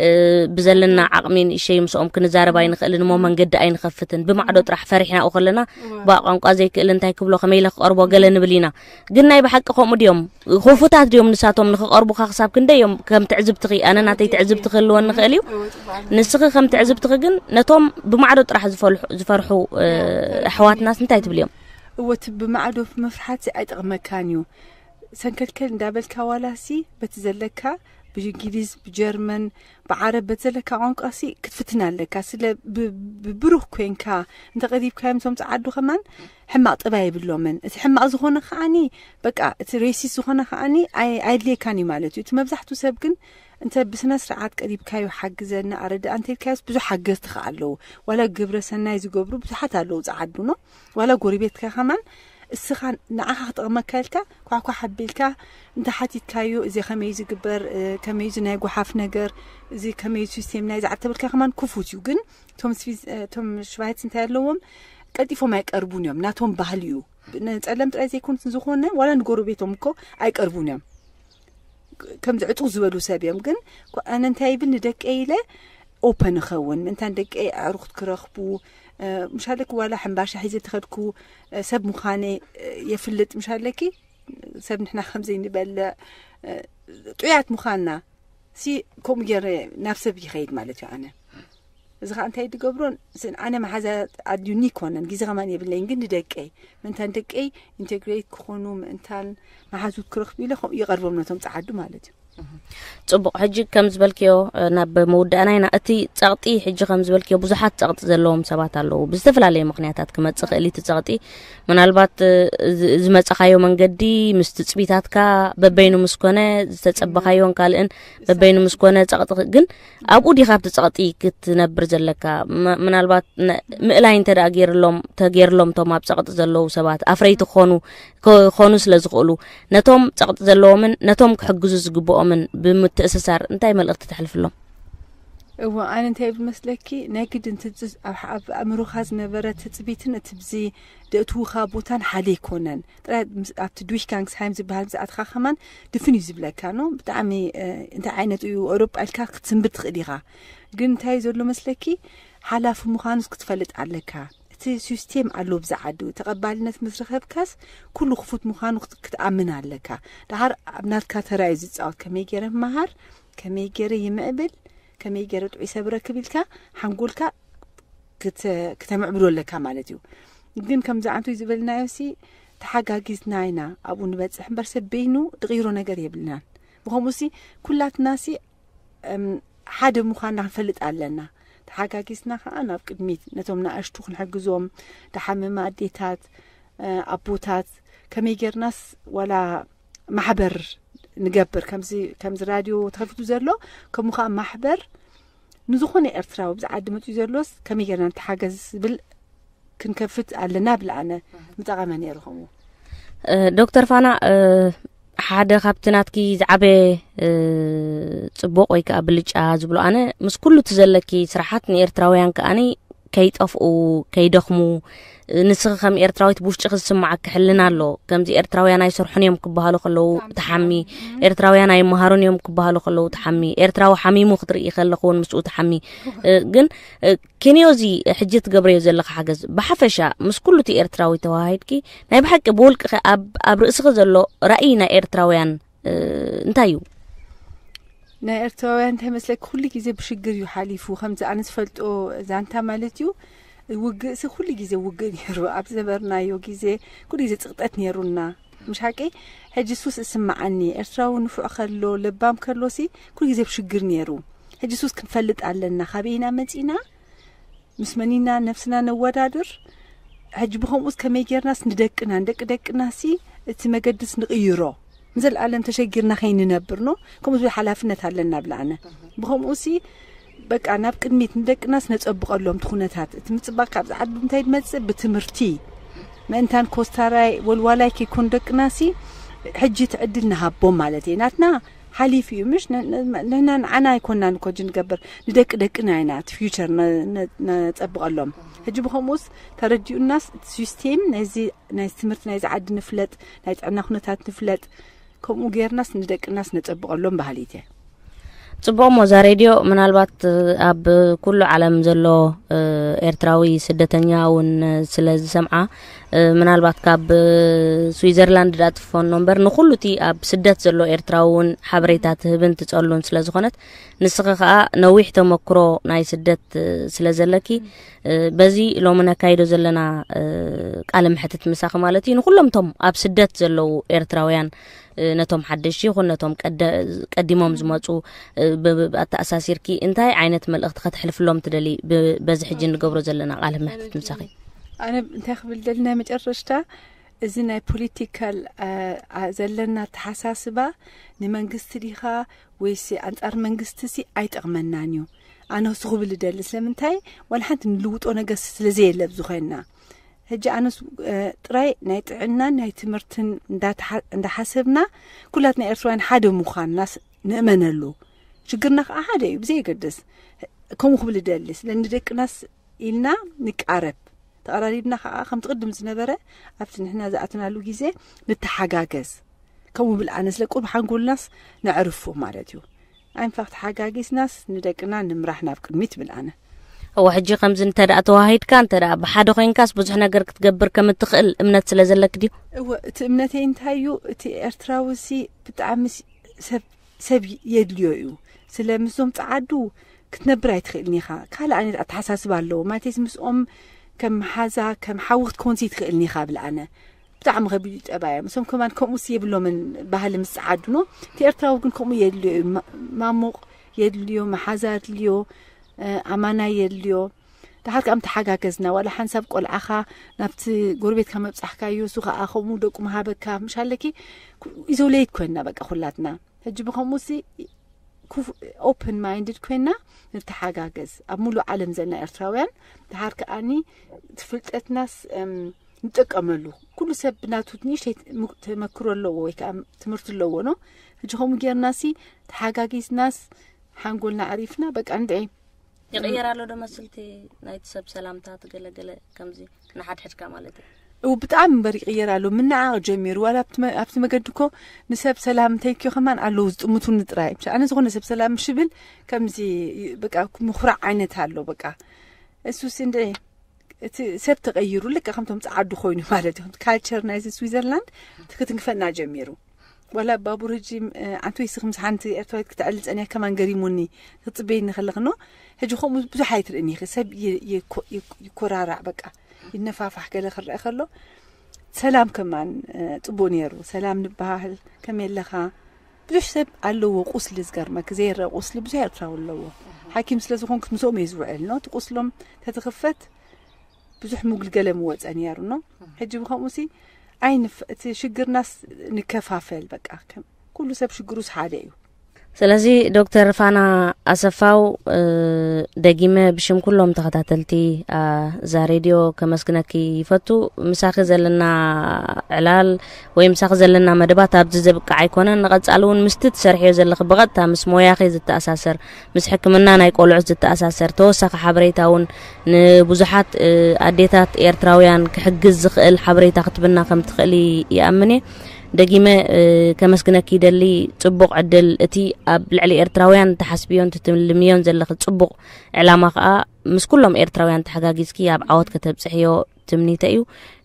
እ፣ ብዘለና ዓቕሚ ንእሸይ ምስኦም ክንዛረብ ኣይንኽእልን እሞ መንገዲ ኣይንኸፍትን። ብማዕዶ ጥራሕ ፈሪሕናኡ ከለና፣ ባ ቋንቋ ዘይክእል እንታይ ክብሎ፣ ከመይ ኢለ ክቐርቦ ገለ ንብል ኢና። ግን ናይ ብሓቂ ከምኡ ድዮም? ክፉታት ድዮም ንሳቶም ንኽቐርቡኻ ክሳብ ክንደይ እዮም? ከም ትዕዝብትኺ፣ ኣነ ናተይ ትዕዝብቲ ክህልወኒ ይኽእል እዩ። ንስኺ ከም ትዕዝብትኺ ግን ነቶም ብማዕዶ ጥራሕ ዝፈልሑ-፣ ዝፈርሑ፣ እ፣ ኣሕዋትናስ እንታይ ትብልዮም? እወ፣ እቲ ብማዕዶ ምፍርሓት ኣይጠቕመካን እዩ። ሰንከልከል እንዳበልካ ዋላሲ በቲ ዘለካ ብእንግሊዝ፣ ብጀርመን፣ ብዓረብ፣ በቲ ዘለካ ቋንቋ ሲ ክትፍትን ኣለካ። ስለ ብ- ብብሩህ ኮንካ እንተ ቀሪብካዮም እቶም ጸዓዱ ከማን ሕማቕ ጠባይ የብሎምን። እቲ ሕማቕ ዝኾነ ከዓኒ በቃ እቲ ሬሲስት ዝኾነ ከዓኒ ኣይ- ኣየድልየካን እዩ ማለት እዩ። እቲ መብዛሕቱ ሰብ ግን እንተ ብስነ ስርዓት ቀሪብካዮ ሓግዘና ኣረዳ እንተ ኢልካዮስ ብዙሕ ሓገዝቲ ከኣ ኣለዉ። ዋላ ግብረ ሰናይ ዝገብሩ ብዙሓት ኣለዉ ጸዓዱ ነው። ዋላ ጎረቤትካ ከማን እስኻ ንዓኻ ክጠቕመካ ኢልካ ኳሕኳሕ ኣቢልካ እንተ ሓቲትካዮ እዚ ከመይ ዝግበር እ፣ ከመይ እዚ ናይ ጓሓፍ ነገር እዚ ከመይ ሲስቴም ናይ ዛዕተብልካ ከማን ክፉት እዩ። ግን እቶም ስዊዝ እ፣ እቶም ሽቫይትስ እንታይ ኣለዎም ቀልጢፎም ኣይቀርቡን እዮም። ናቶም ባህሊ እዩ። ንጸለም ጥራይ ዘይኮን ዝኾነ ዋላ ንጎረቤቶም እኮ ኣይቀርቡን እዮም። ከምዚ ዕጡቕ ዝበሉ ሰብ እዮም። ግን ኳ- ኣነ እንታይ ይብል ንደቀይ ኢለ ኦፐን እኸውን ምእንታን ደቀይ ኣዕሩኽት ክረኽቡ እ፣ ምሻለኪ ዋላ ሕምባሻ ሒዘ ተኸድኩ እ፣ ሰብ ምዃነ እ፣ የፍልጥ ምሻለኪ ሰብ ንሕና ከምዘይ ንበልዕ እ፣ ጥዑያት ምዃንና ሲ ከምኡ ገይረ ናብ ሰብ ይኸይድ ማለት እዩ። ኣነ እዚ ከዓ እንታይ ድገብሮን ስን ኣነ መሓዛ ኣድልዩኒ ይኮነን ግዜ ከማን የብለይን። ግን ንደቀይ ምእንታን ደቀይ ኢንቴግሬት ክኾኑ ምእንታን መሓዙት ክረኽቡ ኢለ ከምኡ ይቐርቦም ነቶም ጸዓዱ ማለት እዩ። ጽቡቕ። ሕጂ ከም ዝበልክዮ እ፣ ናብ መውዳእና ኢና። እቲ ጸቕጢ ሕጂ ከም ዝበልክዮ ብዙሓት ጸቕጢ ዘለዎም ሰባት ኣለዉ። ብዝተፈላለየ ምኽንያታት ክመጽእ ክእል እቲ ጸቕጢ። ምናልባት እ፣ ዝ- ዝመጻኻዮ መንገዲ ምስ ትጽቢታትካ በበይኑ ምስ ኮነ ዝተጸበኻዮን ካልእን በበይኑ ምስ ኮነ ጸቕጢ ክ- ግን ኣብኡ ዲኻ ኣብቲ ጸቕጢ ክትነብር ዘለካ? ም- ምናልባት ነ- ምእላይ እንተ ደኣ ገይርሎም ተገይርሎም እቶም ኣብ ጸቕጢ ዘለዉ ሰባት ኣፍረይቲ ክኾኑ ክኾኑ ስለ ዝኽእሉ ነቶም ጸቕጢ ዘለዎምን ነቶም ክሕግዙ ዝግብኦምን ብምትእስሳር እንታይ መልእኽቲ ተሕልፍሎም? እዎ ኣነ እንታይ ይብል መስለኪ ናይ ግድን ትጽ- ኣብ ኣብ ኣእምሮኻ ዝነበረ ትጽቢትን እቲ ብዚ ደእትውኻ ቦታን ሓደ ኣይኮነን። ጥራይ ምስ- ኣብቲ ዱሽጋንግስሃይም ዝበሃል ብዝኣትኻ ከማን ድፍን እዩ ዝብለካ ነው። ብጣዕሚ እ፣ እንታይ ዓይነት እዩ ኣውሮጳ ኢልካ ክትስንብር ትኽእል ኢኻ። ግን እንታይ ዘሎ መስለኪ ሓላፊ ምዃኑስ ክትፈልጥ ኣለካ። እቲ ሲስቴም ኣሎ ብዝዓዱ ተቐባልነት ምስ ረኸብካስ ኩሉ ክፉት ምዃኑ ክት- ክትኣምን ኣለካ። ደሓር ኣብ ናትካ ተራ እዩ ዝጻወት። ከመይ ገይረ መሃር፣ ከመይ ገይረ ይምዕብል፣ ከመይ ገይረ ጥዑይ ሰብ ረክብ ኢልካ ሓንጎልካ ክተ- ክተምዕብሎ ኣለካ ማለት እዩ። ግን ከምዚ ዓንቱ ዝበልናዮ ሲ ተሓጋጊዝና ኢና ኣብኡ ንበጽሕ እምበር ሰብ በይኑ ድቕይሮ ነገር የብልናን። ብኸምኡ ሲ ኩላትና ሲ እም፣ ሓደ ምዃንና ክንፈልጥ ኣለና። ተሓጋጊዝና ከዓ ናብ ቅድሚት ነቶም ንኣሽቱ ክንሕግዞም ደሓመመ ኣዴታት እ፣ ኣቦታት ከመይ ጌርናስ ዋላ ማሕበር ንገብር ከምዚ ከምዚ ራድዮ ተኸፊቱ ዘሎ ከምኡ ከዓ ማሕበር ንዝኾነ ኤርትራዊ ብዚ ዓዲ መፅኡ ዘሎስ ከመይ ጌርና ንተሓገዝ ዝብል ክንከፍት ኣለና ብለኣነ ምጠቐመ ነይሩ ከምኡ እ፣ ዶክተር ፋና እ፣ ሓደ ካብቲ ናትኪ ዝዓበየ እ፣ ጽቡቕ ወይ ከዓ ብልጫ ዝብሎ ኣነ ምስ ኩሉ እቲ ዘለኪ ስራሓት ንኤርትራውያን ከኣኒ ከይጠፍኡ ከይደኽሙ ንስኺ ከም ኤርትራዊት ብውሽጢ ክዝስማዓኪ ሕልና ኣሎ። ከምዚ ኤርትራውያን ኣይሰርሑን እዮም ክበሃሉ ከለዉ ትሓሚ፣ ኤርትራውያን ኣይመሃሩን እዮም ክበሃሉ ከለዉ ትሓሚ፣ ኤርትራዊ ሓሚሙ ክትርኢ ከለኹ እውን ምስኡ ትሓሚ። እ፣ ግን እ፣ ክንዮ እዚ ሕጂ ትገብረዮ ዘለኻ ሓገዝ ብሓፈሻ ምስ ኩሉ እቲ ኤርትራዊ ተዋሃሂድኪ ናይ ብሓቂ ብውልቅኺ ኣብ ኣብ ርእስኺ ዘሎ ራእይ ናይ ኤርትራውያን እ፣ እንታይ እዩ? ናይ ኤርትራውያን እንታይ መስለኪ ኩሉ ግዜ ብሽግር እዩ ሓሊፉ። ከምዚ ኣነ ዝፈልጦ ዛንታ ማለት እዩ ውግእ ሲ ኩሉ ግዜ ውግእ ነይሩ። ኣብ ዝነበርናዮ ግዜ ኩሉ ግዜ ጽቕጠት ነይሩና። ምሽ ሓቂ ሕጂ ሱስ እስምዓኒ ኤርትራዊ ንፉዕ ከሎ ለባም ከሎ ሲ ኩሉ ግዜ ብሽግር ነይሩ። ሕጂ ሱስ ክንፈልጥ ኣለና ካበይና መጺና ምስ መኒና ነፍስና ነወዳድር። ሕጂ ብኸምኡስ ከመይ ጌርናስ ንደቅና ንደቂ ደቅና ሲ እቲ መገድስ ንቕይሮ ንዘለኣለም ተሸጊርና ከይንነብር ኖ ከምኡ ዝብል ሓላፍነት ኣለና ብለኣነ። ብኸምኡ ሲ በቃ ናብ ቅድሚት ንደቅናስ ነጸብቐሎም እቲ ኩነታት እቲ ምጽባቕ ካብ ዝዓዱ እንታይ ድመጽእ ብትምህርቲ ምእንታን ኮስታራይ ወልዋላይ ከይኮኑ ደቅና ሲ ሕጂ እቲ ዕድል ንሃቦም ማለት እየ። ናትና ሓሊፉ እዩ ምሽ ንሕና ንዓና ኣይኮናን እኮ ጂ ንገብር ንደቂ ደቅና ኢና እቲ ፊውቸር ነጸብቐሎም። ሕጂ ብኸምኡስ ተረዲኡናስ እቲ ሲስቴም ናይዚ ናይ ትምህርቲ ናይዚ ዓዲ ንፍለጥ ናይ ጥዕና ኩነታት ንፍለጥ ከምኡ ጌርናስ ንደቅናስ ነጸብቐሎም ባህሊት እየ። ጽቡቕ እሞ እዛ ሬድዮ ምናልባት ኣብ ኩሉ ዓለም ዘሎ ኤርትራዊ ስደተኛ እውን ስለ ዝሰምዓ ምናልባት ካብ ስዊዘርላንድ ዳ ትፎኖ እምበር ንኩሉ እቲ ኣብ ስደት ዘሎ ኤርትራዊ እውን ሓበሬታ ትህብን ትጸሉን ስለ ዝኾነት ንስኺ ከኣ ነዊሕ ተመክሮ ናይ ስደት ስለ ዘለኪ በዚ ሎሚ ነካይዶ ዘለና ቃለ ምሕትት ምሳኺ ማለት እዩ ንኩሎም እቶም ኣብ ስደት ዘለዉ ኤርትራውያን ነቶም ሓደሽ ይኹን ነቶም ቀዲሞም ዝመፁ ኣተኣሳሲርኪ እንታይ ዓይነት መልእኽቲ ከተሕልፍሎም ትደሊ? በዚ ሕጂ ንገብሮ ዘለና ቃለ ምሕትት ምሳኺ። ኣነ እንታይ ክብል ደሊ ናይ መጨረሽታ፣ እዚ ናይ ፖለቲካል ዘለና ኣተሓሳስባ ንመንግስቲ ዲኻ ወይስ ኣንጻር መንግስቲ ሲ ኣይጠቕመናን እዩ። ኣነ እሱ ክብል ደሊ ስለምንታይ ዋላ ሓንቲ ንልውጦ ነገር ስለ ዘየለ ኣብዚ ኮይና ሕጂ ኣነስ ጥራይ ናይ ጥዕናን ናይ ትምህርትን እንዳሓሰብና ኩላትና ኤርትራውያን ሓደ ምዃንናስ ንእመነሉ። ሽግርና ከዓ ሓደ እዩ ብዘየገድስ። ከምኡ ክብል ደሊ ስለ ንደቅናስ ኢልና ንቃረብ። ተቐራሪብና ከዓ ከምቲ ቅድም ዝነበረ ኣብቲ ንሕና ዝኣትናሉ ግዜ ንተሓጋገዝ። ከምኡ ብል ኣነ ስለ ቁርብ ሓንጎልናስ ነዕርፎ ማለት እዩ። ኣይንፋቕ ተሓጋጊዝናስ ንደቅና ንምራሕ ናብ ቅድሚት ብል ኣነ። እወ ሕጂ ከምዚ እንተ ደኣ ተዋሂድካ እንተ ደኣ ብሓደ ኮይንካስ ብዙሕ ነገር ክትገብር ከም እትኽእል እምነት ስለ ዘለክ ድዩ? እወ እቲ እምነተይ እንታይ እዩ፣ እቲ ኤርትራዊ ሲ ብጣዕሚ ሰብ ሰብ የድልዮ እዩ። ስለ ምስዞም ጸዓዱ ክትነብር ኣይትኽእልን ኢኻ። ካልእ ዓይነት ኣተሓሳስባ ኣለዎ ማለትስ ምስኦም ከም መሓዛ ከም ሓዊ ክትኮንሲ ይትኽእልን ኢኻ ብል ኣነ። ብጣዕሚ ከቢድ እዩ ጠባዮም። እሶም ከማን ከምኡስ የብሎምን ባህሊ ምስ ጸዓዱ ኖ። እቲ ኤርትራዊ ግን ከምኡ የድልዮ እዩ። ማሞቕ የድልዮ፣ መሓዛ የድልዮ፣ ኣማናይ የድልዮ። ደሓር ከኣ ምተሓጋገዝና ዋላ ሓንሳብ ቆልዓኻ ናብቲ ጎረቤትካ መብጻሕካዮ እሱ ከኣ ከምኡ ደቁ መሃበካ ምሽ ኣለኪ ኢዞሌት ኮይንና በቃ ኩላትና። ሕጂ ብኸምኡ ሲ ኦፕን ማይንድድ ኮይና ንተሓጋገዝ ኣብ ሙሉእ ዓለም ዘለና ኤርትራውያን። ደሓር ከኣኒ ትፍልጠትናስ ንጥቀመሉ። ኩሉ ሰብ ብናቱ ንእሽተይ ተመክሮ ኣለዎ ወይ ከዓ ትምህርቲ ኣለዎ ኖ። ሕጂ ከምኡ ጌርና ሲ ተሓጋጊዝናስ ሓንጎልና ኣዕሪፍና በቃ እንድዒ። ይቕየር ኣሎ ዶ መስልቲ ናይቲ ሰብ ሰላምታ ትገለገለ ከምዚ ንሓድሕድካ ማለት እዩ። እው ብጣዕሚ እምበር ይቕየር ኣሎ። ምንዓቕ ጀሚሩ ዋላ ኣብቲ መገዲ እኮ ንሰብ ሰላም እንተይክዮ ከማን ኣለዉ ዝጥምቱኒ ጥራይ። ምሽ ኣነ ዝኾነ ሰብ ሰላም ሽብል ከምዚ በቃ ምኹራዕ ዓይነት ኣሎ በቃ። እሱስ እንድዒ እቲ ሰብ ተቐይሩ ልክዕ ከምቶም ጸዓዱ ኮይኑ ማለት እዩ። ካልቸር ናይዚ ስዊዘርላንድ ክትንክፈና ጀሚሩ። ዋላ ባቡር ሕጂ ኣንቲ ወይ ስኺ ምስ ሓንቲ ኤርትራዊት ክትዕሊ ጸኒያ ከማን ገሪሙኒ ክትጽበይኒ ከለኽኖ። ሕጂ ከምኡ ብዙሕ ኣይትርእን ኢኺ። ሰብ ይኮራራዕ በቃ ይነፋፋሕ ገለ ክረአ ከሎ ሰላም ከማን ጽቡቅ ነይሩ። ሰላም ንበሃል ከመይ ኣለኻ? ብዙሕ ሰብ ኣለዎ ቁስሊ ዝገርመክ ዘይረአ ቁስሊ ብዙሕ ኤርትራዊ ኣለዎ። ሓኪም ስለ ዝኾንኩ ምስኦም እየ ዝውዕል ኖ እቲ ቁስሎም ተትኽፈት ብዙሕ ምጉልገለ ምወፀ ነይሩ ኖ። ሕጂ ብከምኡ ሲ ኣይንፍ እቲ ሽግርናስ ንከፋፈል በቃ ከም ኩሉ ሰብ ሽግሩስ ሓደ እዩ። ስለዚ ዶክተር ፋና ኣሰፋው ደጊመ ብሽም ኩሎም ተኸታተልቲ እዛ ሬድዮ ከመስግነኪ ይፈቱ። ምሳኺ ዘለና ዕላል ወይ ምሳኺ ዘለና መደባት ኣብዚ ዘብቅዕ ኣይኮነን። ንቐጻሊ እውን ምስቲ ትሰርሕዮ ዘለኺ ብቐጥታ ምስ ሞያኺ ዝተኣሳሰር ምስ ሕክምና ናይ ቆልዑት ዝተኣሳሰር ተወሳኺ ሓበሬታ እውን ንብዙሓት ኣዴታት ኤርትራውያን ክሕግዝ ዝኽእል ሓበሬታ ክትብና ከም ትኽእሊ ይኣምን እየ። ደጊመ ከመስግነኪ ይደሊ። ጽቡቕ ዕድል። እቲ ኣብ ልዕሊ ኤርትራውያን ትሓስብዮን ትትልምዮን ዘለኺ ጽቡቕ ዕላማ ከኣ ምስ ኩሎም ኤርትራውያን ተሓጋጊዝኪ ኣብ ዓወት ከተብጽሕዮ ትምኒተ እዩ።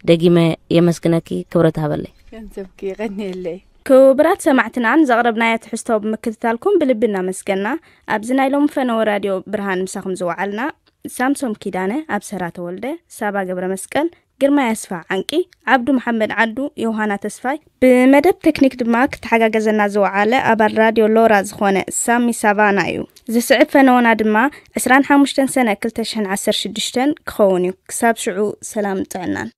ደጊመ የመስግነኪ። ክብረት ሃበለይ። ገንዘብኪ የቐንየለይ። ክቡራት ሰማዕትና ንዘቕረብናዮ ትሕዝቶ ብምክትታልኩም ብልቢ እናመስገና ኣብዚ ናይ ሎሚ ፈነወ ራድዮ ብርሃን ምሳኹም ዝወዓልና ሳምሶም ኪዳነ፣ ኣብሰራ ተወልደ፣ ሳባ ገብረ መስቀል፣ ግርማይ ኣስፋ ዓንቂ፣ ዓብዱ መሓመድ ዓዱ፣ ዮሃና ተስፋይ፣ ብመደብ ቴክኒክ ድማ ክተሓጋገዘና ዝወዓለ ኣባል ራድዮ ሎራ ዝኾነ ሳሚ ሳቫና እዩ። ዝስዕብ ፈነወና ድማ ዕስራን ሓሙሽተን ሰነ ክልተ ሽሕን ዓሰርተ ሽዱሽተን ክኸውን እዩ። ክሳብ ሽዑ ሰላም ጥዕናን።